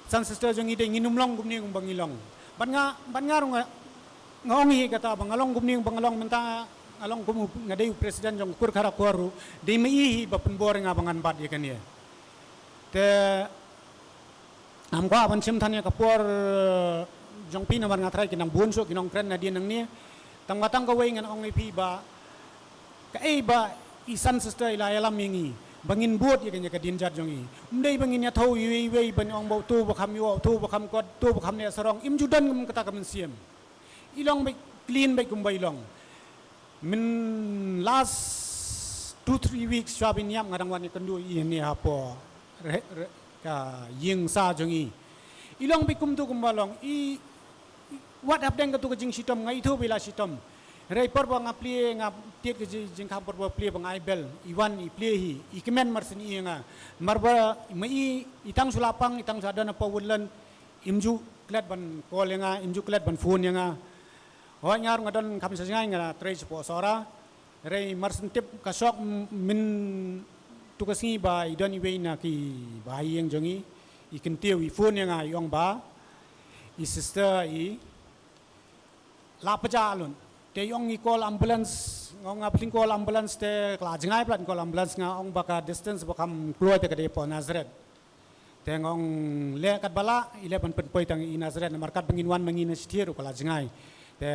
san sister jong ngi dei ngin ym long kumne kumba ngi long. Bad nga, bad nga ruh nga, nga ong hi kata ba nga long kumne kumba nga long mynta, nga long kum u, nga dei u president jong kur Kharkor ruh. Dei ma i hi ba pynbor ïa nga ba ngan bat ïa kane. Te ngam kwah ban shim than ïa ka por, eh, jong phi namar nga tharai ki nang bun shuh ki nongkren nadien nangne. Tang ba tang kawei ngan ong ïa phi ba kaei ba i san sister i la ïalam ïa ngi ba ngin bud ïa kane ka dienjat jong ngi. Ym dei ba ngin ïa thew iwei iwei ban ong ba uto ba kham ïoh, uto ba kham kot, uto ba kham leh sarong. Im ju don kum kata ka mynsiem. I long beit clean beit kumba i long. Mynta last two three weeks shwa ban ïap nga dang wan ïakynduh ïa i ne hapoh re, re, ka ïing sa jong i. I long beit kumto kumba long i, i wat hapdeng kato ka jingshitom nga ithuh ba i la shitom. Hynrei por ba nga plie nga tied ka ji-, jingkhang por ba plie ba nga ai bel i wan i plie hi i kmen mar shen i ïa nga. Mar ba ma i, i tang shu la pang, i tang shu la don hapoh Woodland. Im ju klet ban call ïa nga, im ju klet ban phone ïa nga. Hooid nga ruh nga don kham sha jngai nga trei shapoh Sohra. Hynrei mar shen tip ka shok m-, mynta ka sngi ba i don iwei na ki bahaïing jong i, i kyntiew i phone ïa nga i ong ba i sister i la pjah lut. Te i ong i call ambulance, nga ong nga pynlong call ambulance te ka la jngai palat call ambulance, nga ong ba ka distance ba kham kloi te ka dei hapoh Nazareth. Te nga ong leh katba lah, i leh ban pynpoi tang i Nazareth, namar katba ngin wan ma ngi na shi thiar ruh ka la jngai. Te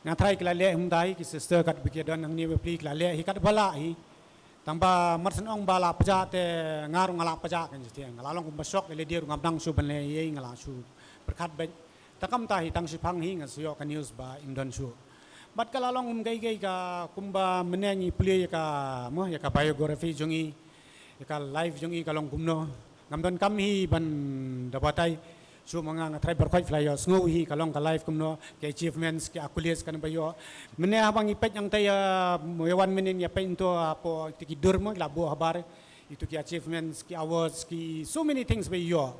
nga tharai ki la leh hi mynta hi, ki sister katba ki don hangne bapli ki la leh hi katba lah hi. Tang ba mar shen ong ba la pjah te nga ruh nga la pjah kan jithiang. Nga la long kumba shok, ïa lade ruh ngam nang shuh ban leh ei, nga la shu pyrkhat beit. Te kumta hi tang shiphang hi nga sa ïoh ka news ba im don shuh. Bad ka la long kum kaei kaei ka kumba mynne ngi pule ïa ka, mo, ïa ka biography jong i, ïa ka life jong i ka long kumno. Ngam don kam hi ban da batai shuh ma nga, nga tharai baroh khoit phi la ïohsngew hi ka long ka life kumno, ki achievements, ki accolades kan ba ïoh. Mynne haba ngi peit hangta ïa, mo, ïa wan mynne ïa peit hangto hapoh te ki dur, mo, la buh habar. Itu ki achievements, ki awards, ki so many things ba ïoh.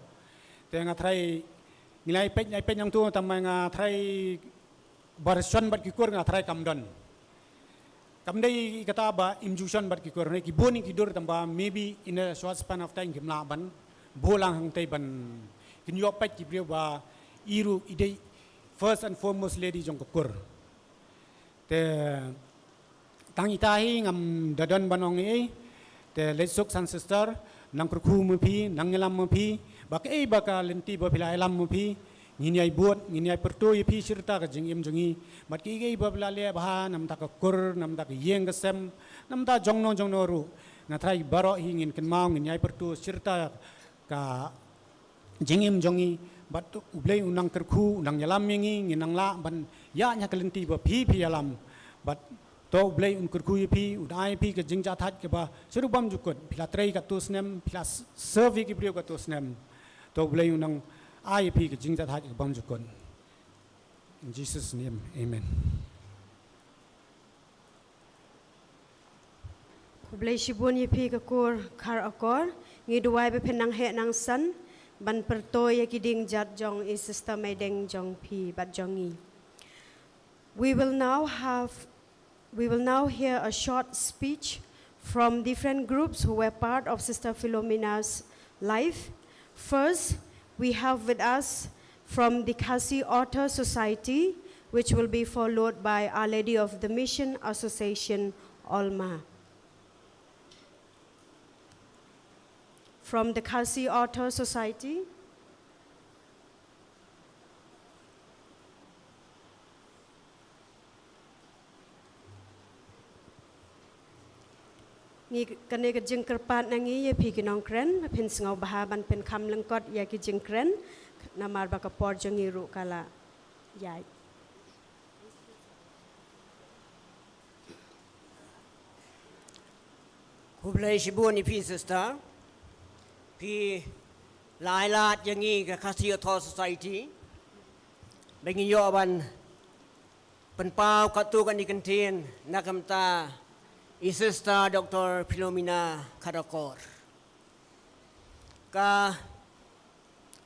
Te nga trai ngi lai peit, lai peit nang tu, tang ba nga trai ba shon bad ki kur nga trai kam don. Kam dei kata ba im ju shon bad ki kur, ne ki bun ki dur, tang ba maybe in a short span of time kim lah ban buh lang hangtei ban kin ïoh peit ki briew ba i ruh i dei first and foremost lady jong ka kur. Te tang ita hi ngam da don ban ong ei. Te leit suk san sister, nang kyrkhu ma phi, nang ïalam ma phi, ba kaei ba ka lynti ba phi la ïalam ma phi, ngin ïai bud, ngin ïai pyrto ïa phi shirta ka jingim jong ngi. Bad kaei kaei ba phi la leh bha, namta ka kur, namta ka ïing ka sem, namta jongno jongno ruh, nga trai baroh hi ngin kynmaw, ngin ïai pyrto shirta ka jingim jong ngi, bad to U Blei un nang kyrkhu, un nang ïalam ïa ngi, ngin nang lah ban ïaid ha ka lynti ba phi phi ïalam. Bad to U Blei un kyrkhu ïa phi, un ai ïa phi ka jingjahthait kaba shu bymjukut, phi la trei katto snem, phi la s-, serve ïa ki briew katto snem. To U Blei un nang ai ïa phi ka jingjahthait kaba bymjukut. In Jesus' name, amen. Khublei shibun ïa phi ka kur Khar Akor, ngi duwai ba phin nang heh nang san ban pyrto ïa ki jingjat jong i sister meideng jong phi bad jong ngi. We will now have, we will now hear a short speech from different groups who were part of Sister Philomena's life. First, we have with us from the Khasi Author Society, which will be followed by Our Lady of the Mission Association, Olma. From the Khasi Author Society. Ngi, kane ka jingkyrpad na ngi ïa phi ki nongkren, phin sngewbha ban pynkham lyngkot ïa ki jingkren, namar ba ka por jong ngi ruh ka la ïaid. Khublei shibun ïa phi sister. Phi la ai lad ïa ngi ka Khasi Author Society ba ngin ïoh ban pynpaw katto katne kyntien na ka bynta i Sister Doctor Philomena Khar Akor. Ka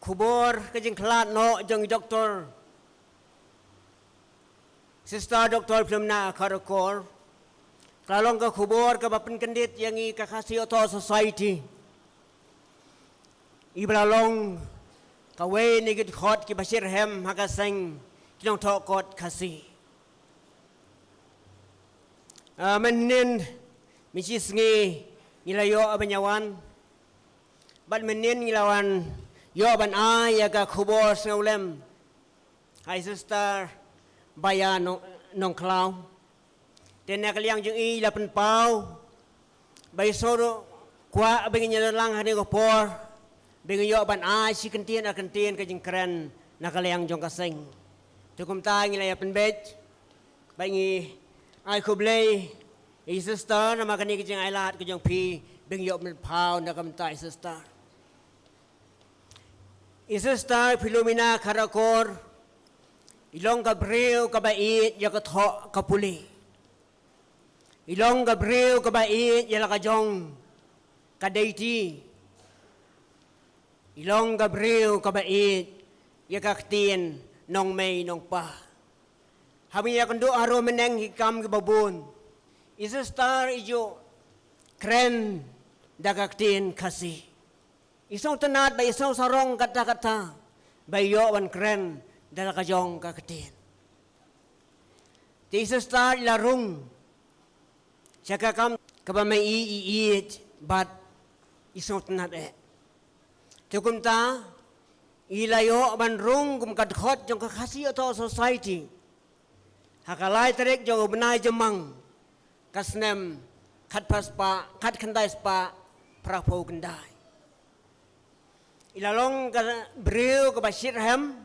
khubor ka jingkhlad noh jong i Doctor Sister Doctor Philomena Khar Akor, ka la long ka khubor kaba pynkyndit ïa ngi ka Khasi Author Society. I ba la long kawei na ki dkhot kiba shitrhem ha ka seng ki nongthoh kot Khasi. Ah, mynhynnin, mynshisngi ngi la ïoh ban ïa wan, bad mynhynnin ngi la wan ïoh ban ai ïa ka khubor sngewlem ha i Sister Baya Nong-, Nongkhlaw. Te na ka liang jong i la pynpaw ba i sngew kwah ba ngin ïa don lang ha kane ka por ba ngin ïoh ban ai shi kyntien ar kyntien ka jingkren na ka liang jong ka seng. Te kumta ngi la ïa pynbeit bad ngi ai khublei ïa i Sister namar kane ka jingai lad ka jong phi ba ngin ïoh pynpaw na ka bynta i Sister. I Sister Philomena Khar Akor i long ka briew kaba ïeit ïa ka thoh ka pule. I long ka briew kaba ïeit ïa la ka jong ka deiti. I long ka briew kaba ïeit ïa ka ktien nongmei nongpa. Haba ngi ïakynduh harum mynne ki kam kiba bun, i Sister i ju kren da ka ktien Khasi. I sngewtynnad bad i sngewsarong katta katta ba i ïoh ban kren da la ka jong ka ktien. Te i Sister i la rung sha ka kam kaba ma i i ïeit bad i sngewtynnad eh. Te kumta i la ïoh ban rung kum ka dkhot jong ka Khasi Author Society ha ka lai tarik jong u bnai Jymmang ka snem khatphra spah, khatkhyndai spah phraphew khyndai. I la long ka briew kaba shitrhem,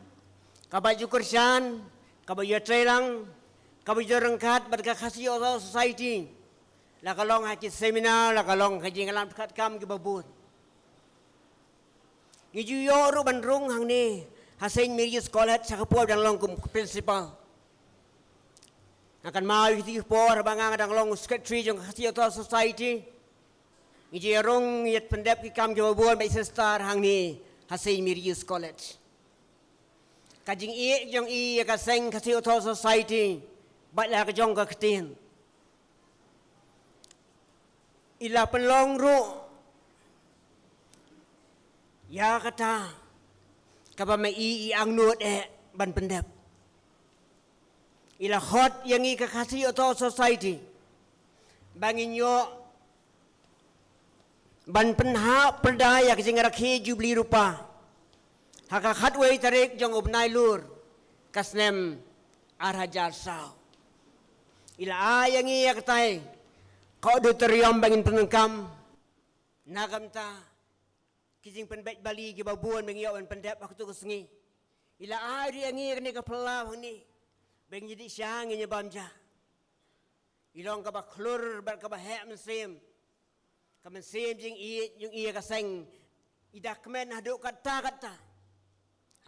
kaba ju kyrshan, kaba ju treilang, kaba ju ryngkat bad ka Khasi Author Society. La ka long ha ki seminar, la ka long ha ki jingïalam ryngkat kam kiba bun. Ngi ju ïoh ruh ban rung hangne ha Saint Mary's College ha ka por dang long kum principal. Nga kynmaw ïa kito ki por ba nga nga dang long secretary jong ka Khasi Author Society. Ngi ju ïarung ïa ka pyndep ki kam kiba bun bad i sister hangne ha Saint Mary's College. Ka jingïeit jong i ïa ka seng Khasi Authors' Society bad la ka jong ka ktien. I la pynlong ruh ïa kata kaba ma i i angnud eh ban pyndep. I la khot ïa ngi ka Khasi Authors' Society ba ngin ïoh ban pynhap pyrda ïa ka jingrakhe Jubili Rupa ha ka khatwei tarik jong u bnai Lur ka snem ar hajar saw. I la ai ïa ngi ïa katai ka auditorium ba ngin pyndonkam na ka bynta ki jingpynbeit bali kiba bun ba ngi ïoh ban pyndep ha katu ka sngi. I la ai ruh ïa ngi ïa kane ka phyllaw hangne ba ngin ïa dih sha ngin ïa bam ja. I long kaba khlur bad kaba heh mynsiem. Ka mynsiem jingïeit jong i ïa ka seng i da kmen haduh katta katta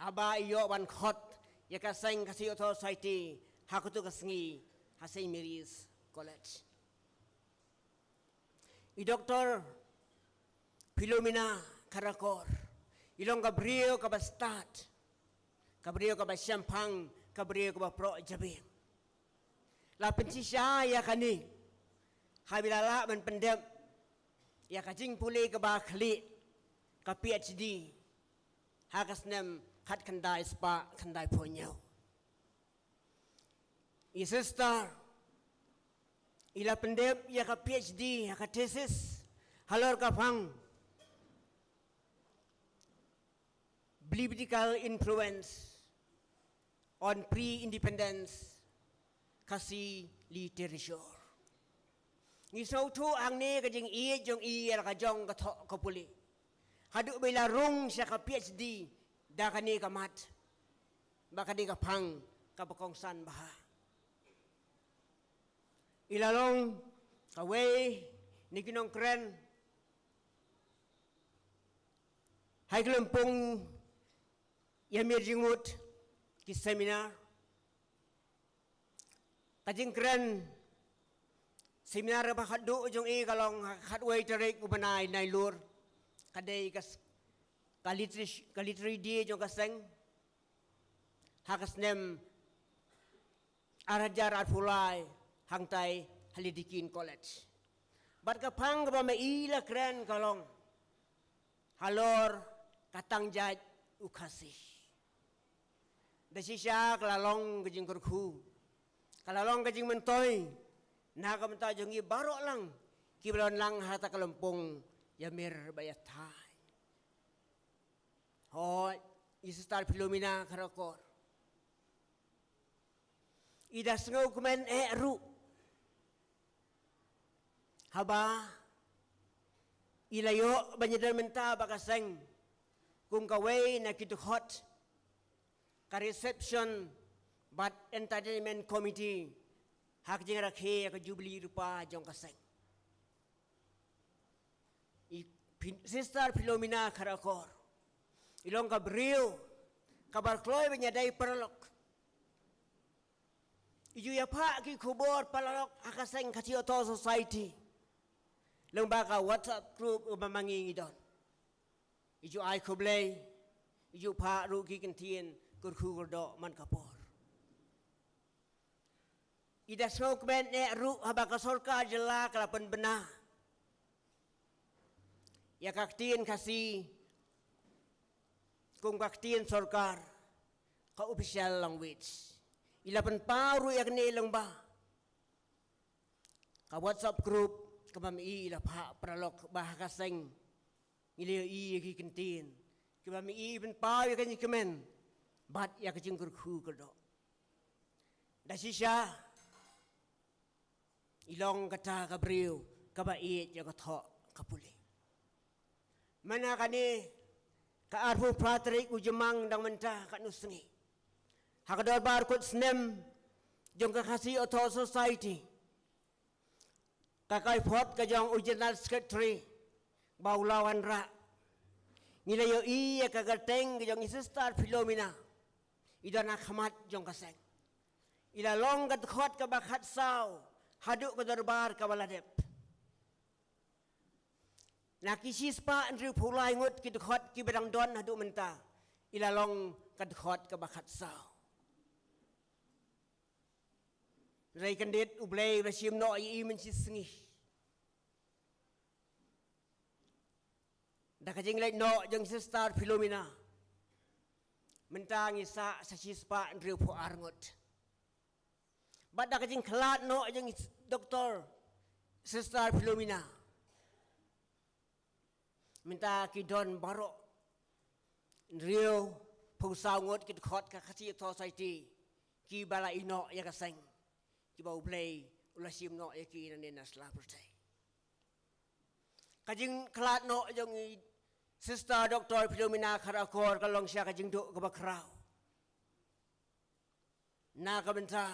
haba i ïoh ban khot ïa ka seng Khasi Authors' Society ha katu ka sngi ha Saint Mary's College. I Doktor Philomena Kharakor i long ka briew kaba stad, ka briew kaba shemphang, ka briew kaba proh jabieng. La pynshisha ïa kane haba i la lah ban pyndep ïa ka jingpule kaba khlieh, ka PhD, ha ka snem khatkhyndai spah khyndaiphew hynñiew. I sister i la pyndep ïa ka PhD, ïa ka thesis halor ka phang Biblical Influence on Pre-Independence Khasi Literature. Ngi sngewthuh hangne ka jingïeit jong i ïa la ka jong ka thoh ka pule haduh ba i la rung sha ka PhD da kane ka mat bad kane ka phang kaba kongsan bha. I la long kawei na ki nongkren ha i ka lympung ïamir jingmut, ki seminar. Ka jingkren seminar ba khatduh jong i ka long ha ka khatwei tarik u bnai Nailur. Ka dei ka s-, ka literary, ka literary day jong ka seng ha ka snem ar hajar arphew lai hangtai ha Lady Keane College. Bad ka phang kaba ma i la kren ka long halor ka tang jait u Khasi. Da shisha ka la long ka jingkyrkhu, ka la long ka jingmyntoi na ka bynta jong ngi baroh lang kiba la wan lang ha kata ka lympung ïamir bad ïathaiñ. Hooid, i Sister Philomena Kharakor i da sngewkmen eh ruh haba i la ïoh ban ïadon bynta bad ka seng kum kawei na ki dkhot ka reception bad entertainment committee ha ka jingrakhe ïa ka Jubili Rupa jong ka seng. I Phi-, Sister Philomena Kharakor i long ka briew kaba kloi ban ïadei paralok. I ju ïaphah ki khubor paralok ha ka seng Khasi Authors' Society lyngba ka WhatsApp group ba ma ngi ngi don. I ju ai khublei, i ju phah ruh ki kyntien kyrkhu kyrdoh man ka por. I da sngewkmen eh ruh haba ka sorkar jylla ka la pynbna ïa ka ktien Khasi kum ka ktien sorkar, ka official language. I la pynpaw ruh ïa kane lyngba ka WhatsApp group kaba ma i i la phah paralok ba ha ka seng ngi la ïohi ïa ki kyntien kiba ma i i pynpaw ïa ka jingkmen bad ïa ka jingkyrkhu kyrdoh. Da shisha i long kata ka briew kaba ïeit ïa ka thoh ka pule. Mynta kane ka arphew phra tarik u Jymmang dang mynta katno sngi, ha ka dorbar kut snem jong ka Khasi Authors' Society, ka kaiphod ka jong u General Secretary ba u la wanrah, ngi la ïohi ïa ka kyrteng ka jong i Sister Philomena i don ha khmat jong ka seng. I la long ka dkhot kaba khatsaw haduh ka dorbar kaba la dep. Na ki shispah hynriewphew lai ngut ki dkhot kiba dang don haduh mynta, i la long ka dkhot kaba khatsaw. Hynrei kyndit U Blei u la shim noh ïa i mynshisngi. Da ka jingleit noh jong Sister Philomena, mynta ngi sah sa shispah hynriewphew ar ngut. Bad da ka jingkhlad noh jong Doktor Sister Philomena, mynta ki don baroh hynriewphew saw ngut ki dkhot ka Khasi Society, kiba la ïeh noh ïa ka seng, kiba U Blei u la shim noh ïa ki nangne na sla pyrthei. Ka jingkhlad noh jong i Sister Doktor Philomena Kharakor ka long sha ka jingduh kaba khraw. Na ka bynta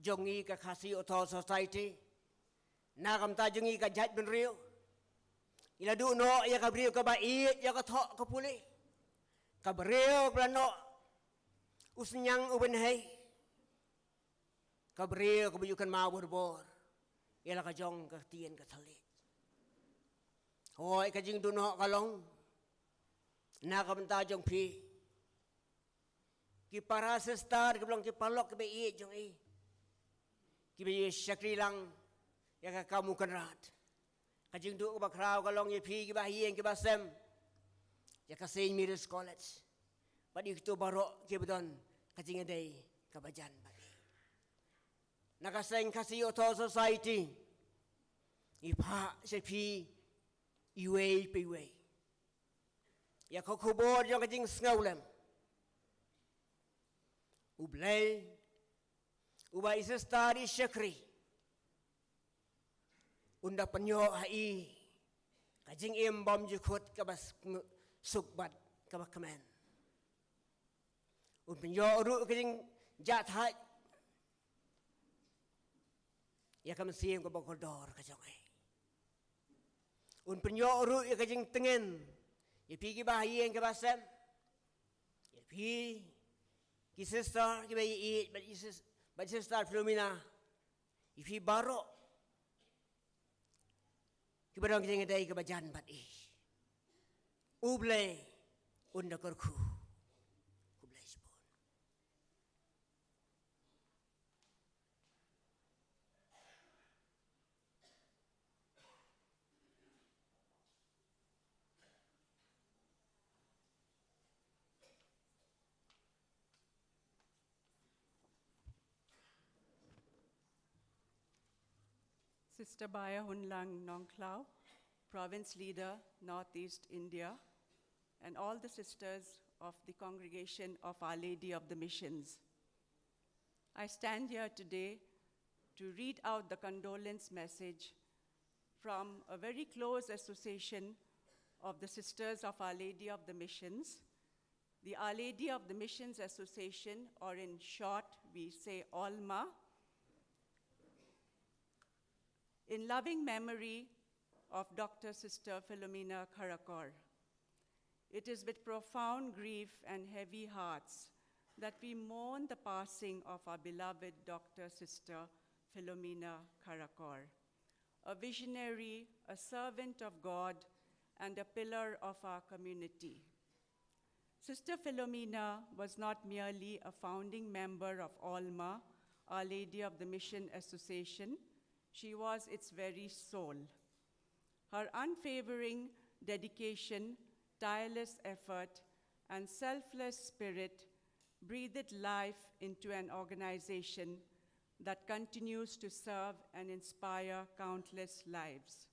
jong ngi ka Khasi Author Society, na ka bynta jong ngi ka jaitbynriew, i la duh noh ïa ka briew kaba ïeit ïa ka thoh ka pule, ka briew ba la noh u synñiang u bynhei, ka briew kaba ju kynmaw bor bor ïa la ka jong ka ktien ka thylliej. Hooid, ka jingduh noh ka long na ka bynta jong phi, ki para sister kiba long ki paralok kiba ïeit jong i, kiba ïa shakri lang ïa ka kam u Kynrad. Ka jingduh kaba khraw ka long ïa phi kiba ha ïing kiba sem ïa ka Saint Mary's College, bad ïa kito baroh kiba don ka jingïadei kaba jan bad i. Na ka seng Khasi Author Society, i phah sha phi iwei pa iwei ïa ka khubor jong ka jingsngewlem. U Blei uba i Sister i shakri, un da pynïoh ha i ka jingim bymjukut kaba suk bad kaba kmen. Un pynïoh ruh ka jingjahthait ïa ka mynsiem kaba kordor ka jong i. Un pynïoh ruh ïa ka jingtngen ïa phi kiba ha ïing kiba sem, ïa phi ki sister kiba ïeit bad i sis-, bad Sister Philomena, ïa phi baroh kiba don ka jingïadei kaba jan bad i. U Blei un da kyrkhu. U Blei shibun. Sister Baya Hunlang Nongkhlaw, Province Leader, Northeast India, and all the sisters of the Congregation of Our Lady of the Missions. I stand here today to read out the condolence message from a very close association of the Sisters of Our Lady of the Missions, the Our Lady of the Missions Association, or in short, we say ALMA, in loving memory of Doctor Sister Philomena Kharakor. It is with profound grief and heavy hearts that we mourn the passing of our beloved Doctor Sister Philomena Kharakor, a visionary, a servant of God, and a pillar of our community. Sister Philomena was not merely a founding member of ALMA, Our Lady of the Mission Association, she was its very soul. Her unwavering dedication, tireless effort, and selfless spirit breathed life into an organization that continues to serve and inspire countless lives.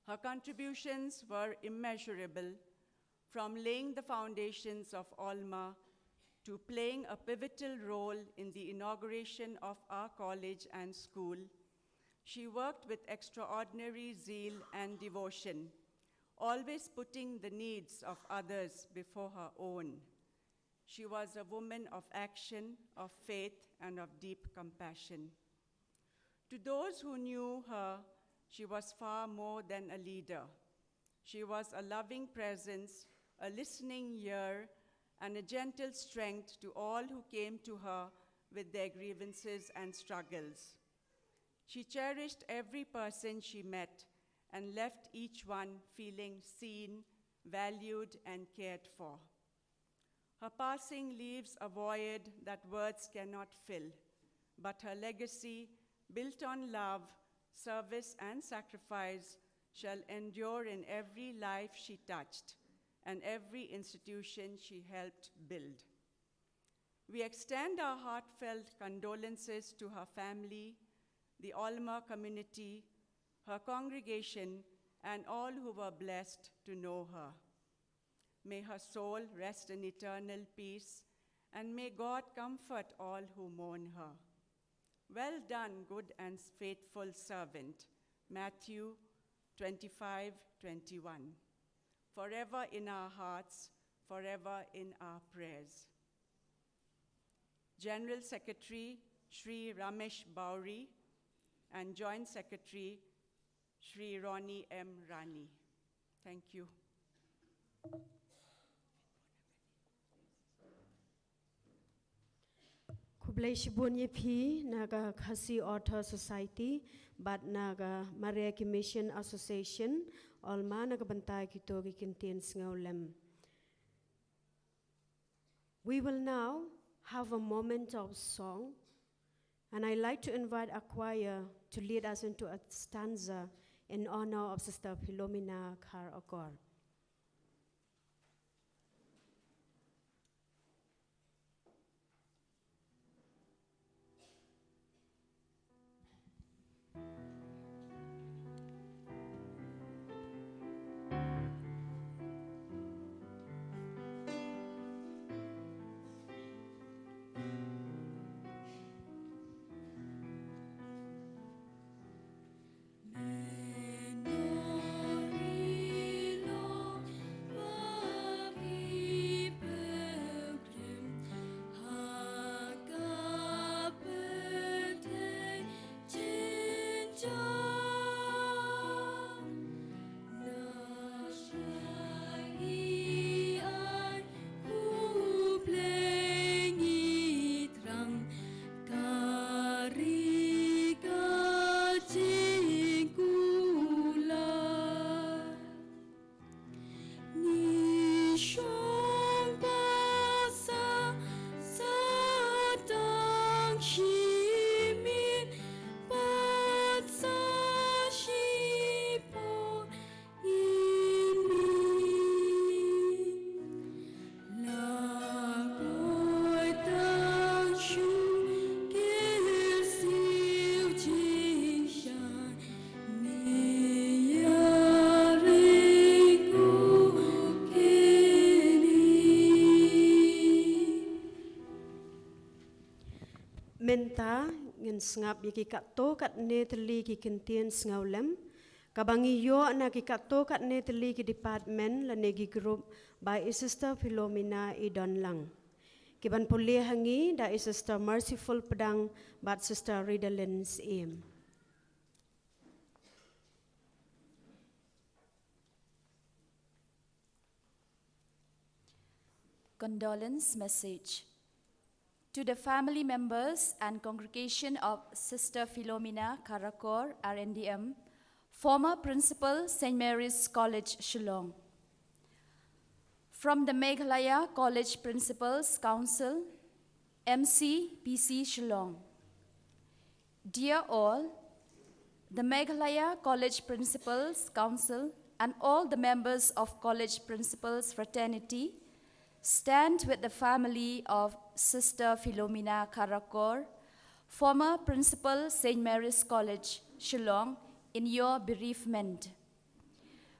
Her contributions were immeasurable, from laying the foundations of ALMA to playing a pivotal role in the inauguration of our college and school. She worked with extraordinary zeal and devotion, always putting the needs of others before her own. She was a woman of action, of faith, and of deep compassion. To those who knew her, she was far more than a leader. She was a loving presence, a listening ear, and a gentle strength to all who came to her with their grievances and struggles. She cherished every person she met and left each one feeling seen, valued, and cared for. Her passing leaves a void that words cannot fill, but her legacy, built on love, service, and sacrifice, shall endure in every life she touched and every institution she helped build. We extend our heartfelt condolences to her family, the Alma community, her congregation, and all who were blessed to know her. May her soul rest in eternal peace, and may God comfort all who mourn her. Well done, good and faithful servant. Matthew twenty-five twenty-one. Forever in our hearts, forever in our prayers. General Secretary Shri Ramesh Bauri and Joint Secretary Shri Ronnie M Rani. Thank you. Khublei shibun ïa phi na ka Khasi Author Society bad na ka Mareh Mission Association, Alma, na ka bynta kito ki kyntien sngewlem. We will now have a moment of song, and I like to invite a choir to lead us into a stanza in honor of Sister Philomena Kharagor. Mynta ngin sngap ïa ki katto katne tylli ki kyntien sngewlem kaba ngi ïoh na ki katto katne tylli ki department lane ki group ba i Sister Philomena i don lang. Ki ban pule ha ngi da i Sister Merciful Pdang bad Sister Ridalyn Syiem. Condolence message. To the family members and congregation of Sister Philomena Kharagor, R N D M, former principal, Saint Mary's College, Shillong. From the Meghalaya College Principals Council, M C P C, Shillong. Dear all, the Meghalaya College Principals Council and all the members of College Principals Fraternity stand with the family of Sister Philomena Kharagor, former Principal, Saint Mary's College, Shillong, in your bereavement.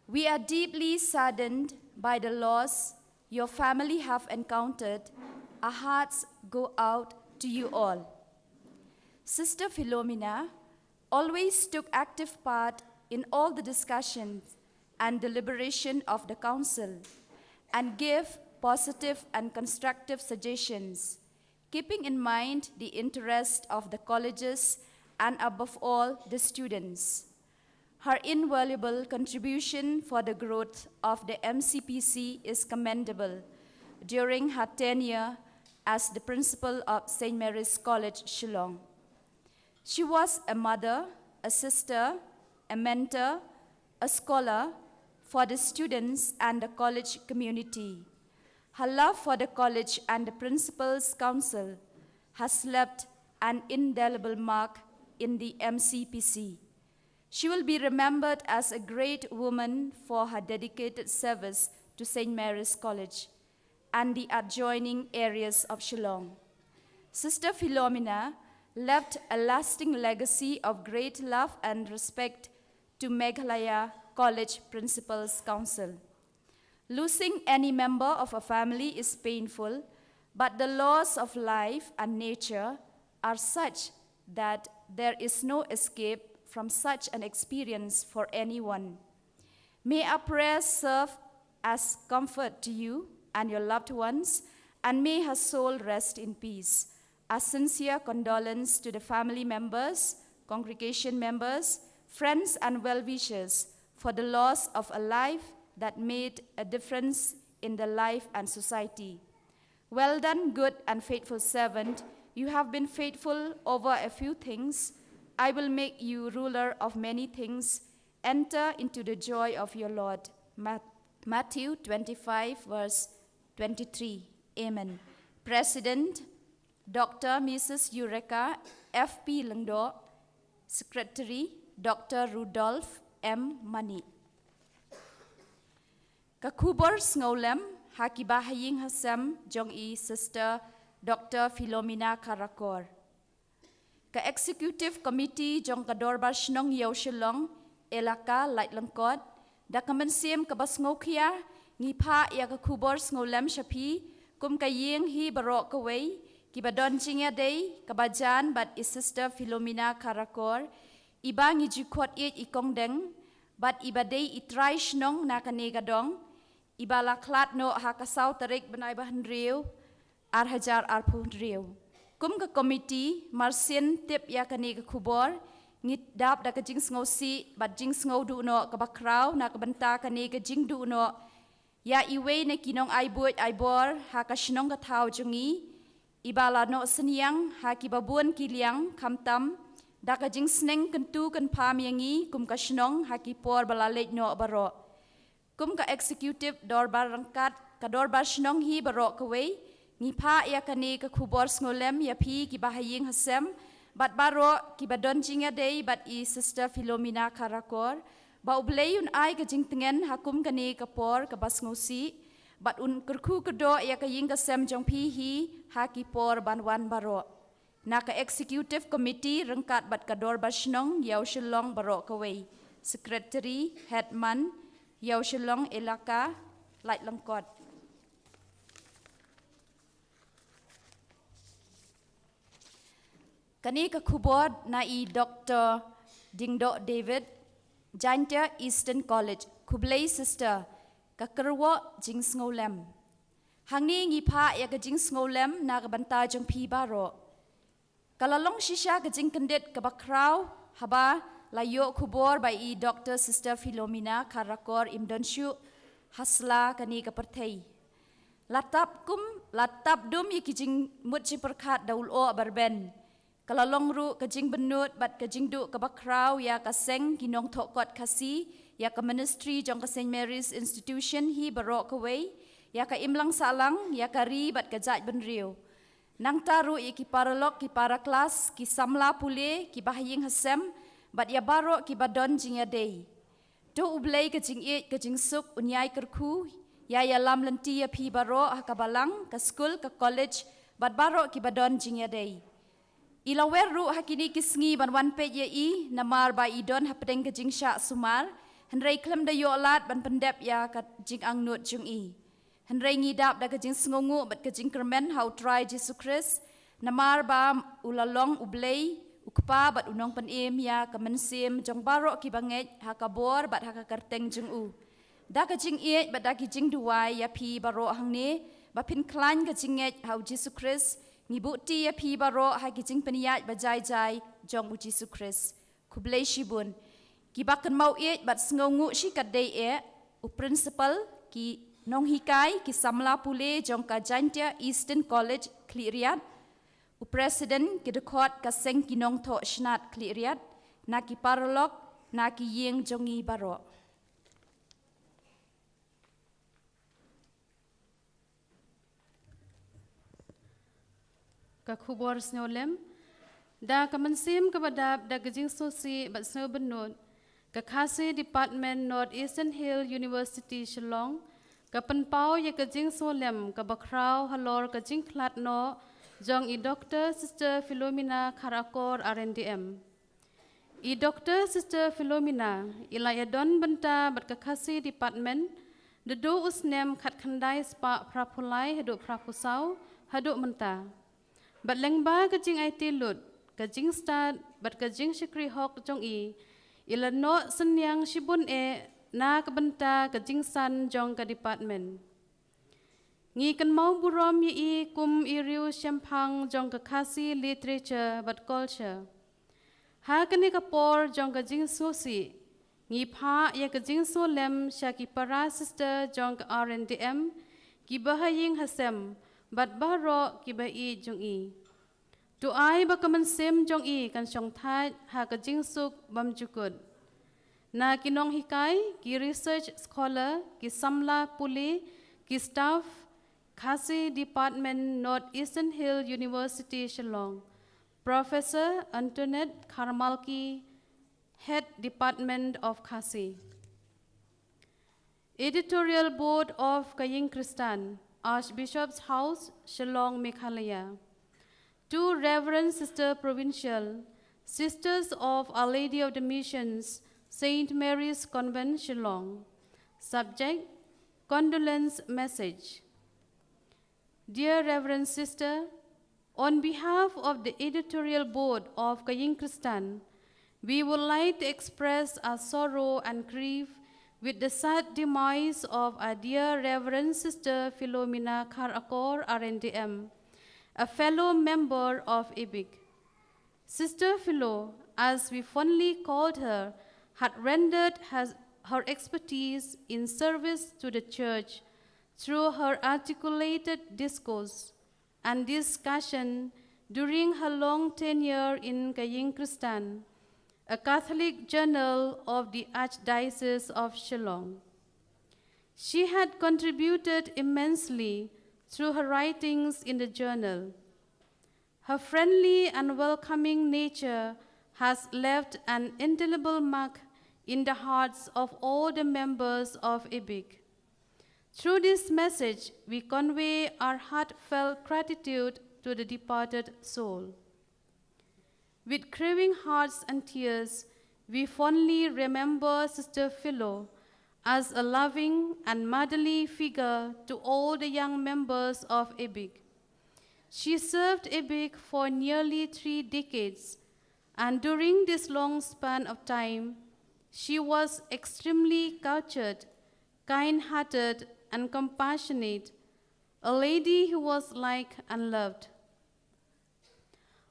We are deeply saddened by the loss your family have encountered. Our hearts go out to you all. Sister Philomena always took active part in all the discussions and deliberation of the council and gave positive and constructive suggestions, keeping in mind the interest of the colleges and, above all, the students. Her invaluable contribution for the growth of the M C P C is commendable during her tenure as the principal of Saint Mary's College, Shillong. She was a mother, a sister, a mentor, a scholar for the students and the college community. Her love for the college and the Principals' Council has left an indelible mark in the M C P C. She will be remembered as a great woman for her dedicated service to Saint Mary's College and the adjoining areas of Shillong. Sister Philomena left a lasting legacy of great love and respect to Meghalaya College Principals' Council. Losing any member of a family is painful, but the laws of life and nature are such that there is no escape from such an experience for anyone. May our prayers serve as comfort to you and your loved ones, and may her soul rest in peace. Our sincere condolence to the family members, congregation members, friends, and well wishers for the loss of a life that made a difference in the life and society. Well done, good and faithful servant. You have been faithful over a few things. I will make you ruler of many things. Enter into the joy of your Lord. Mat- Matthew twenty-five, verse twenty-three. Amen. President, Doctor Missus Eureka F P Lyngdoh. Secretary, Doctor Rudolph M Manik. Ka khubor sngewlem ha ki bahaïing hasem jong i Sister Doctor Philomena Karakor. Ka Executive Committee jong ka Dorbar Shnong Ïew Shillong, Elaka Laitlangkot, da ka mynsiem kaba sngewkhia, ngi phah ïa ka khubor sngewlem sha phi, kum ka ïing hi baroh kawei, kiba don jingïadei kaba jan bad i Sister Philomena Karakor, iba ngi ju khot ïeit i Kong Deng, bad iba dei i trai shnong na kane ka dong, iba la khlad noh ha ka saw tarik bnai ba hynriew, ar hajar arphew hynriew. Kum ka komiti, marsien tip ïa kane ka khubor, ngi dap da ka jingsngewsih bad jingsngewduh noh kaba khraw na ka bynta kane ka jingduh noh ïa iwei na ki nong ai buit ai bor ha ka shnong ka thaw jong ngi, iba la noh synñiang ha kiba bun ki liang, khamtam da ka jingsneng kyntu kynpham ïa ngi kum ka shnong ha ki por ba la leit noh baroh. Kum ka Executive Dorbar ryngkat ka Dorbar Shnong hi baroh kawei, ngi phah ïa kane ka khubor sngewlem ïa phi ki bahaïing hasem bad baroh kiba don jingïadei bad i Sister Philomena Karakor, ba U Blei un ai ka jingtngen ha kum kane ka por kaba sngewsih, bad un kyrkhu kyrdoh ïa ka ïing ka sem jong phi hi ha ki por ban wan baroh. Na ka Executive Committee ryngkat bad ka Dorbar Shnong Ïew Shillong baroh kawei, Secretary, Headman, Ïew Shillong Elaka Laitlangkot. Kane ka khubor na i Doctor Dingdoh David, Jaintia Eastern College. Khublei Sister, ka kyrwoh jingsngewlem. Hangne ngi phah ïa ka jingsngewlem na ka bynta jong phi baroh. Ka la long shisha ka jingkyndit kaba khraw haba la ïoh khubor ba i Doctor Sister Philomena Karakor im don shuh ha sla kane ka pyrthei. La tap kum, la tap dum ïa ki jingmut jingpyrkhat da u lyoh ba rben. Ka la long ruh ka jingbynnud bad ka jingduh kaba khraw ïa ka seng ki nongthoh kot Khasi, ïa ka ministry jong ka Saint Mary's Institution hi baroh kawei, ïa ka imlang sahlang, ïa ka ri bad ka jaitbynriew. Nangta ruh ïa ki paralok, ki paraklas, ki samla pule, ki bahaïing hasem, bad ïa baroh kiba don jingïadei. To U Blei ka jingïeit ka jingsuk un ïai kyrkhu, ïa ïalam lynti ïa phi baroh ha ka balang, ka skul, ka college, bad baroh kiba don jingïadei. I la wer ruh ha kine ki sngi ban wan peit ïa i, namar ba i don hapdeng ka jingshah sumar, hynrei khlem da ïoh lad ban pyndep ïa ka jingangnud jong i. Hynrei ngi dap da ka jingsngewnguh bad ka jingkyrmen ha U Trai Jisu Khrist, namar ba u la long U Blei, U Kpa bad U Nongpynim ïa ka mynsiem jong baroh kiba ngeit ha ka bor bad ha ka kyrteng jong u. Da ka jingïeit bad da ki jingduwai ïa phi baroh hangne, ba phin khlaiñ ka jingngeit ha U Jisu Khrist, ngi buhti ïa phi baroh ha ki jingpynïaid ba jai jai jong U Jisu Khrist. Khublei shibun. Kiba kynmaw ïeit bad sngewnguh shikatdei eh, u principal, ki nonghikai, ki samla pule jong ka Jaintia Eastern College Khliehriat, u president, ki dkhot ka seng ki nongthoh shnat Khliehriat, na ki paralok, na ki ïing jong ngi baroh. Ka khubor sngewlem. Da ka mynsiem kaba dap da ka jingsngewsih bad sngewbynnud, ka Khasi Department, North Eastern Hill University, Shillong, ka pynpaw ïa ka jingsngewlem kaba khraw halor ka jingkhlad noh jong i Doctor Sister Philomena Kharakor, R N D M. I Doctor Sister Philomena i la ïadon bynta bad ka Khasi Department naduh u snem khatkhyndai spah phraphew lai haduh phraphew saw haduh mynta. Bad lyngba ka jingaiti lut, ka jingstad bad ka jingshakri hok jong i, i la noh synñiang shibun eh na ka bynta ka jingsan jong ka department. Ngi kynmaw burom ïa i kum i riewshemphang jong ka Khasi literature bad culture. Ha kane ka por jong ka jingsngewsih, ngi phah ïa ka jingsngewlem sha ki para sister jong ka R N D M, kiba ha ïing ha sem bad baroh kiba ïeit jong i. To ai ba ka mynsiem jong i kan shongthait ha ka jingsuk bymjukut. Na ki nonghikai, ki research scholar, ki samla pule, ki staff, Khasi Department, North Eastern Hill University, Shillong, Professor Antoinette Kharmalki, Head Department of Khasi. Editorial Board of Ka Ïing Khristan, Archbishop's House, Shillong, Meghalaya. To Reverend Sister Provincial, Sisters of Our Lady of the Missions, Saint Mary's Convent, Shillong. Subject: Condolence Message. Dear Reverend Sister, on behalf of the editorial board of Ka Ïing Khristan, we would like to express our sorrow and grief with the sad demise of our dear Reverend Sister Philomena Kharakor, R N D M, a fellow member of IBIC. Sister Philo, as we fondly called her, had rendered her, her expertise in service to the Church through her articulated discourse and discussion during her long tenure in Ka Ïing Khristan, a Catholic journal of the Archdiocese of Shillong. She had contributed immensely through her writings in the journal. Her friendly and welcoming nature has left an indelible mark in the hearts of all the members of IBIC. Through this message, we convey our heartfelt gratitude to the departed soul. With grieving hearts and tears, we fondly remember Sister Philo as a loving and motherly figure to all the young members of IBIC. She served IBIC for nearly three decades, and during this long span of time, she was extremely cultured, kind-hearted, and compassionate, a lady who was liked and loved.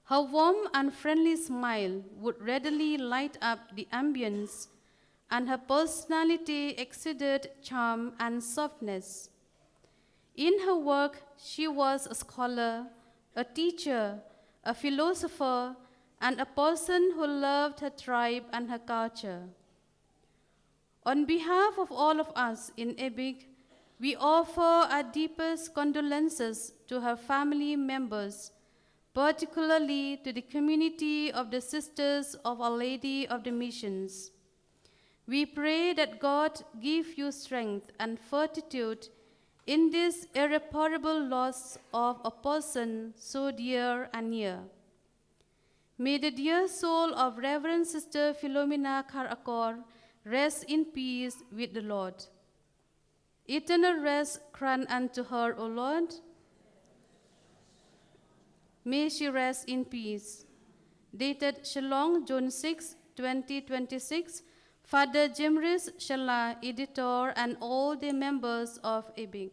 Her warm and friendly smile would readily light up the ambience, and her personality exuded charm and softness. In her work, she was a scholar, a teacher, a philosopher, and a person who loved her tribe and her culture. On behalf of all of us in IBIC, we offer our deepest condolences to her family members, particularly to the community of the Sisters of Our Lady of the Missions. We pray that God give you strength and fortitude in this irreparable loss of a person so dear and near. May the dear soul of Reverend Sister Philomena Kharakor rest in peace with the Lord. Eternal rest grant unto her, O Lord. May she rest in peace. Dated Shillong, June sixth, twenty twenty-six. Father Jimris Shala, editor, and all the members of IBIC.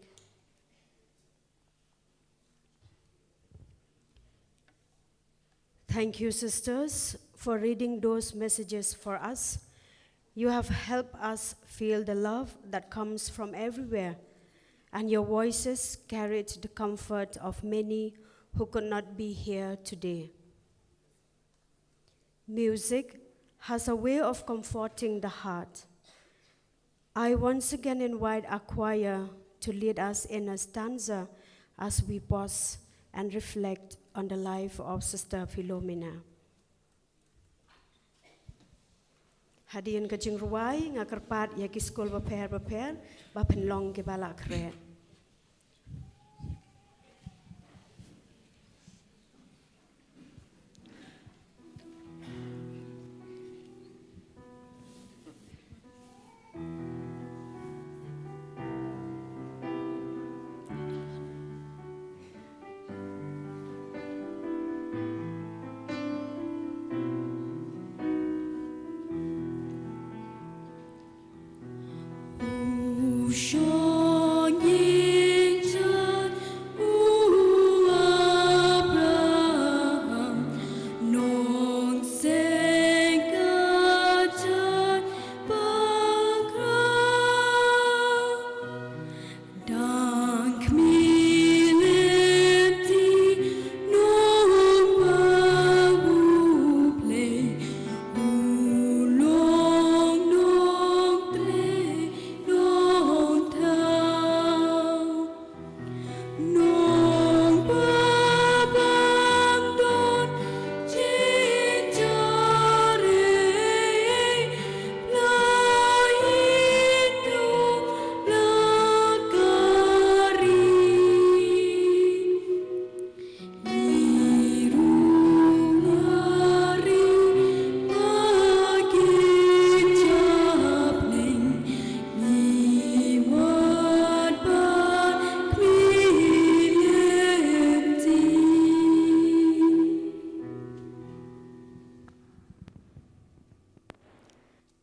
Thank you, sisters, for reading those messages for us. You have helped us feel the love that comes from everywhere, and your voices carried the comfort of many who could not be here today. Music has a way of comforting the heart. I once again invite our choir to lead us in a stanza as we pause and reflect on the life of Sister Philomena. Hadien ka jingrwai nga kyrpad ïa ki skul bapher bapher ba pynlong ki ba la khreh.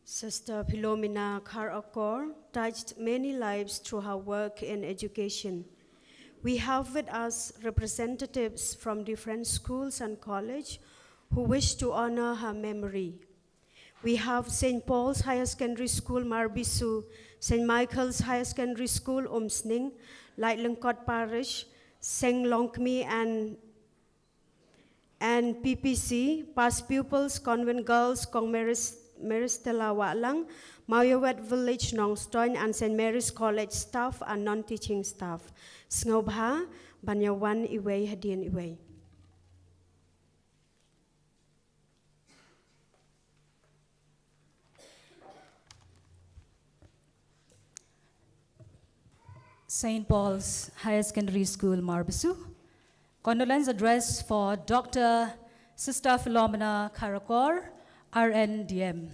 Sister Philomena Kharkor touched many lives through her work in education. We have with us representatives from different schools and college who wish to honor her memory. We have Saint Paul's Higher Secondary School, Marbisu, Saint Michael's Higher Secondary School, Umsning, Laitlangkot Parish, Saint Longkmi and and P P C, past pupils, Convent Girls, Kong Mary's, Mary's Stella Wahlang, Mawïawet Village, Nongstoiñ, and Saint Mary's College staff and non-teaching staff. Sngewbha ban ïa wan iwei hadien iwei. Saint Paul's Higher Secondary School, Marbisu. Condolence address for Doctor Sister Philomena Kharkor, R N D M.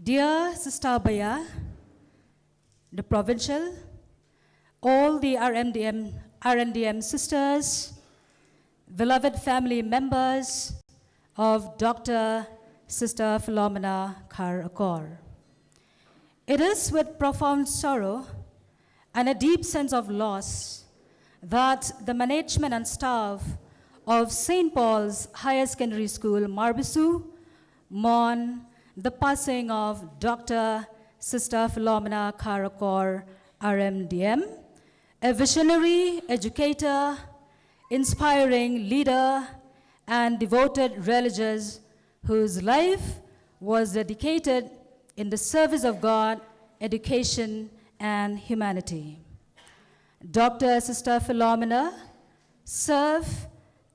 Dear Sister Baya, the provincial, all the R M D M, R N D M sisters, beloved family members of Doctor Sister Philomena Kharkor. It is with profound sorrow and a deep sense of loss that the management and staff of Saint Paul's Higher Secondary School, Marbisu, mourn the passing of Doctor Sister Philomena Kharkor, R M D M, a visionary educator, inspiring leader, and devoted religious whose life was dedicated in the service of God, education, and humanity. Doctor Sister Philomena served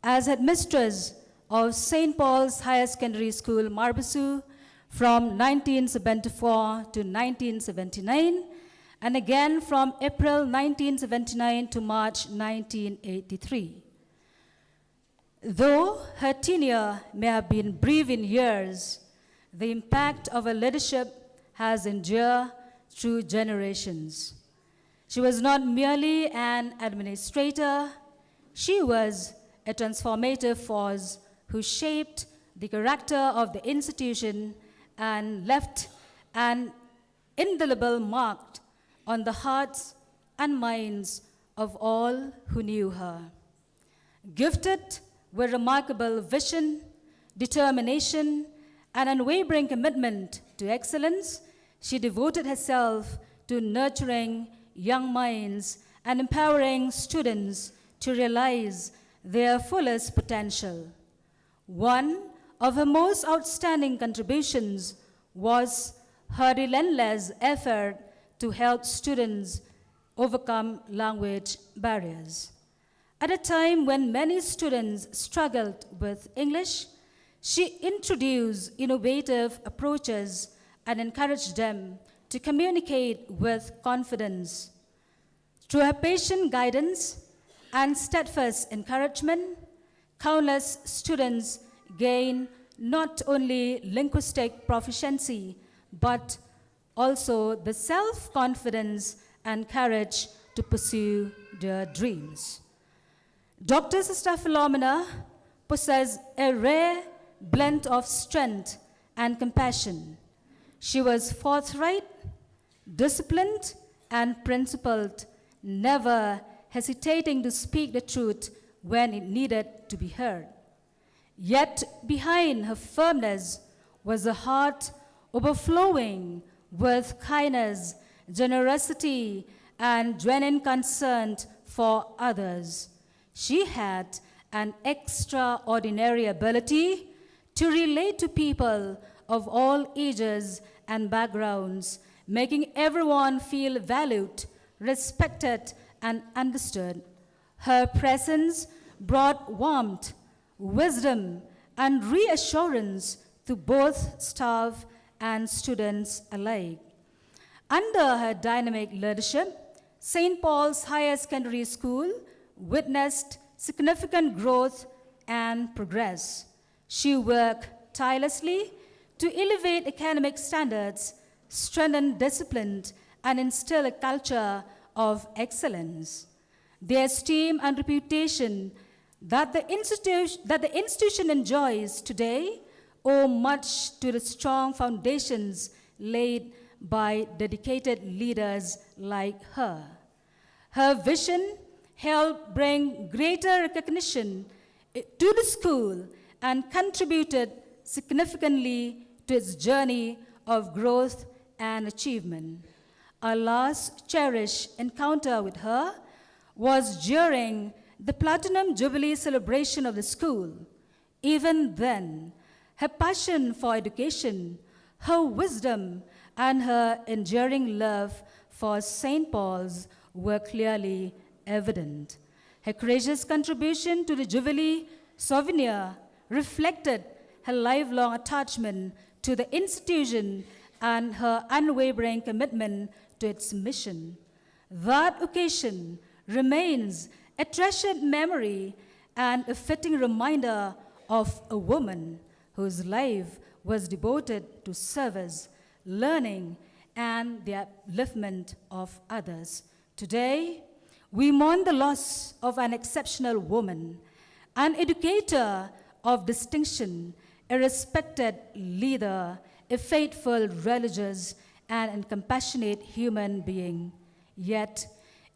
as headmistress of Saint Paul's Higher Secondary School, Marbisu, from nineteen seventy-four to nineteen seventy-nine, and again from April nineteen seventy-nine to March nineteen eighty-three. Though her tenure may have been brief in years, the impact of her leadership has endured through generations. She was not merely an administrator, she was a transformative force who shaped the character of the institution and left an indelible mark on the hearts and minds of all who knew her. Gifted with remarkable vision, determination, and unwavering commitment to excellence, she devoted herself to nurturing young minds and empowering students to realize their fullest potential. One of her most outstanding contributions was her relentless effort to help students overcome language barriers. At a time when many students struggled with English, she introduced innovative approaches and encouraged them to communicate with confidence. Through her patient guidance and steadfast encouragement, countless students gain not only linguistic proficiency but also the self confidence and courage to pursue their dreams. Doctor Sister Philomena possessed a rare blend of strength and compassion. She was forthright, disciplined, and principled, never hesitating to speak the truth when it needed to be heard. Yet behind her firmness was a heart overflowing with kindness, generosity, and genuine concern for others. She had an extraordinary ability to relate to people of all ages and backgrounds, making everyone feel valued, respected, and understood. Her presence brought warmth, wisdom, and reassurance to both staff and students alike. Under her dynamic leadership, Saint Paul's Higher Secondary School witnessed significant growth and progress. She worked tirelessly to elevate academic standards, strengthen discipline, and instill a culture of excellence. The esteem and reputation that the, institu- that the institution enjoys today owe much to the strong foundations laid by dedicated leaders like her. Her vision helped bring greater recognition to the school and contributed significantly to its journey of growth and achievement. Our last cherished encounter with her was during the Platinum Jubilee celebration of the school. Even then, her passion for education, her wisdom, and her enduring love for Saint Paul's were clearly evident. Her gracious contribution to the Jubilee souvenir reflected her lifelong attachment to the institution and her unwavering commitment to its mission. That occasion remains a treasured memory and a fitting reminder of a woman whose life was devoted to service, learning, and the upliftment of others. Today, we mourn the loss of an exceptional woman, an educator of distinction, a respected leader, a faithful religious, and a compassionate human being. Yet,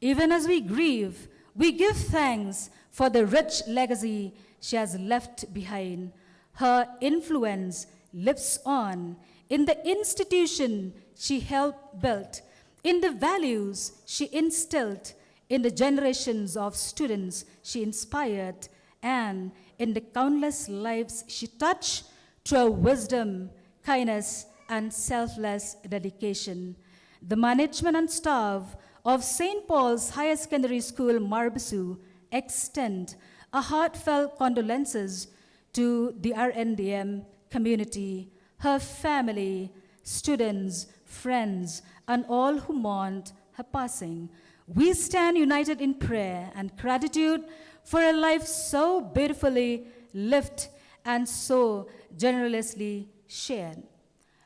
even as we grieve, we give thanks for the rich legacy she has left behind. Her influence lives on in the institution she helped build, in the values she instilled, in the generations of students she inspired, and in the countless lives she touched through her wisdom, kindness, and selfless dedication. The management and staff of Saint Paul's Higher Secondary School, Marbisu, extend a heartfelt condolences to the R N D M community, her family, students, friends, and all who mourned her passing. We stand united in prayer and gratitude for a life so beautifully lived and so generously shared.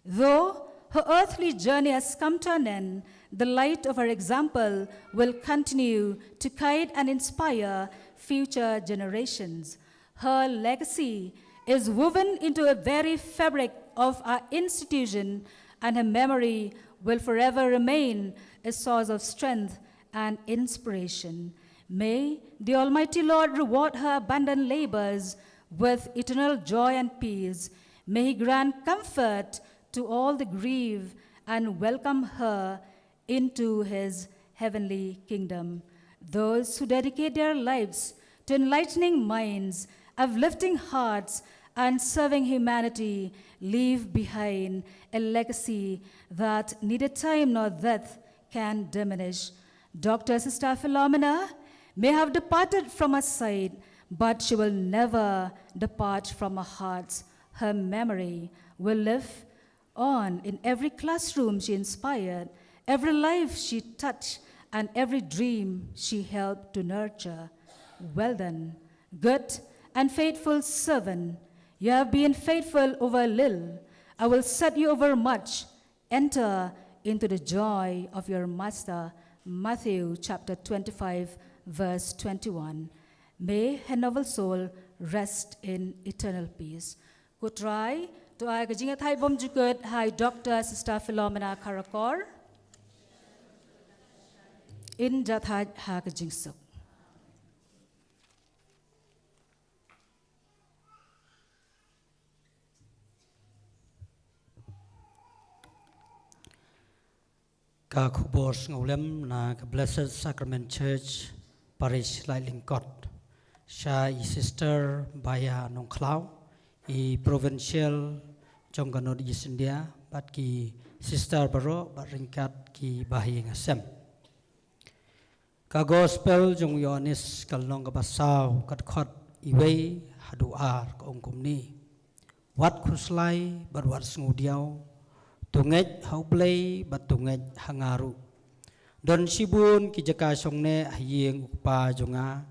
Though her earthly journey has come to an end, the light of her example will continue to guide and inspire future generations. Her legacy is woven into a very fabric of our institution, and her memory will forever remain a source of strength and inspiration. May the Almighty Lord reward her abundant labors with eternal joy and peace. May He grant comfort to all the grieved and welcome her into His heavenly kingdom. Those who dedicate their lives to enlightening minds, uplifting hearts, and serving humanity leave behind a legacy that neither time nor death can diminish. Doctor Sister Philomena, may have departed from our sight, but she will never depart from our hearts. Her memory will live on in every classroom she inspired, every life she touched, and every dream she helped to nurture. Well done, good and faithful servant. You have been faithful over a little. I will set you over much. Enter into the joy of your master. Matthew chapter twenty-five, verse twenty-one. May her noble soul rest in eternal peace. Ko Trai, to ai ka jingïathaid bymjukut ha i Doctor Sister Philomena Kharakor. In jathaid ha ka jingsuk. Ka khubor sngewlem na ka Blessed Sacrament Church Parish Laitlyngkot, sha i Sister Baya Nongkhlaw, i Provincial jong ka North East India, bad ki Sister baroh, bad ryngkat ki bahaïing hasem. Ka Gospel jong u Ïoannis ka lynnong kaba saw, ka dkhot iwei haduh ar, ka ong kumne: Wat khuslai bad wat sngewdiaw, to ngeit ha U Blei bad to ngeit ha nga ruh. Don shibun ki jaka shongneh ha ïing U Kpa jong nga,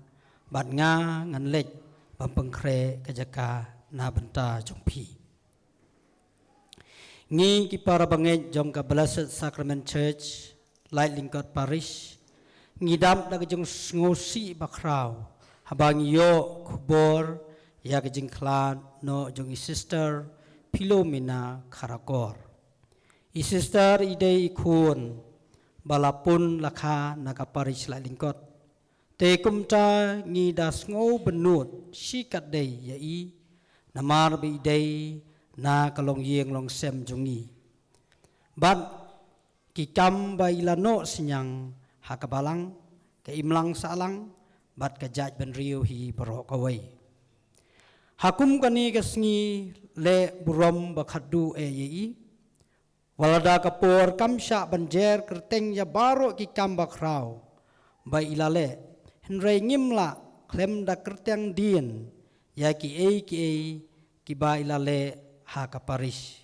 bad nga ngan leit ban pynkhreh ka jaka na bynta jong phi. Ngi ki para bangeit jong ka Blessed Sacrament Church Laitlyngkot Parish, ngi dap da ka jingsngewsih bakhraw haba ngi ïoh khubor ïa ka jingkhlad noh jong i Sister Philomena Kharakor. I Sister i dei i khun ba la pun la kha na ka Parish Laitlyngkot. Te kumta ngi da sngew bynnud shikatdei ïa i, namar ba i dei na ka longïing longsem jong ngi. Bad ki kam ba i la noh synñiang ha ka balang, ka imlang sahlang, bad ka jaitbynriew hi baroh kawei. Ha kum kane ka sngi leh burom ba khatduh eh ïa i, wat lada ka por kam shah ban jer kyrteng ïa baroh ki kam bakhraw ba i la leh, hynrei ngim lah khlem da kyrteng dien ïa kiei kiei kiba i la leh ha ka Parish.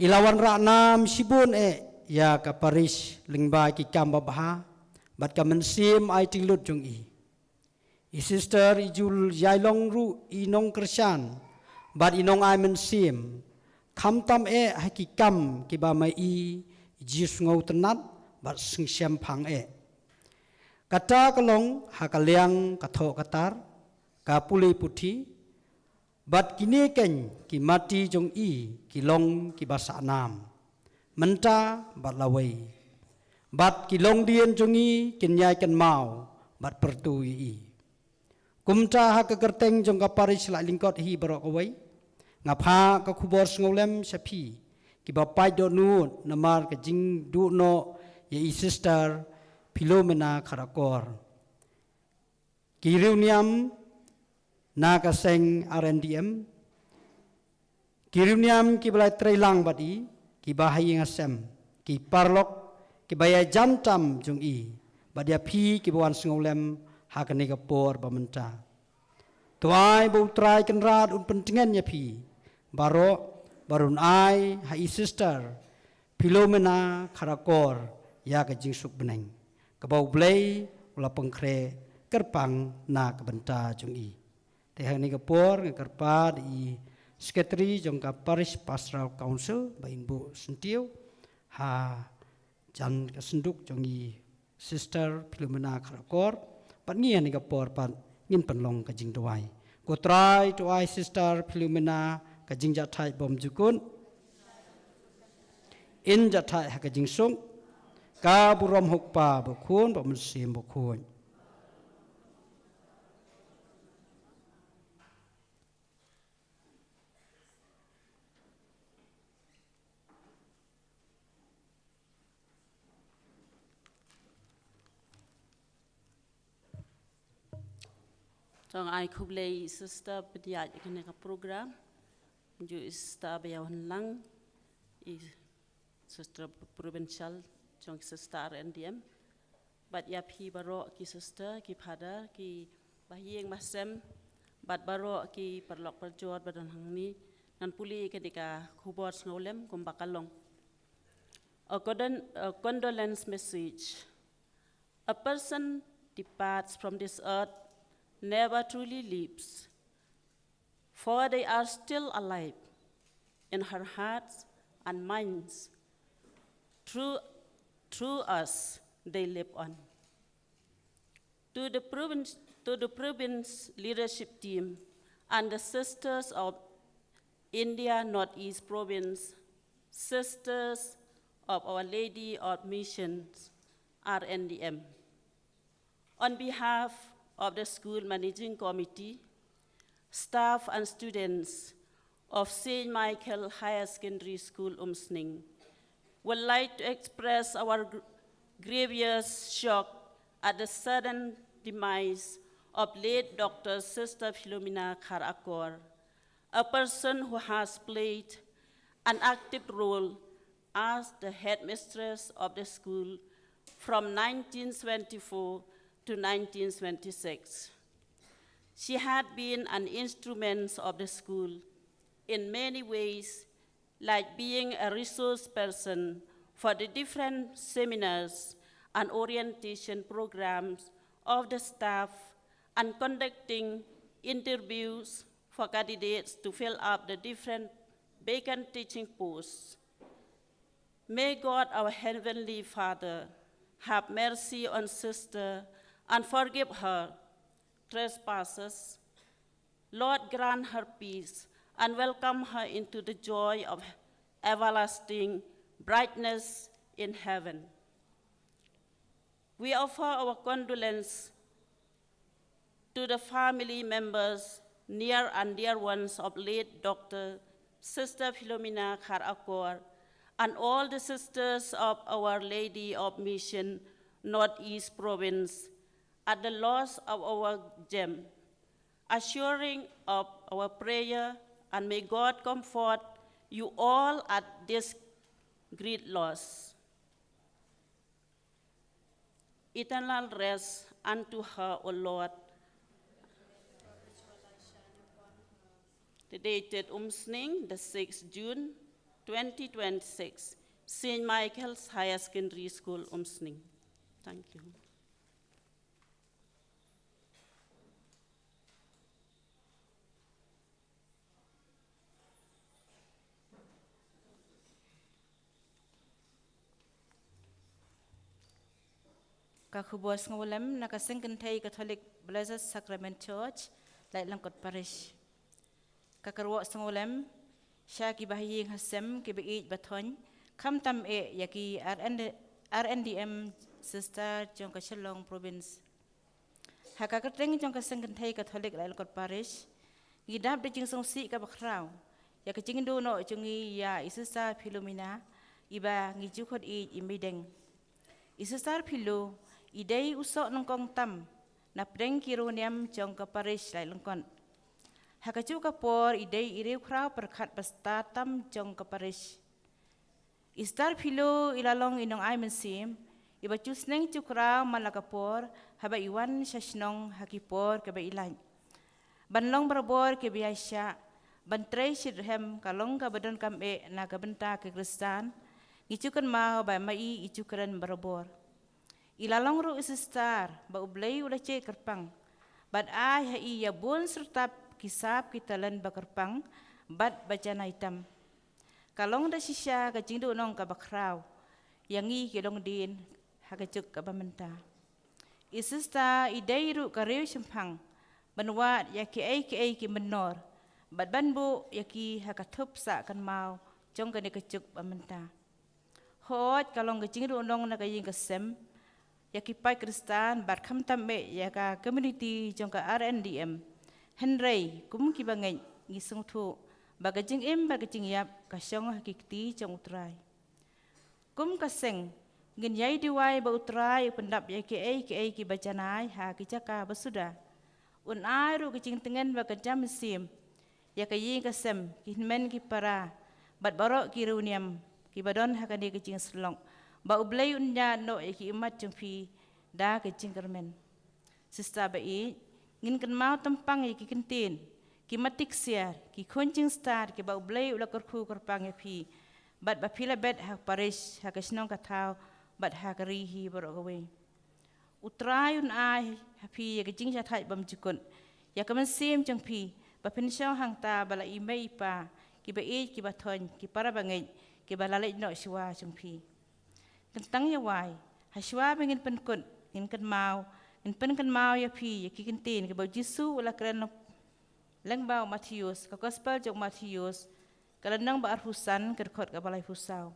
I la wanrah nam shibun eh ïa ka Parish lyngba ki kam babha bad ka mynsiem aiti lut jong i. I Sister i ju ïailong ruh i nongkyrshan bad i nongai mynsiem, khamtam eh ha ki kam kiba ma i ju sngewtynnat bad sngewshemphang eh. Kata ka long ha ka liang ka thoh ka tar, ka pule puthi, bad kine keiñ ki mati jong i ki long kiba sah nam mynta bad lawei, bad ki longdien jong i kin ïai kynmaw bad pyrtu ïa i. Kumta ha ka kyrteng jong ka Parish Laitlyngkot hi baroh kawei, nga phah ka khubor sngewlem sha phi kiba pait dohnud namar ka jingduh noh ïa i Sister Philomena Kharakor. Ki riewniam na ka seng R N D M, ki riewniam kiba la trei lang bad i, kiba ha ïing ha sem, ki paralok kiba ïajan tam jong i, bad ïa phi kiba wan sngewlem ha kane ka por ba mynta. To ai ba U Trai Kynrad un pyntngen ïa phi baroh, bad un ai ha i Sister Philomena Kharakor ïa ka jingsuk bneng kaba U Blei u la pynkhreh kyrpang na ka bynta jong i. Te ha kane ka por nga kyrpad i Secretary jong ka Parish Pastoral Council ba in buh syntiew ha jan ka synduk jong i Sister Philomena Kharakor, bad ngi ha kane ka por pat ngin pynlong ka jingduwai. Ko Trai to ai Sister Philomena ka jingjahthait bymjukut, in jahthait ha ka jingsuk, ka burom ha U Kpa, bad U Khun, bad U Mynsiem Bakhuid. To ai khublei i Sister pynïaid ïa kane ka program. Ju i Sister ba ïawan lang, i Sister Provincial jong i Sister R N D M. Bad ïa phi baroh ki sister, ki father, ki bahaïing bahasem, bad baroh ki paralok parajor ba don hangne, ngan pule ïa kane ka khubor sngewlem kumba ka long. A condol-, a condolence message. A person departs from this earth never truly lives, for they are still alive in her hearts and minds. Through, through us, they live on. To the province, to the province leadership team and the Sisters of India Northeast Province, Sisters of Our Lady of Missions, R N D M. On behalf of the school managing committee, staff and students of Saint Michael Higher Secondary School, Umsning, would like to express our gr-, grievous shock at the sudden demise of late Doctor Sister Philomena Kharakor, a person who has played an active role as the headmistress of the school from nineteen seventy-four to nineteen seventy-six. She had been an instrument of the school in many ways, like being a resource person for the different seminars and orientation programs of the staff and conducting interviews for candidates to fill up the different vacant teaching posts. May God, our Heavenly Father, have mercy on Sister and forgive her trespasses. Lord, grant her peace and welcome her into the joy of everlasting brightness in heaven. We offer our condolence to the family members, near and dear ones of late Doctor Sister Philomena Kharakor, and all the sisters of Our Lady of Mission, Northeast Province, at the loss of our gem, assuring of our prayer, and may God comfort you all at this great loss. Eternal rest unto her, O Lord. Dated Umsning, the sixth June, twenty twenty-six, Saint Michael's Higher Secondary School, Umsning. Thank you. Ka khubor sngewlem na ka Seng Kynthei Catholic Blessed Sacrament Church, Laitlyngkot Parish. Ka kyrwoh sngewlem sha ki bahaïing hasem, ki ba-ïeit ba-thoiñ, khamtam eh ïa ki R N D, R N D M sister jong ka Shillong Province. Ha ka kyrteng jong ka Seng Kynthei Catholic Laitlyngkot Parish, ngi dap da jingsngewsih kaba khraw ïa ka jingduh noh jong ngi ïa i Sister Philomena, iba ngi ju khot ïa i Meideng. I Sister Philo i dei u soh nyngkong tam na pdeng ki riewniam jong ka parish Laitlyngkot. Ha kajuh ka por i dei i riewkhraw pyrkhat ba stad tam jong ka parish. I Sister Philo i la long i nongai mynsiem iba ju sneng ju khraw man la ka por haba i wan sha shnong ha ki por kiba i lait. Ban long barabor kiba ïaishah, ban trei shitrhem ka long kaba donkam eh na ka bynta ki Khristan. Ngi ju kynmaw ba ma i i ju kren barabor. I la long ruh i sister ba U Blei u la jied kyrpang bad ai ha i ïa bun syrtap ki sap ki talent ba kyrpang bad ba janai tam. Ka long da shisha ka jingduhnong kaba khraw ïa ngi ki longdien ha ka juk kaba mynta. I sister i dei ruh ka riewshemphang ban wad ïa kiei kiei ki mynnor bad ban buh ïa ki ha ka thup sah kynmaw jong kane ka juk ba mynta. Hooid, ka long ka jingduhnong na ka ïing ka sem ïa ki paid Khristan bad khamtam eh ïa ka community jong ka R N D M. Hynrei kum ki bangeit ngi sngewthuh ba ka jingim bad ka jingïap ka shong ha ki kti jong U Trai. Kum ka seng, ngin ïai duwai ba U Trai u pyndap ïa kiei kiei kiba janai ha ki jaka ba suda. Un ai ruh ka jingtngen bad ka jam mynsiem ïa ka ïing ka sem, ki hynmen ki para bad baroh ki riewniam kiba don ha kane ka jingsyllok, ba U Blei un ñiad noh ïa ki ummat jong phi Da ka jingkyrmen. Sister ba ïeit, ngin kynmaw tympang ïa ki kyntien, ki matiksiar, ki khun jingstad, kiba U Blei u la kyrkhu kyrpang ïa phi, bad ba phi la bet ha ka parish, ha ka shnong ka thaw, bad ha ka ri hi baroh kawei. U Trai un ai ha phi ïa ka jingshah thait bymjukut, ïa ka mynsiem jong phi, ba phin shong hangta bad la i mei i pa, kiba ïeit kiba thoiñ, ki para bangeit, kiba la leit noh shuwa jong phi. Kyntang ïa wai, ha shuwa ba ngin pynkut, ngin kynmaw, ngin pynkynmaw ïa phi, ïa ki kyntien, kiba U Jisu u la kren lyngba u Mathaios, ka gospel jong u Mathaios, ka lynnong ba arphew san, ka dkhot kaba laiphew saw.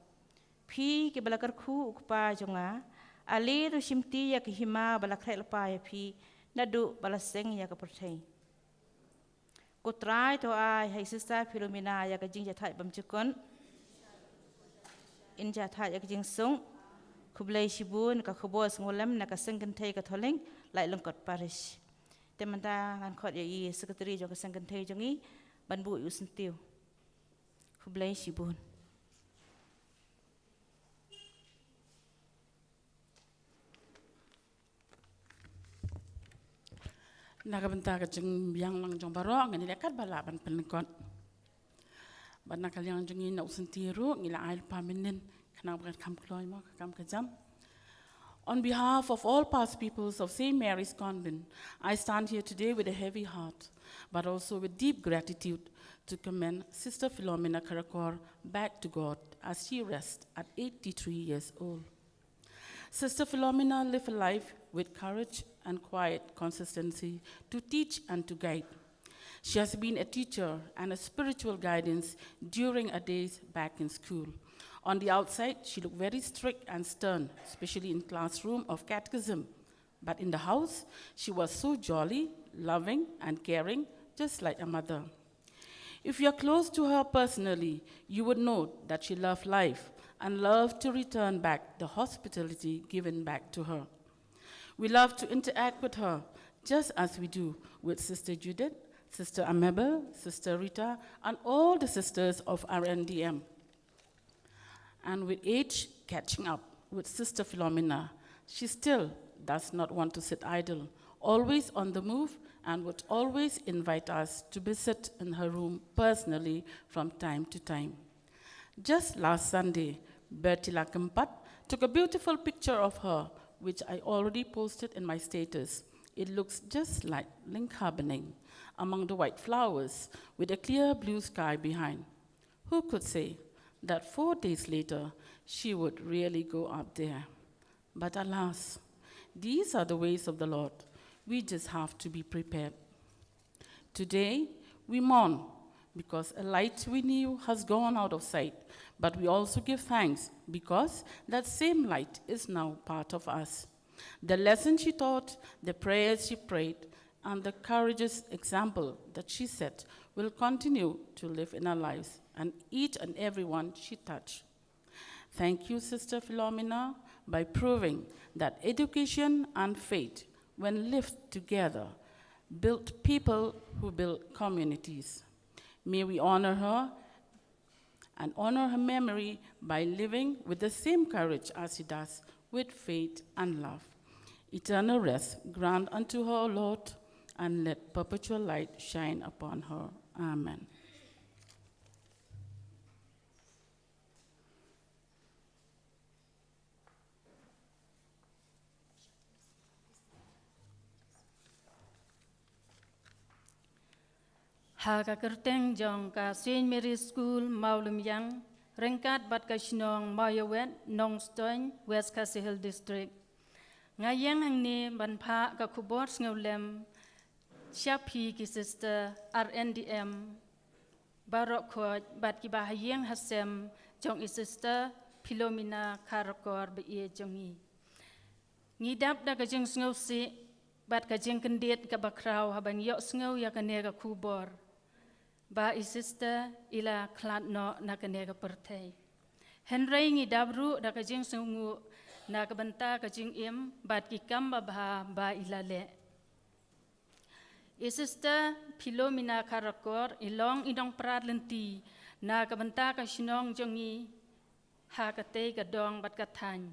Phi kiba la kyrkhu u Kpa jong nga, ale to shimti ïa ka hima ba la khreh lypa ïa phi, naduh ba la seng ïa ka pyrthei. Ko Trai to ai ha i Sister Philomena ïa ka jingshah thait bymjukut. In shah thait ïa ka jingsuk. Khublei shibun, ka khubor sngewlem na ka seng kynthei Katholik, Laitlyngkot Parish. Te mynta ngan khot ïa i Secretary jong ka seng kynthei jong i, ban buh ïa u syntiew. Khublei shibun. Na ka bynta ka jingbiang lang jong baroh, ngan ïaleh katba lah ban pynlyngkot. Bad na ka liang jong ngi na u syntiew ruh, ngi la ai lypa mynnin, khnang ba kan kham kloi mo, ka kam ka jam. On behalf of all past pupils of Saint Mary's Convent, I stand here today with a heavy heart, but also with deep gratitude to commend Sister Philomena Kharkor back to God as she rests at eighty-three years old. Sister Philomena lived a life with courage and quiet consistency to teach and to guide. She has been a teacher and a spiritual guidance during her days back in school. On the outside, she looked very strict and stern, especially in classroom of catechism. But in the house, she was so jolly, loving, and caring, just like a mother. If you're close to her personally, you would know that she loved life and loved to return back the hospitality given back to her. We love to interact with her, just as we do with Sister Judith, Sister Amabel, Sister Rita, and all the sisters of R N D M. And with age catching up with Sister Philomena, she still does not want to sit idle, always on the move, and would always invite us to visit in her room personally from time to time. Just last Sunday, Bertila Kempat took a beautiful picture of her, which I already posted in my status. It looks just like Lyngkha Bneng among the white flowers with a clear blue sky behind. Who could say that four days later she would really go up there? But alas, these are the ways of the Lord. We just have to be prepared. Today, we mourn because a light we knew has gone out of sight, but we also give thanks because that same light is now part of us. The lesson she taught, the prayers she prayed, and the courageous example that she set will continue to live in our lives and each and every one she touched. Thank you, Sister Philomena, by proving that education and faith, when lived together, build people who build communities. May we honor her and honor her memory by living with the same courage as she does, with faith and love. Eternal rest grant unto her, O Lord, and let perpetual light shine upon her. Amen. Ha ka kyrteng jong ka Saint Mary School Mawlymyang, ryngkat bad ka shnong Mawïawet, Nongstoiñ, West Khasi Hills District. Nga ïeng hangne ban phah ka khubor sngewlem sha phi ki sister R N D M baroh khoit bad kiba ha ïing ha sem jong i Sister Philomena Kharkor ba ïeit jong ngi. Ngi dap da ka jingsngewsih bad ka jingkyndit kaba khraw haba ngi ïohsngew ïa kane ka khubor ba i Sister i la khlad noh na kane ka pyrthei. Hynrei ngi dap ruh da ka jingsngewnguh na ka bynta ka jingim bad ki kam babha ba i la leh. I Sister Philomena Kharkor i long i nongprat lynti na ka bynta ka shnong jong ngi ha katei ka dong bad ka thaiñ.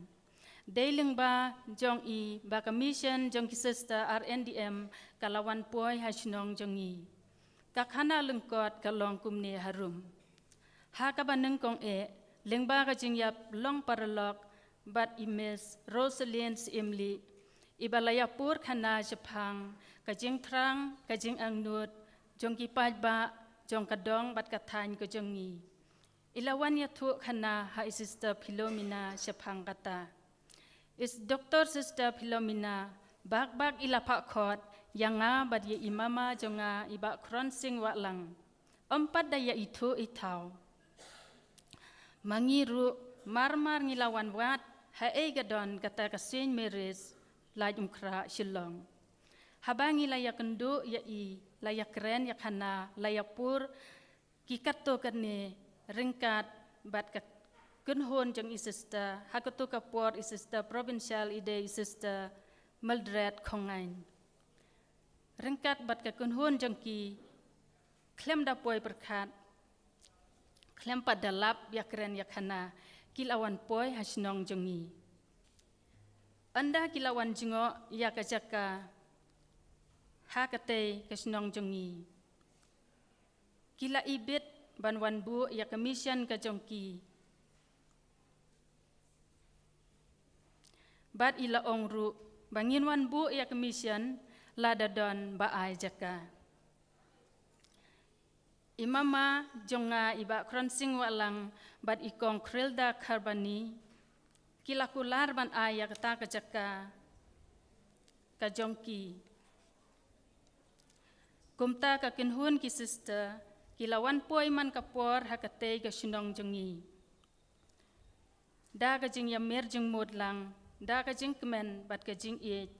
Dei lyngba jong i ba ka mission jong ki sister R N D M ka la wan poi ha shnong jong i. Ka khana lyngkot ka long kumne harum. Ha kaba nyngkong eh, lyngba ka jingïap long paralok bad i Miss Rosaline Syiem Lee, i ba la ïapur khana shaphang ka jingthrang, ka jingangnud jong ki paidbah jong ka dong bad ka thaiñ ka jong i. I la wan ïathuh khana ha i sister Philomena shaphang kata. I Doctor Sister Philomena bak bak i la phah khot ïa nga bad ïa i mama jong nga i Bah Kronsing Wahlang. Ym pat da ïa ithuh ithaw. Ma ngi ruh mar mar ngi la wan wad ha ei ka don kata ka Saint Mary's Laitumkhrah Shillong. Haba ngi la ïakynduh ïa i, la ïakren ïakhana, la ïapur ki katto katne ryngkat bad ka kynhun jong i sister, ha kato ka por i sister provincial i dei i sister Mildred Khongaiñ. Ryngkat bad ka kynhun jong ki, khlem da poi pyrkhat, khlem pat da lap ïakren ïakhana, ki la wan poi ha shnong jong i. Ynda ki la wan jngoh ïa ka jaka ha katei ka shnong jong i, ki la ibit ban wan buh ïa ka mission ka jong ki. Bad i la ong ruh ba ngin wan buh ïa ka mission lada don ba ai jaka. I mama jong nga i Bah Kronsing Wahlang bad i Kong Khrilda Kharbani ki la kular ban ai ïa kata ka jaka ka jong ki. Kumta ka kynhun ki sister ki la wan poi man ka por ha katei ka shnong jong i. Da ka jingïamir jingmut lang, da ka jingkmen bad ka jingïeit,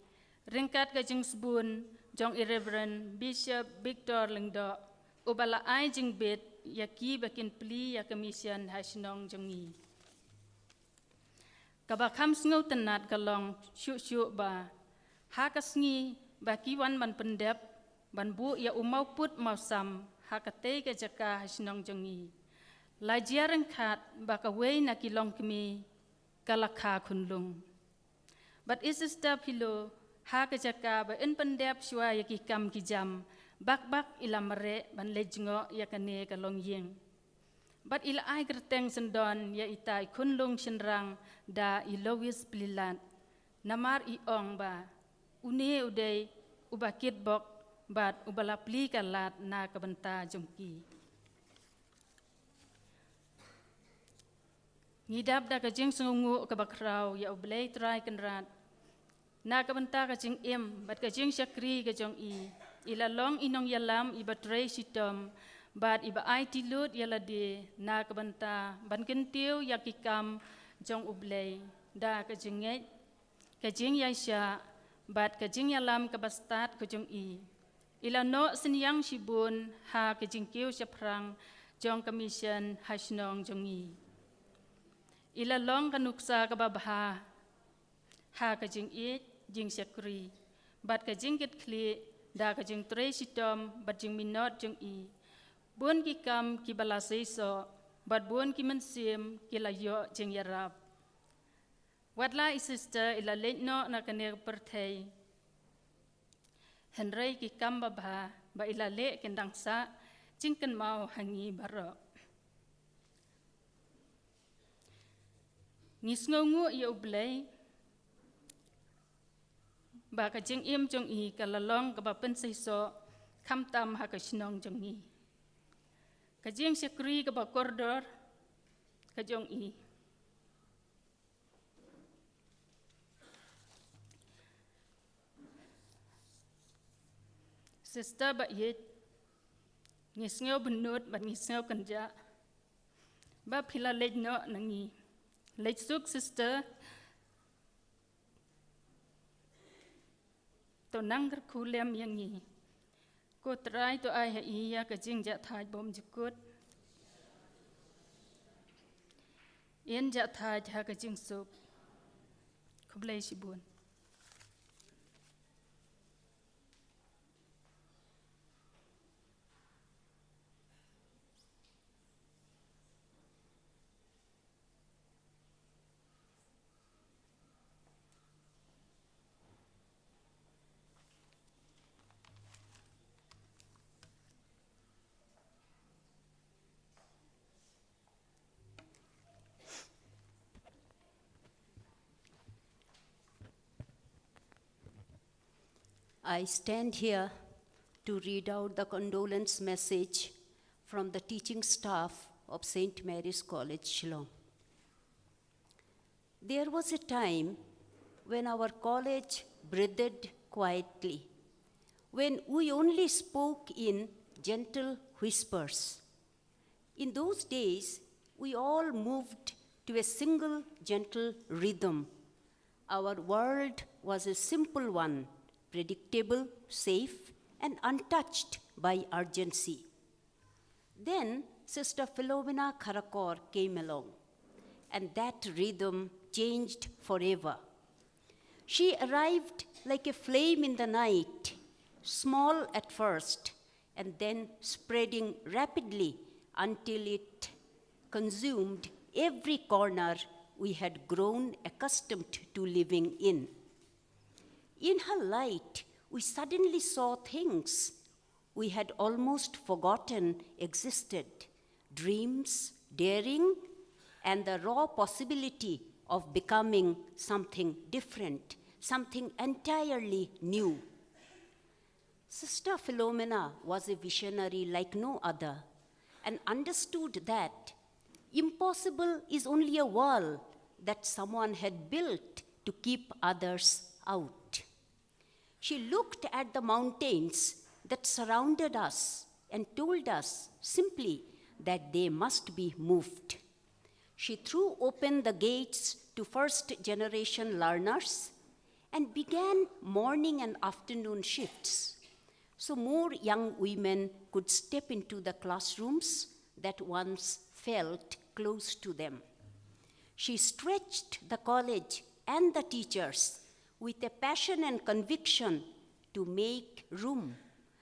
ryngkat ka jingsbun jong i Reverend Bishop Victor Lyngdoh, uba la ai jingbit ïa ki ba kin plie ïa ka mission ha shnong jong i. Kaba kham sngewtynnat ka long shuh shuh ba ha ka sngi ba ki wan ban pyndep ban buh ïa u mawpud mawsam ha katei ka jaka ha shnong jong i, la jia ryngkat ba kawei na ki longkmie ka la kha khunlung. Bad i sister Philo ha ka jaka ba in pyndep shuwa ïa ki kam ki jam, bak bak i la mareh ban leit jngoh ïa kane ka longïing. Bad i la ai kyrteng syndon ïa ita i khunlung shynrang da i Lois Plilat. Namar i ong ba une u dei uba kitbok bad uba la plie ka lad na ka bynta jong ki. Ngi dap da ka jingsngewnguh kaba khraw ïa U Blei Trai Kynrad na ka bynta ka jingim bad ka jingshakri ka jong i. I la long i nongïalam iba trei shitom bad iba aiti lut ïa lade na ka bynta ban kyntiew ïa ki kam jong U Blei da ka jingngeit, ka jingïaishah bad ka jingïalam kaba stad ka jong i. I la noh synñiang shibun ha ka jingkiew shaphrang jong ka mission ha shnong jong i. I la long ka nuksa kaba bha ha ka jingïeit, jingshakri bad ka jingkitkhlieh da ka jingtrei shitom bad jingminot jong i. Bun ki kam kiba la seisoh bad bun ki mynsiem ki la ïoh jingïarap. Wat la i sister i la leit noh na kane ka pyrthei, hynrei ki kam babha ba i la leh kin dang sah jingkynmaw ha ngi baroh. Ngi sngewnguh ïa U Blei ba ka jingim jong i ka la long kaba pynseisoh khamtam ha ka shnong jong i. Ka jingshakri kaba kordor ka jong i. Sister ba ïeit, ngi sngew bynnud bad ngi sngew kynjah ba phi la leit noh na ngi. Leit suk sister, to nang kyrkhu lem ïa ngi. Ko Trai to ai ha i ïa ka jingjahthait bymjukut. In jahthait ha ka jingsuk. Khublei shibun. I stand here to read out the condolence message from the teaching staff of Saint Mary's College, Shillong. There was a time when our college breathed quietly, when we only spoke in gentle whispers. In those days, we all moved to a single gentle rhythm. Our world was a simple one, predictable, safe, and untouched by urgency. Then Sister Philomena Kharakor came along, and that rhythm changed forever. She arrived like a flame in the night, small at first, and then spreading rapidly until it consumed every corner we had grown accustomed to living in. In her light, we suddenly saw things we had almost forgotten existed: dreams, daring, and the raw possibility of becoming something different, something entirely new. Sister Philomena was a visionary like no other and understood that impossible is only a wall that someone had built to keep others out. She looked at the mountains that surrounded us and told us simply that they must be moved. She threw open the gates to first generation learners and began morning and afternoon shifts so more young women could step into the classrooms that once felt close to them. She stretched the college and the teachers with a passion and conviction to make room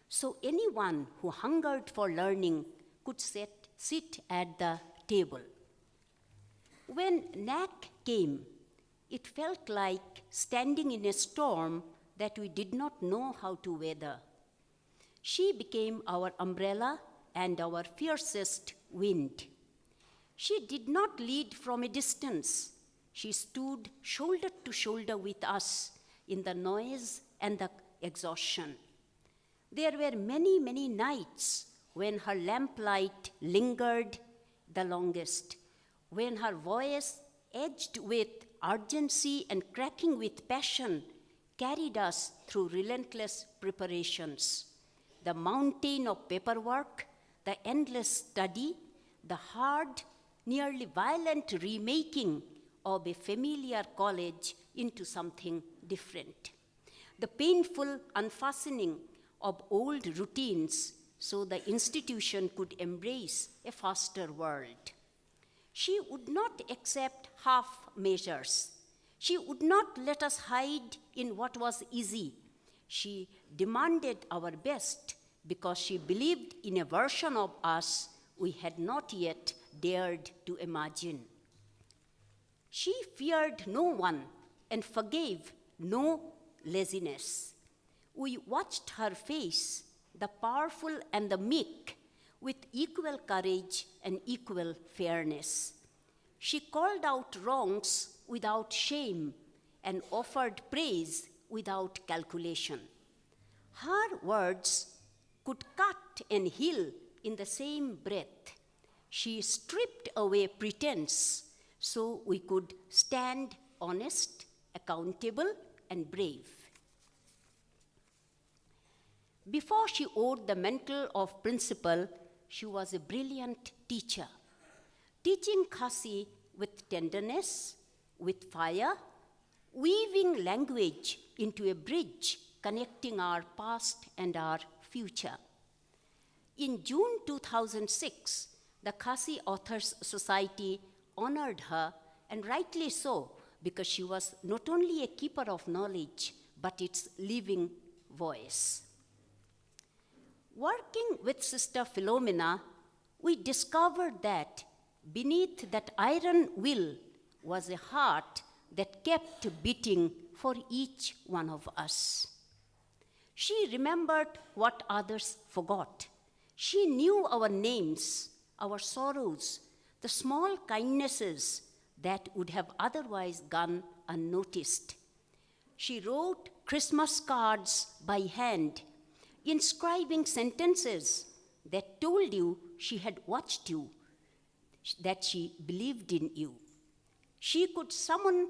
so anyone who hungered for learning could set, sit at the table. When NAAC came, it felt like standing in a storm that we did not know how to weather. She became our umbrella and our fiercest wind. She did not lead from a distance. She stood shoulder to shoulder with us in the noise and the exhaustion. There were many, many nights when her lamplight lingered the longest, when her voice, edged with urgency and cracking with passion, carried us through relentless preparations. The mountain of paperwork, the endless study, the hard, nearly violent remaking of a familiar college into something different. The painful unfastening of old routines so the institution could embrace a faster world. She would not accept half measures. She would not let us hide in what was easy. She demanded our best because she believed in a version of us we had not yet dared to imagine. She feared no one and forgave no laziness. We watched her face the powerful and the meek with equal courage and equal fairness. She called out wrongs without shame and offered praise without calculation. Her words could cut and heal in the same breath. She stripped away pretense so we could stand honest, accountable, and brave. Before she wore the mantle of principal, she was a brilliant teacher, teaching Khasi with tenderness, with fire, weaving language into a bridge connecting our past and our future. In June two thousand six, the Khasi Authors Society honored her, and rightly so, because she was not only a keeper of knowledge, but its living voice. Working with Sister Philomena, we discovered that beneath that iron will was a heart that kept beating for each one of us. She remembered what others forgot. She knew our names, our sorrows, the small kindnesses that would have otherwise gone unnoticed. She wrote Christmas cards by hand, inscribing sentences that told you she had watched you, that she believed in you. She could summon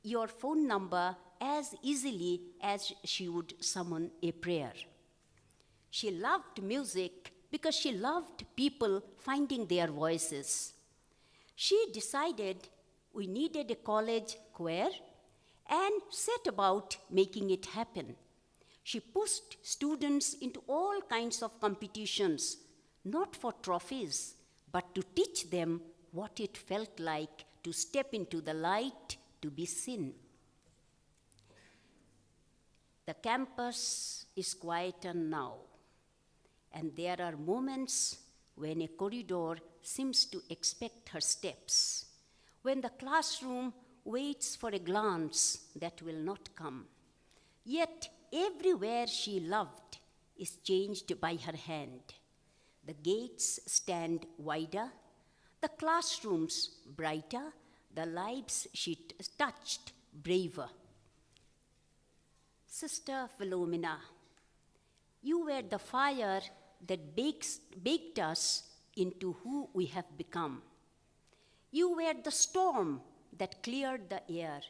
your phone number as easily as she would summon a prayer. She loved music because she loved people finding their voices. She decided we needed a college choir and set about making it happen. She pushed students into all kinds of competitions, not for trophies, but to teach them what it felt like to step into the light, to be seen. The campus is quieter now, and there are moments when a corridor seems to expect her steps, when the classroom waits for a glance that will not come. Yet everywhere she loved is changed by her hand. The gates stand wider, the classrooms brighter, the lives she t- touched braver. Sister Philomena, you were the fire that bakes, baked us into who we have become. You were the storm that cleared the air,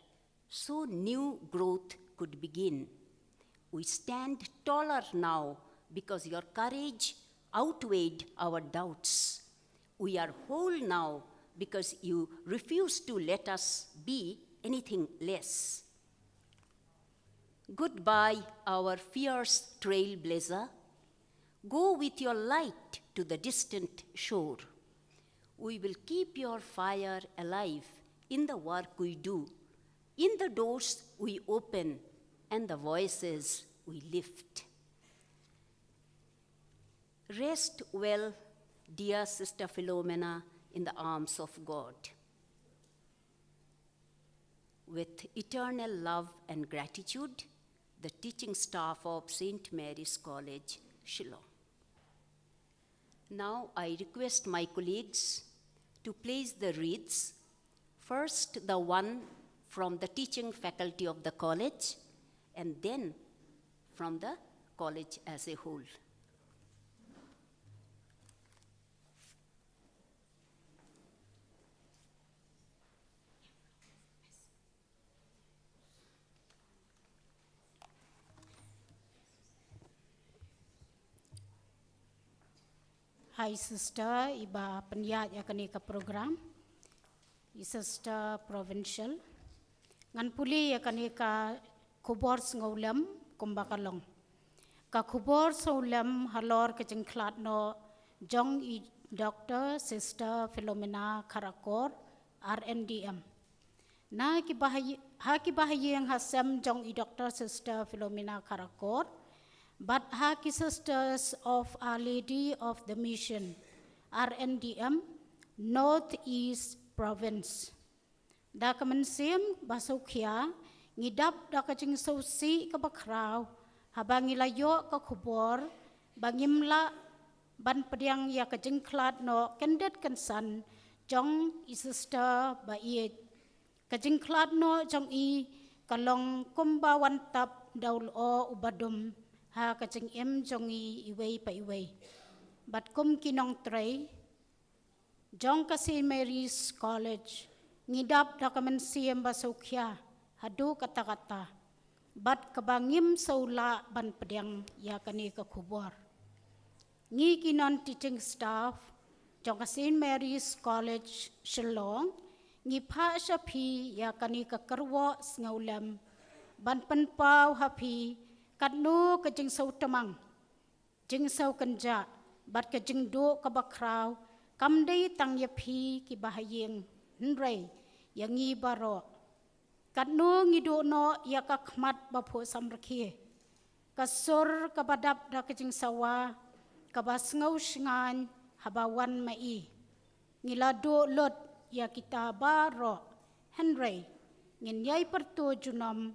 so new growth could begin. We stand taller now because your courage outweighed our doubts. We are whole now because you refuse to let us be anything less. Goodbye, our fierce trailblazer. Go with your light to the distant shore. We will keep your fire alive in the work we do, in the doors we open, and the voices we lift. Rest well, dear Sister Philomena, in the arms of God. With eternal love and gratitude, the teaching staff of Saint Mary's College, Shillong. Now I request my colleagues to place the wreaths, first the one from the teaching faculty of the college, and then from the college as a whole. Hi sister, iba pynïaid ïa kane ka program. I sister provincial. Ngan pule ïa kane ka khubor sngewlem kumba ka long. Ka khubor sngewlem halor ka jingkhlad noh jong i Doctor Sister Philomena Kharakor, R N D M. Na ki bahaï-, ha ki bahaïing hasem jong i Doctor Sister Philomena Kharakor, bad ha ki Sisters of Our Lady of the Mission, R N D M, North East Province. Da ka mynsiem ba sngewkhia, ngi dap da ka jingsngewsih kaba khraw, haba ngi la ïoh ka khubor ba ngim lah ban pdiang ïa ka jingkhlad noh kyndit kynsan jong i sister ba ïeit. Ka jingkhlad noh jong i ka long kumba wan tap da u lyoh uba dum ha ka jingim jong i iwei pa iwei. Bad kum ki nongtrei jong ka Saint Mary's College, ngi dap da ka mynsiem ba sngewkhia haduh katta katta, bad kaba ngim sngewlah ban pdiang ïa kane ka khubor. Ngi ki non teaching staff jong ka Saint Mary's College Shillong, ngi phah sha phi ïa kane ka kyrwoh sngewlem ban pynpaw ha phi katno ka jingsngewtmang, jingsngewkynjah bad ka jingduh kaba khraw kam dei tang ïa phi ki bahaïing, hynrei ïa ngi baroh. Katno ngi duh noh ïa ka khmat ba phuh samrkhie, ka sur kaba dap da ka jingsawa, kaba sngewshngaiñ haba wan ma i. Ngi la duh lut ïa kita baroh, hynrei ngin ïai pyrto junom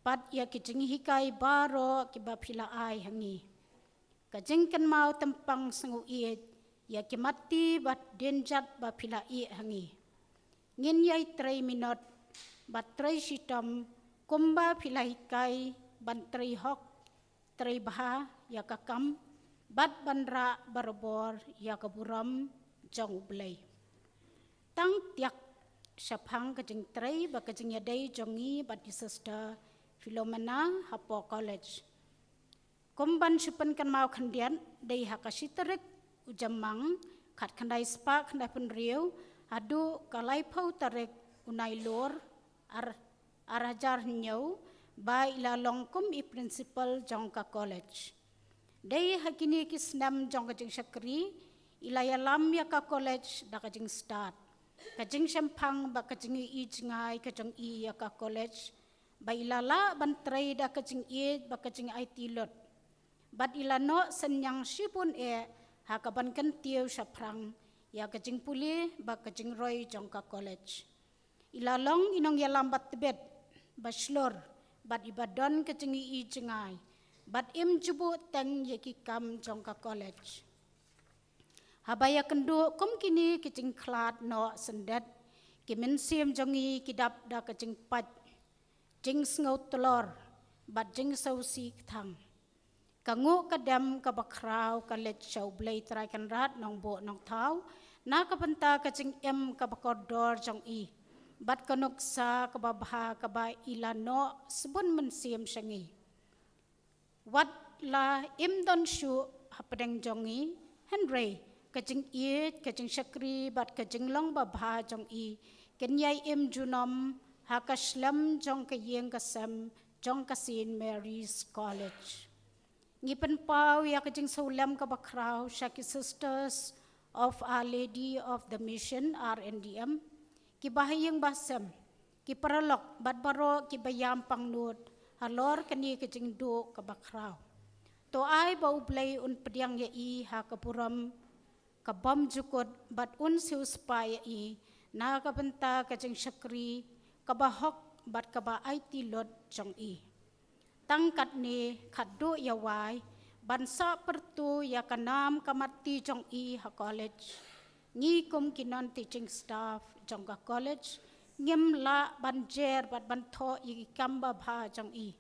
pat ïa ki jinghikai baroh kiba phi la ai ha ngi. Ka jingkynmaw tympang sngewsih ïa ki matti bad dienjat ba phi la ïeh ha ngi. Ngin ïai trei minot bad trei shitom Kumba phi la hikai ban trei hok, trei bha ïa ka kam, bad ban rah barabor ïa ka burom jong U Blei. Tang tiak shaphang ka jingtrei bad ka jingïadei jong ngi bad i Sister Philomena hapoh college. Kum ban shu pynkynmaw khyndiat, dei ha ka shi tarik u Jymmang, khatkhyndai spah khyndaiphew hynriew, haduh ka laiphew tarik u Nailur, ar, ar hajar hynñiew, ba i la long kum i principal jong ka college. Dei ha kine ki snem jong ka jingshakri, i la ïalam ïa ka college da ka jingstad, ka jingshemphang bad ka jingïohi jngai ka jong i ïa ka college, ba i la lah ban trei da ka jingïeit bad ka jingaiti lut. Bad i la noh synñiang shibun eh ha ka ban kyntiew shaphrang ïa ka jingpule bad ka jingroi jong ka college. I la long i nongïalam ba tbit, ba shlur, bad i ba don ka jingïohi jngai, bad im ju buh teng ïa ki kam jong ka college. Haba ïakynduh kum kine ki jingkhlad noh syndet, ki mynsiem jong ngi ki dap da ka jingpait, jingsngew tlor, bad jingsngewsih kthang. Ka nguh ka dem kaba khraw ka leit sha U Blei Trai Kynrad Nongbuh Nongthaw, na ka bynta ka jingim kaba kordor jong i, bad ka nuksa kaba bha kaba i la noh sbun mynsiem sha ngi. Wat la im don shuh hapdeng jong ngi, hynrei ka jingïeit, ka jingshakri, bad ka jinglong babha jong i, kin ïai im junom ha ka shlem jong ka ïing ka sem jong ka Saint Mary's College. Ngi pynpaw ïa ka jingsngewlem kaba khraw sha ki Sisters of Our Lady of the Mission, R N D M, ki bahaïing bahasem, ki paralok, bad baroh kiba ïam pangnud halor kane ka jingduh kaba khraw. To ai ba U Blei un pdiang ïa i ha ka burom ka bymjukut, bad un siewspah ïa i na ka bynta ka jingshakri kaba hok bad kaba aiti lut jong i. Tang katne, khatduh ïa wai ban sah pyrto ïa ka nam ka matti jong i ha college, ngi kum ki non teaching staff jong ka college ngim lah ban jer bad ban thoh ïa ki kam babha jong i.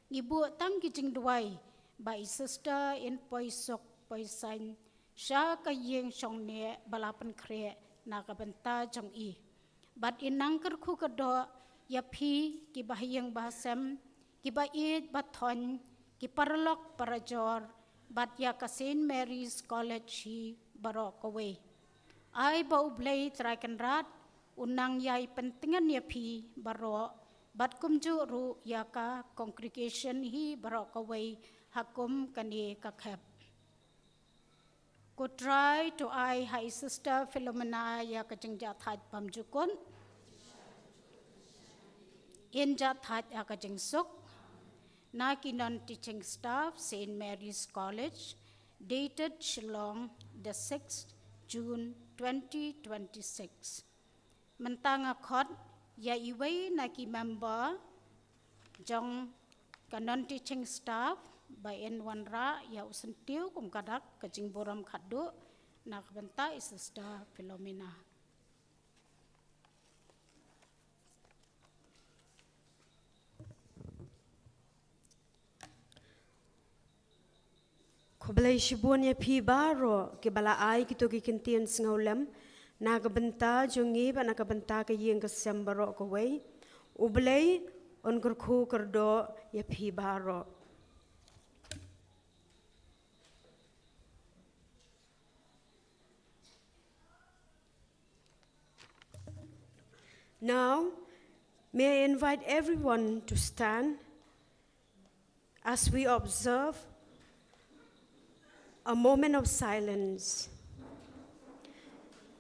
Ngi buh tang ki jingduwai ba i Sister in poi suk poi saiñ sha ka ïing shongneh ba la pynkhreh na ka bynta jong i. Bad in nang kyrkhu kyrdoh ïa phi ki bahaïing bahasem, ki ba ïeit ba thoiñ, ki paralok parajor, bad ïa ka Saint Mary's College hi baroh kawei. Ai ba U Blei Trai Kynrad un nang ïai pyntngen ïa phi baroh, bad kumjuh ruh ïa ka congregation hi baroh kawei ha kum kane ka khep. Ko Trai to ai ha i Sister Philomena ïa ka jingjahthait bymjukut, in jahthait ha ka jingsuk. Na ki non teaching staff, Saint Mary's College, dated Shillong, the sixth June twenty twenty-six. Mynta nga khot ïa iwei na ki member jong ka non teaching staff ba in wanrah ïa u syntiew kum ka dak ka jingburom khatduh na ka bynta i Sister Philomena. Khublei shibun ïa phi baroh kiba la ai kito ki kyntien sngewlem na ka bynta jong ngi bad na ka bynta ka ïing ka sem baroh kawei. U Blei un kyrkhu kyrdoh ïa phi baroh. Now, may I invite everyone to stand as we observe a moment of silence,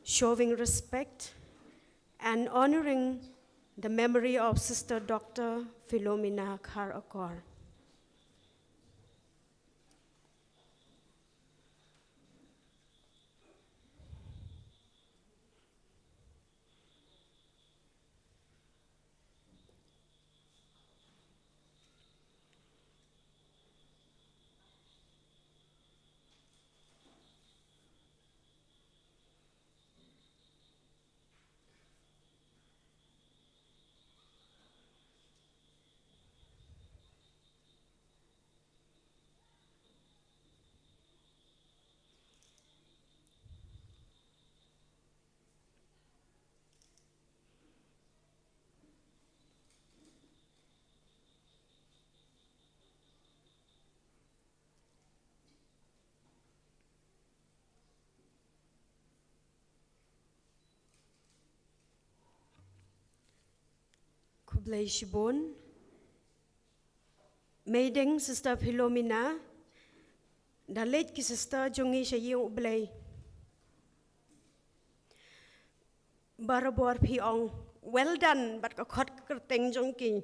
showing respect and honoring the memory of Sister Doctor Philomena Kharkongor. Blei shibun. Meideng Sister Philomena, da leit ki sister jong ngi sha ïing U Blei. Barabor phi ong, "Well done," bad ka khot ka kyrteng jong ki.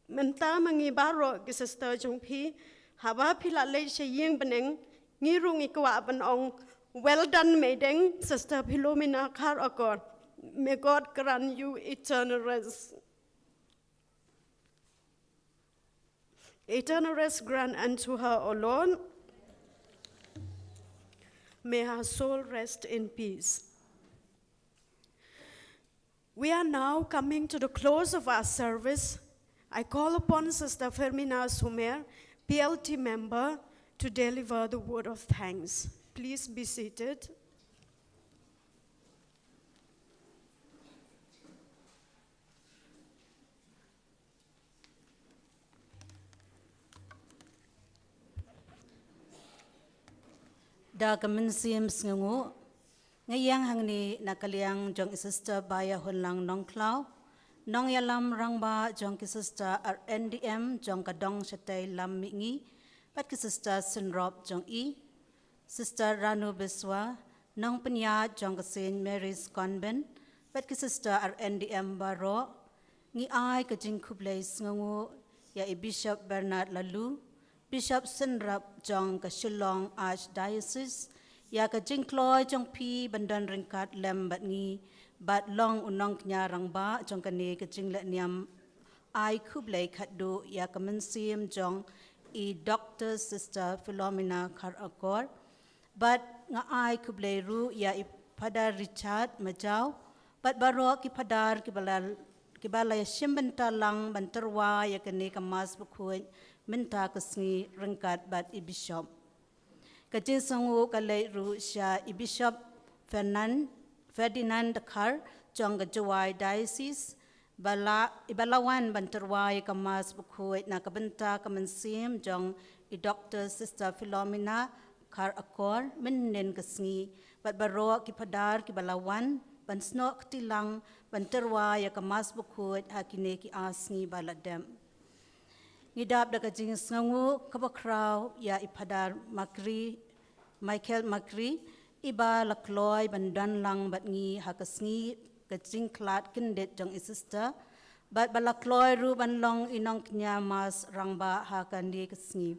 Mynta ma ngi baroh ki sister jong phi, haba phi la leit sha ïing bneng, ngi ruh ngi kwah ban ong, "Well done, Meideng Sister Philomena Kharakor. May God grant you eternal rest." Eternal rest grant unto her, O Lord. May her soul rest in peace. We are now coming to the close of our service. I call upon Sister Fermina Sumer, P L T member, to deliver the word of thanks. Please be seated. Da ka mynsiem sngewnguh, nga ïeng hangne na ka liang jong i Sister Baiahunlang Nongkhlaw, nongïalam rangbah jong ki Sister R N D M jong ka dong shatei lam mihngi, bad ki Sister synrop jong i, Sister Ranu Biswa, nongpynïaid jong ka Saint Mary's Convent, bad ki Sister R N D M baroh, ngi ai ka jingkhublei sngewnguh ïa i Bishop Bernard Laloo, Bishop synrop jong ka Shillong Archdiocese, ïa ka jingkloi jong phi ban don ryngkat lem bad ngi, bad long u nongkñia rangbah jong kane ka jinglehniam. Ai khublei khatduh ïa ka mynsiem jong i Doctor Sister Philomena Kharakor. Bad nga ai khublei ruh ïa i Phadar Richard Majaw, bad baroh ki phadar kiba la, kiba la ïashim bynta lang ban tyrwa ïa kane ka Mass Bakhuid mynta ka sngi ryngkat bad i Bishop. Ka jingsngewnguh ka leit ruh sha i Bishop Fernan-, Ferdinand Dkhar jong ka Jowai Diocese, ba la, iba la wan ban tyrwa ïa ka Mass Bakhuid na ka bynta ka mynsiem jong i Doctor Sister Philomena Kharakor mynhynnin ka sngi, bad baroh ki phadar kiba la wan ban snoh kti lang ban tyrwa ïa ka Mass Bakhuid ha kine ki ar sngi ba la dep. Ngi dap da ka jingsngewnguh kaba khraw ïa i Phadar Makri, Michael Makri, iba la kloi ban don lang bad ngi ha ka sngi ka jingkhlad kyndit jong i Sister, bad ba la kloi ruh ban long i nongkñia Mass rangbah ha kane ka sngi.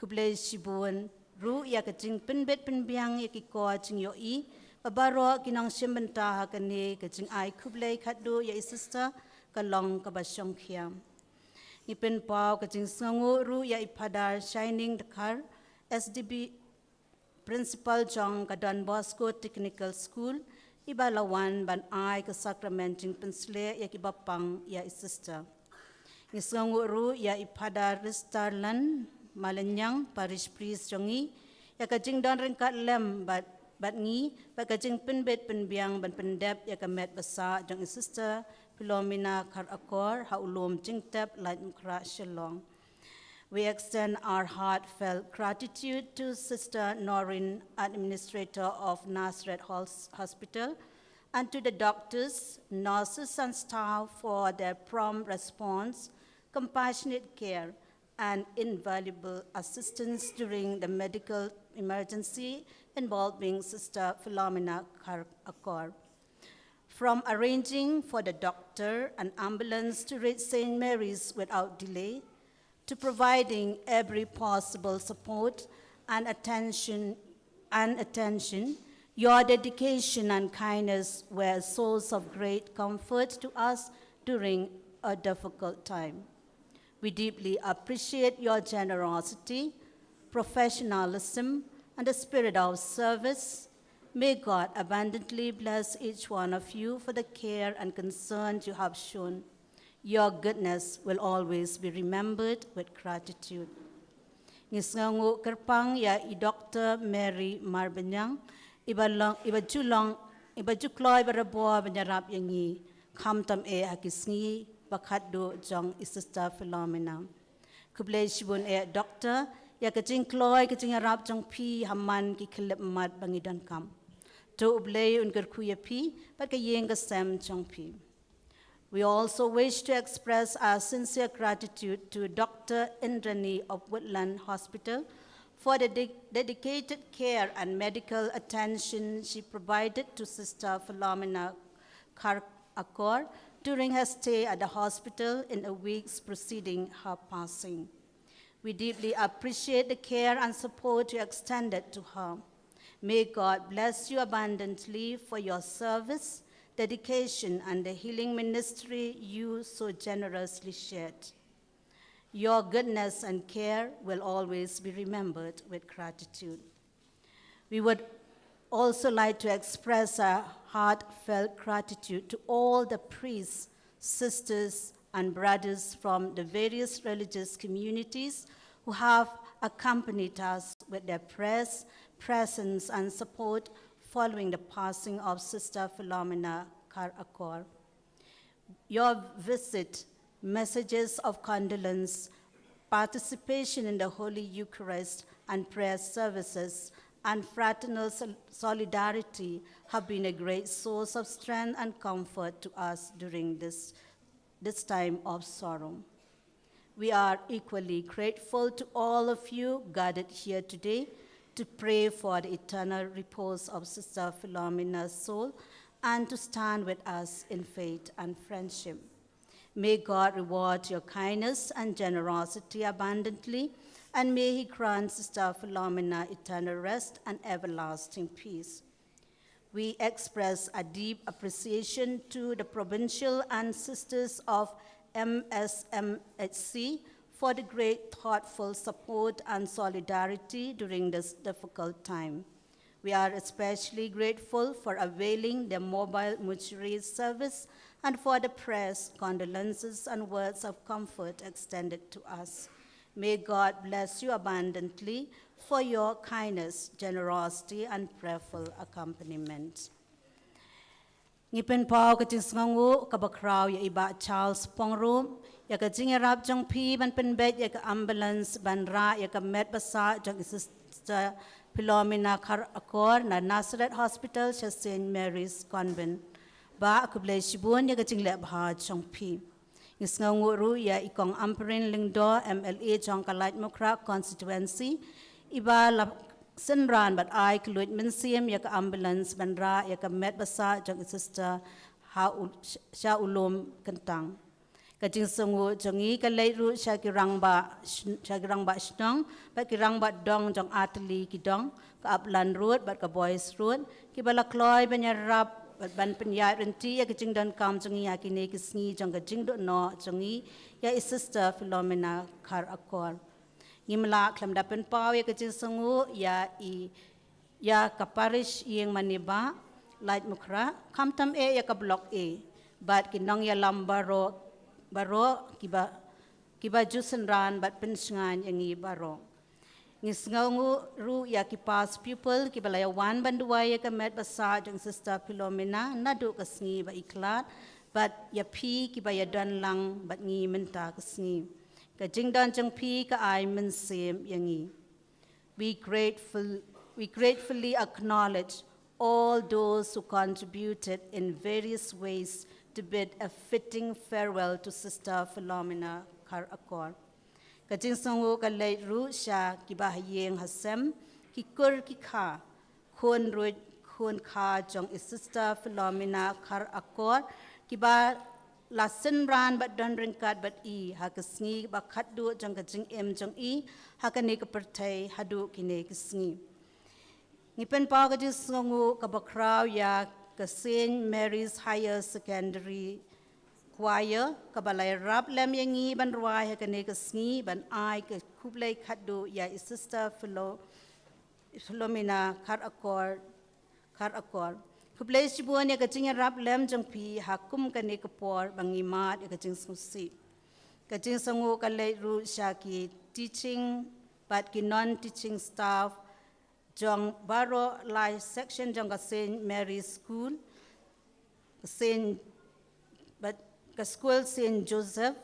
Khublei shibun ruh ïa ka jingpynbit pynbiang ïa ki kor jingïohi, ba baroh ki nongshim bynta ha kane ka jingai khublei khatduh ïa i Sister ka long kaba shongkhia. Ngi pynpaw ka jingsngewnguh ruh ïa i Phadar Shining Dkhar, S D B, Principal jong ka Don Bosco Technical School, iba la wan ban ai ka sakramen jingpynshlei ïa kiba pang ïa i Sister. Ngi sngewnguh ruh ïa i Phadar Ristarland Malinyang, Parish Priest jong ngi, ïa ka jingdon ryngkat lem bad, bad ngi, bad ka jingpynbit pynbiang ban pyndep ïa ka met basa jong i Sister Philomena Kharakor ha u lum Jingtep, Laitumkhrah, Shillong. We extend our heartfelt gratitude to Sister Noreen, Administrator of Nazareth Hos-, Hospital, and to the doctors, nurses, and staff for their prompt response, compassionate care, and invaluable assistance during the medical emergency involving Sister Philomena Kharakor. From arranging for the doctor and ambulance to reach Saint Mary's without delay, to providing every possible support and attention, and attention, your dedication and kindness were a source of great comfort to us during a difficult time. We deeply appreciate your generosity, professionalism, and the spirit of service. May God abundantly bless each one of you for the care and concern you have shown. Your goodness will always be remembered with gratitude. Ngi sngewnguh kyrpang ïa i Doctor Mary Marbaniang, iba long, iba ju long, iba ju kloi barabor ban ïarap ïa ngi, khamtam eh ha ki sngi ba khatduh jong i Sister Philomena. Khublei shibun eh Doctor, ïa ka jingkloi ka jingïarap jong phi ha man ki khyllipmat ba ngi donkam. To U Blei un kyrkhu ïa phi bad ka ïing ka sem jong phi. We also wish to express our sincere gratitude to Doctor Indrani of Woodland Hospital for the de- dedicated care and medical attention she provided to Sister Philomena Kar Akor during her stay at the hospital in the weeks preceding her passing. We deeply appreciate the care and support you extended to her. May God bless you abundantly for your service, dedication, and the healing ministry you so generously shared. Your goodness and care will always be remembered with gratitude. We would also like to express our heartfelt gratitude to all the priests, sisters, and brothers from the various religious communities who have accompanied us with their prayers, presence, and support following the passing of Sister Philomena Kar Akor. Your visit, messages of condolence, participation in the Holy Eucharist and prayer services, and fraternal sol- solidarity have been a great source of strength and comfort to us during this, this time of sorrow. We are equally grateful to all of you gathered here today to pray for the eternal repose of Sister Philomena's soul and to stand with us in faith and friendship. May God reward your kindness and generosity abundantly, and may He grant Sister Philomena eternal rest and everlasting peace. We express a deep appreciation to the provincial and sisters of M S M H C for the great thoughtful support and solidarity during this difficult time. We are especially grateful for availing their mobile mortuary service and for the prayers, condolences, and words of comfort extended to us. May God bless you abundantly for your kindness, generosity, and prayerful accompaniment. Ngi pynpaw ka jingsngewnguh kaba khraw ïa i Bah Charles Pongrum ïa ka jingïarap jong phi ban pynbeit ïa ka ambulance ban rah ïa ka met ba sah jong i Sister Philomena Kharakor na Nazareth Hospital sha Saint Mary's Convent. Bah, khublei shibun ïa ka jingleh bha jong phi. Ngi sngewnguh ruh ïa i Kong Ampareen Lyngdoh, M L A jong ka Laitumkhrah constituency, iba la synran bad ai khluit mynsiem ïa ka ambulance ban rah ïa ka met ba sah jong i Sister ha u, sha u lum kyntang. Ka jingsngewnguh jong ngi ka leit ruh sha ki rangbah, sha ki rangbah shnong bad ki rangbah dong jong artylli ki dong, ka Upland Road bad ka Boyce Road, kiba la kloi ban ïarap bad ban pynïaid ryntih ïa ka jingdonkam jong ngi ha kine ki sngi jong ka jingduh noh jong ngi ïa i Sister Philomena Kharakor. Ngim lah khlem da pynpaw ïa ka jingsngewnguh ïa i, ïa ka parish ïing mane Bah Laitumkhrah, khamtam eh ïa ka Block A bad ki nongïalam baroh, baroh kiba, kiba ju synran bad pynshngaiñ ïa ngi baroh. Ngi sngewnguh ruh ïa ki past pupil kiba la ïawan ban duwai ïa ka met ba sah jong Sister Philomena naduh ka sngi ba i khlad, bad ïa phi kiba ïadon lang bad ngi mynta ka sngi. Ka jingdon jong phi ka ai mynsiem ïa ngi. We grateful, we gratefully acknowledge all those who contributed in various ways to bid a fitting farewell to Sister Philomena Kharakor. Ka jingsngewnguh ka leit ruh sha kiba ha ïing ha sem, ki kur ki kha, khun ruh khun kha jong i Sister Philomena Kharakor, kiba la synran bad don ryngkat bad i ha ka sngi ba khatduh jong ka jingim jong i ha kane ka pyrthei haduh kine ki sngi. Ngi pynpaw ka jingsngewnguh kaba khraw ïa ka Saint Mary's Higher Secondary Choir kaba la ïarap lem ïa ngi ban rwai ha kane ka sngi ban ai ka khublei khatduh ïa i Sister Philo, Philomena Kharakor, Kharakor. Khublei shibun ïa ka jingïarap lem jong phi ha kum kane ka por ba ngi mad ïa ka jingsngewsih. Ka jingsngewnguh ka leit ruh sha ki teaching bad ki non teaching staff jong baroh lai section jong ka Saint Mary's School, ka Saint, bad ka skul Saint Joseph,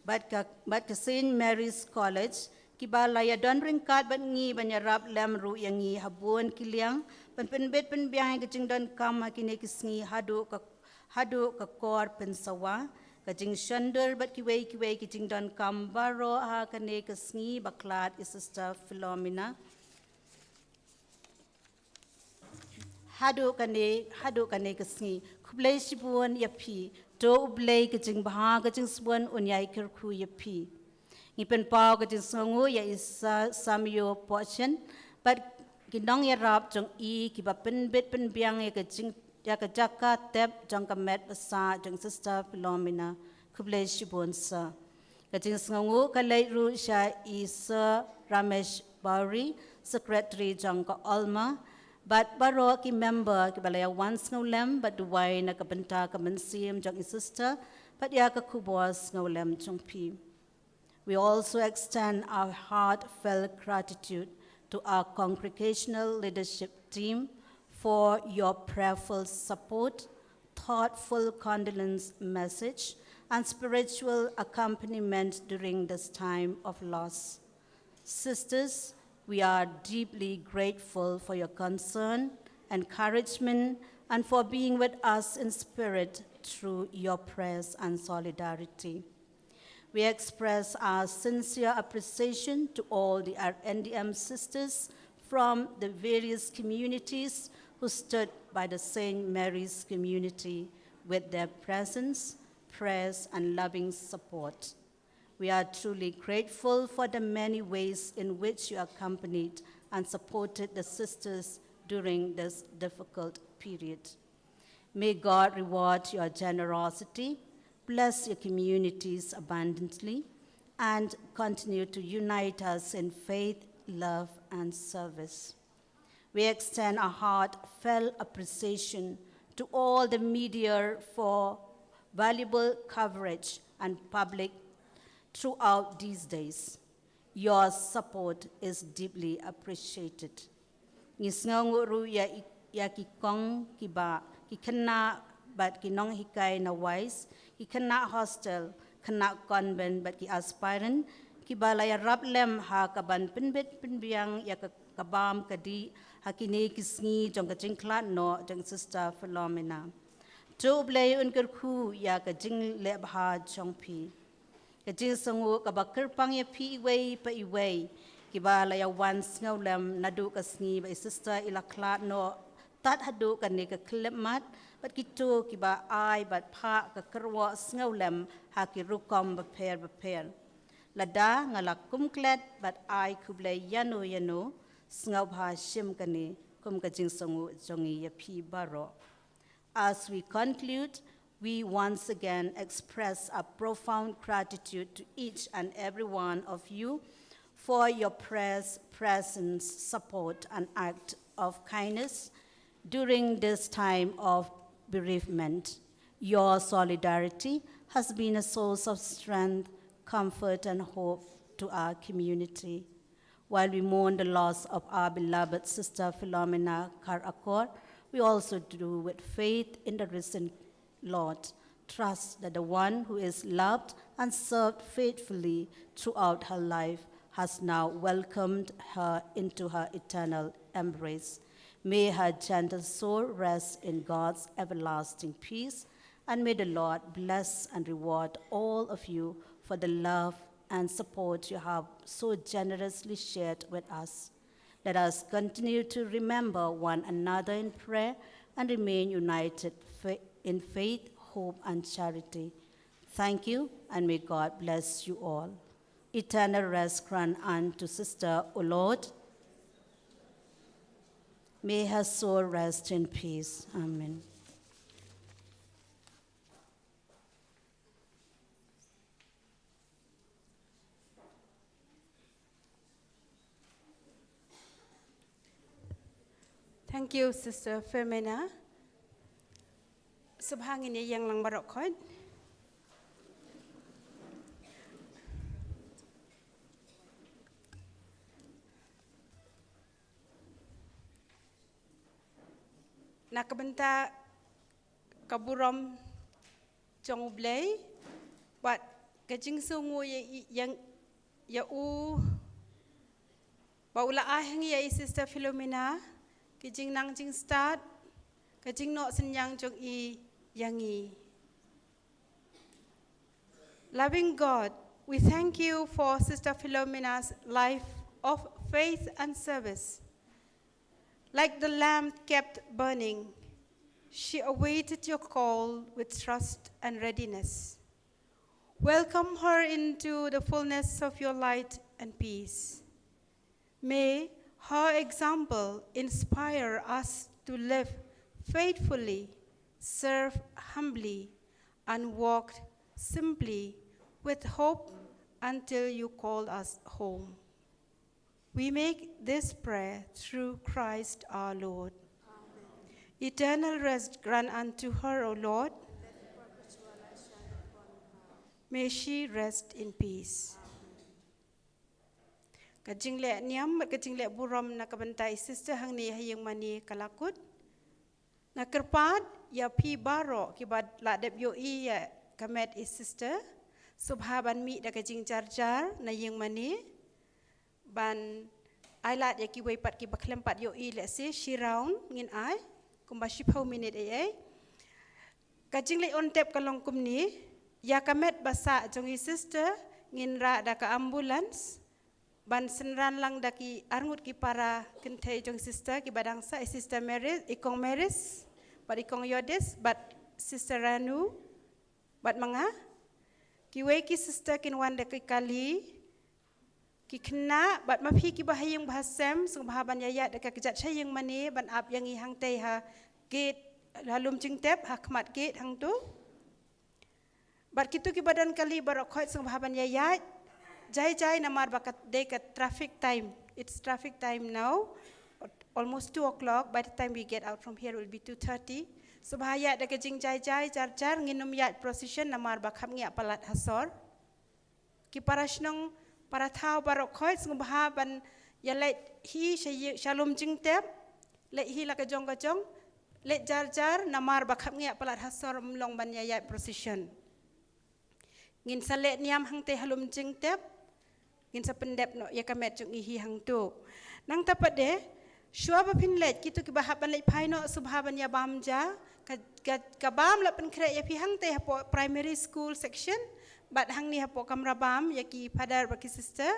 bad ka, bad ka Saint Mary's College, kiba la ïadon ryngkat bad ngi ban ïarap lem ruh ïa ngi ha bun ki liang ban pynbit pynbiang ïa ka jingdonkam ha kine ki sngi haduh ka, Haduh ka kor pynsawa, ka jingshondur bad kiwei kiwei ki jingdonkam baroh ha kane ka sngi ba khlad i Sister Philomena. Haduh kane, haduh kane ka sngi. Khublei shibun ïa phi. To U Blei ka jingbha ka jingsbun un ïai kyrkhu ïa phi. Ngi pynpaw ka jingsngewnguh ïa i Sa-, Samio Pochen bad ki nongïarap jong i kiba pynbit pynbiang ïa ka jing, ïa ka jaka tep jong ka met basa jong Sister Philomena. Khublei shibun sir. Ka jingsngewnguh ka leit ruh sha i Sir Ramesh Bowri, Secretary jong ka Olma, bad baroh ki member kiba la ïa wan sngewlem bad duwai na ka bynta ka mynsiem jong i Sister bad ïa ka khubor sngewlem jong phi. We also extend our heartfelt gratitude to our congregational leadership team for your prayerful support, thoughtful condolence message, and spiritual accompaniment during this time of loss. Sisters, we are deeply grateful for your concern, encouragement, and for being with us in spirit through your prayers and solidarity. We express our sincere appreciation to all the R N D M sisters from the various communities who stood by the Saint Mary's community with their presence, prayers, and loving support. We are truly grateful for the many ways in which you accompanied and supported the sisters during this difficult period. May God reward your generosity, bless your communities abundantly, and continue to unite us in faith, love, and service. We extend our heartfelt appreciation to all the media for valuable coverage and public throughout these days. Your support is deeply appreciated. Ngi sngewnguh ruh ïa i-, ïa ki kong ki bah, ki khynnah bad ki nonghikai na WISE, ki khynnah hostel, khynnah convent bad ki aspirant, kiba la ïarap lem ha kaban pynbit pynbiang ïa ka, ka bam ka dih ha kine ki sngi jong ka jingkhlad noh jong Sister Philomena. To U Blei un kyrkhu ïa ka jingleh bha jong phi. Ka jingsngewnguh kaba kyrpang ïa phi iwei pa iwei kiba la ïa wan sngewlem naduh ka sngi ba i Sister i la khlad noh tad haduh kane ka khyllipmat, bad kito kiba ai bad phah ka kyrwoh sngewlem ha ki rukom bapher bapher. Lada nga la kum klet bad ai khublei ïano ïano, sngewbha shim kane kum ka jingsngewnguh jong ngi ïa phi baroh. As we conclude, we once again express our profound gratitude to each and every one of you for your prayers, presence, support, and act of kindness during this time of bereavement. Your solidarity has been a source of strength, comfort, and hope to our community. While we mourn the loss of our beloved Sister Philomena Kar Akor, we also do with faith in the risen Lord. Trust that the one who is loved and served faithfully throughout her life has now welcomed her into her eternal embrace. May her gentle soul rest in God's everlasting peace, and may the Lord bless and reward all of you for the love and support you have so generously shared with us. Let us continue to remember one another in prayer and remain united fa-, in faith, hope, and charity. Thank you, and may God bless you all. Eternal rest grant unto Sister, O Lord. May her soul rest in peace. Amen. Thank you, Sister Philomena. Sngewbha ngin ïeng lang baroh khoit. Na ka bynta ka burom jong U Blei, bad ka jingsngewnguh ïa, ïa, ïa u, ba u la ai ha ngi ïa i Sister Philomena, ki jingnang jingstad, ka jingnoh synñiang jong i, ïa ngi. Loving God, we thank you for Sister Philomena's life of faith and service. Like the lamp kept burning, she awaited your call with trust and readiness. Welcome her into the fullness of your light and peace. May her example inspire us to live faithfully, serve humbly, and walk simply with hope until you call us home. We make this prayer through Christ our Lord. Eternal rest grant unto her, O Lord. May she rest in peace. Ka jingleh niam bad ka jingleh burom na ka bynta i sister hangne ha ïing mane ka la kut. Nga kyrpad ïa phi baroh kiba la dep ïohi ïa ka met i sister, sngewbha ban mih da ka jingjarjar na ïing mane, ban ai lad ïa kiwei pat kiba khlem pat ïohi, lehse shi round ngin ai, kumba shiphew minit ei ei. Ka jingleit on tep ka long kumne, ïa ka met ba sah jong i sister ngin rah da ka ambulance ban synran lang da ki arngut ki para kynthei jong i sister kiba dang sah, i sister Maris, i kong Maris, bad i kong Yodis, bad sister Ranu, bad ma nga. Kiwei ki sister kin wan da ki kali, ki khynnah, bad ma phi kiba ha ïing ba ha sem, sngewbha ban ïaid da ka kjat sha ïing mane, ban ap ïa ngi hangtei ha gate, ha lum jingtep, ha khmat gate hangto. Bad kito kiba don kali baroh khoit sngewbha ban ïaid jai jai namar ba ka dei ka traffic time. It's traffic time now. Almost two o'clock. By the time we get out from here, it will be two thirty. Sngewbha ïaid da ka jingjai jai jar jar, ngin ym ïaid procession namar ba khapngiah palat ha sor. Ki para shnong para thaw baroh khoit sngewbha ban ïaleit hi sha ïi-, sha lum jingtep, leit hi la ka jong ka jong, leit jar jar namar ba khapngiah palat ha sor, ym long ban ïaid procession. Ngin sa leh niam hangtei ha lum jingtep, ngin sa pyndep noh ïa ka met jong i hi hangto. Nangta pat de, shuwa ba phin leit, kito kiba hap ban leit phai noh, sngewbha ban ïa bam ja, ka, ka, ka bam la pynkhreh ïa phi hangtei hapoh primary school section, bad hangne hapoh kamra bam, ïa ki father bad ki sister,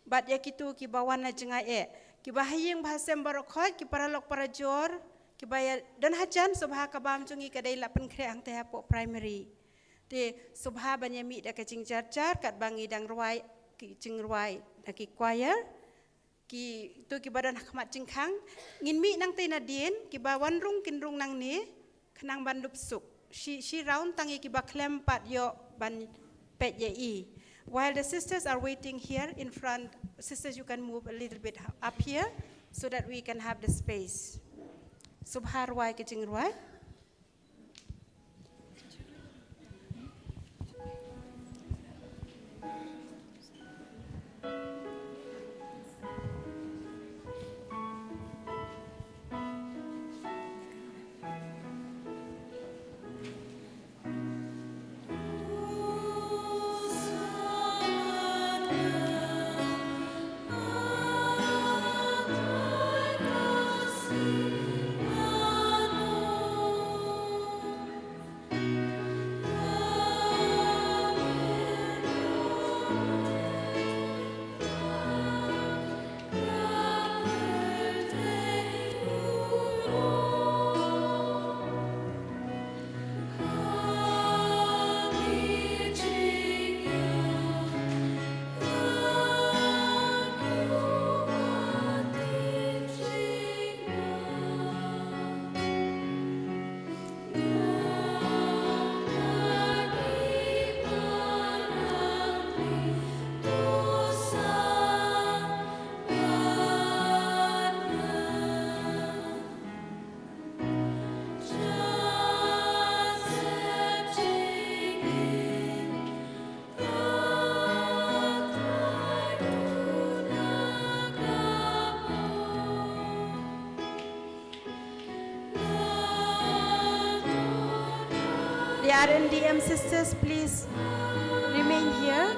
bad ïa kito kiba wan na jngai eh. Kiba ha ïing ba ha sem baroh khoit, ki paralok parajor, kiba ïa don hajan, sngewbha ka bam jong ngi ka dei la pynkhreh hangtei hapoh primary. Te sngewbha ban ïa mih da ka jingjar jar, katba ngi dang rwai, ki jingrwai, da ki choir. Kito kiba don ha khmat jingkhang, ngin mih nangtei nadien, kiba wan rung kin rung nangne, khnang ban dup suk. Shi, shi round tang ïa kiba khlem pat ïoh ban peit ïa i. While the sisters are waiting here in front, sisters, you can move a little bit up here so that we can have the space. Sngewbha rwai ka jingrwai. The R N D M sisters, please remain here.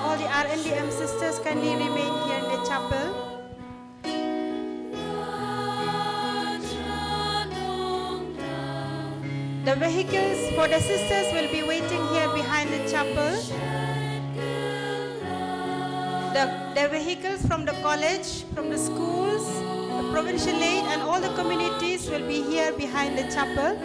All the R N D M sisters, kindly remain here in the chapel. The vehicles for the sisters will be waiting here behind the chapel. The, the vehicles from the college, from the schools, the provincial aid, and all the communities will be here behind the chapel.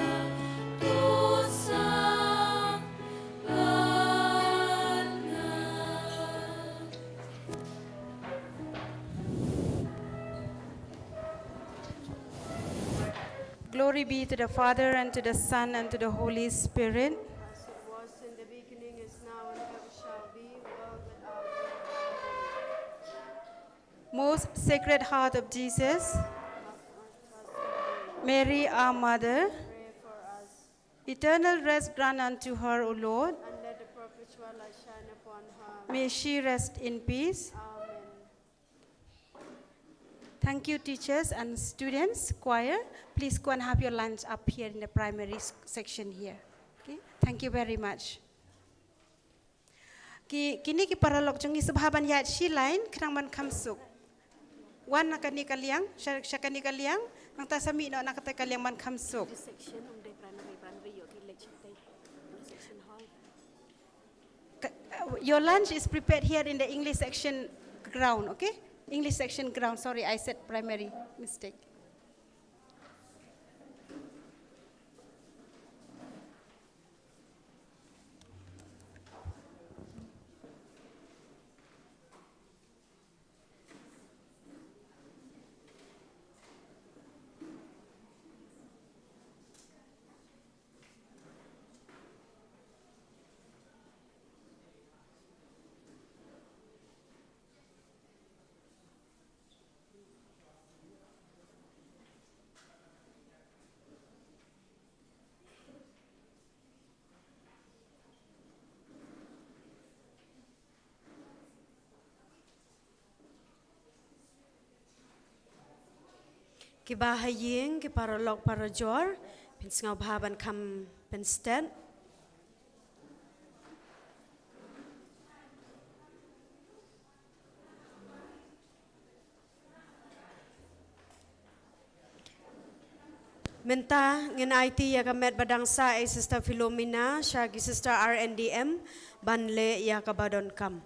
Glory be to the Father, and to the Son, and to the Holy Spirit. As it was in the beginning, is now, and ever shall be, world without end. Amen. Most Sacred Heart of Jesus, Mary, our Mother, pray for us. Eternal rest grant unto her, O Lord. And let the perpetual light shine upon her. May she rest in peace. Amen. Thank you, teachers and students, choir. Please go and have your lunch up here in the primary s-, section here. Okay? Thank you very much. Ki, kine ki paralok jong ngi sngewbha ban ïaid shi line khnang ban kham suk. Wan na kane ka liang, sha, sha kane ka liang, nangta sa mih noh na kata ka liang ban kham suk. This section, um, the primary, primary, you can let you take. This section hall. Ka-, uh, your lunch is prepared here in the English section ground, okay? English section ground, sorry, I said primary, mistake. Kiba ha ïing, ki paralok parajor, pynsngewbha ban kham pynstet. Mynta ngin aiti ïa ka met ba dang sah ïa i Sister Philomena sha ki Sister R N D M ban leh ïa kaba donkam.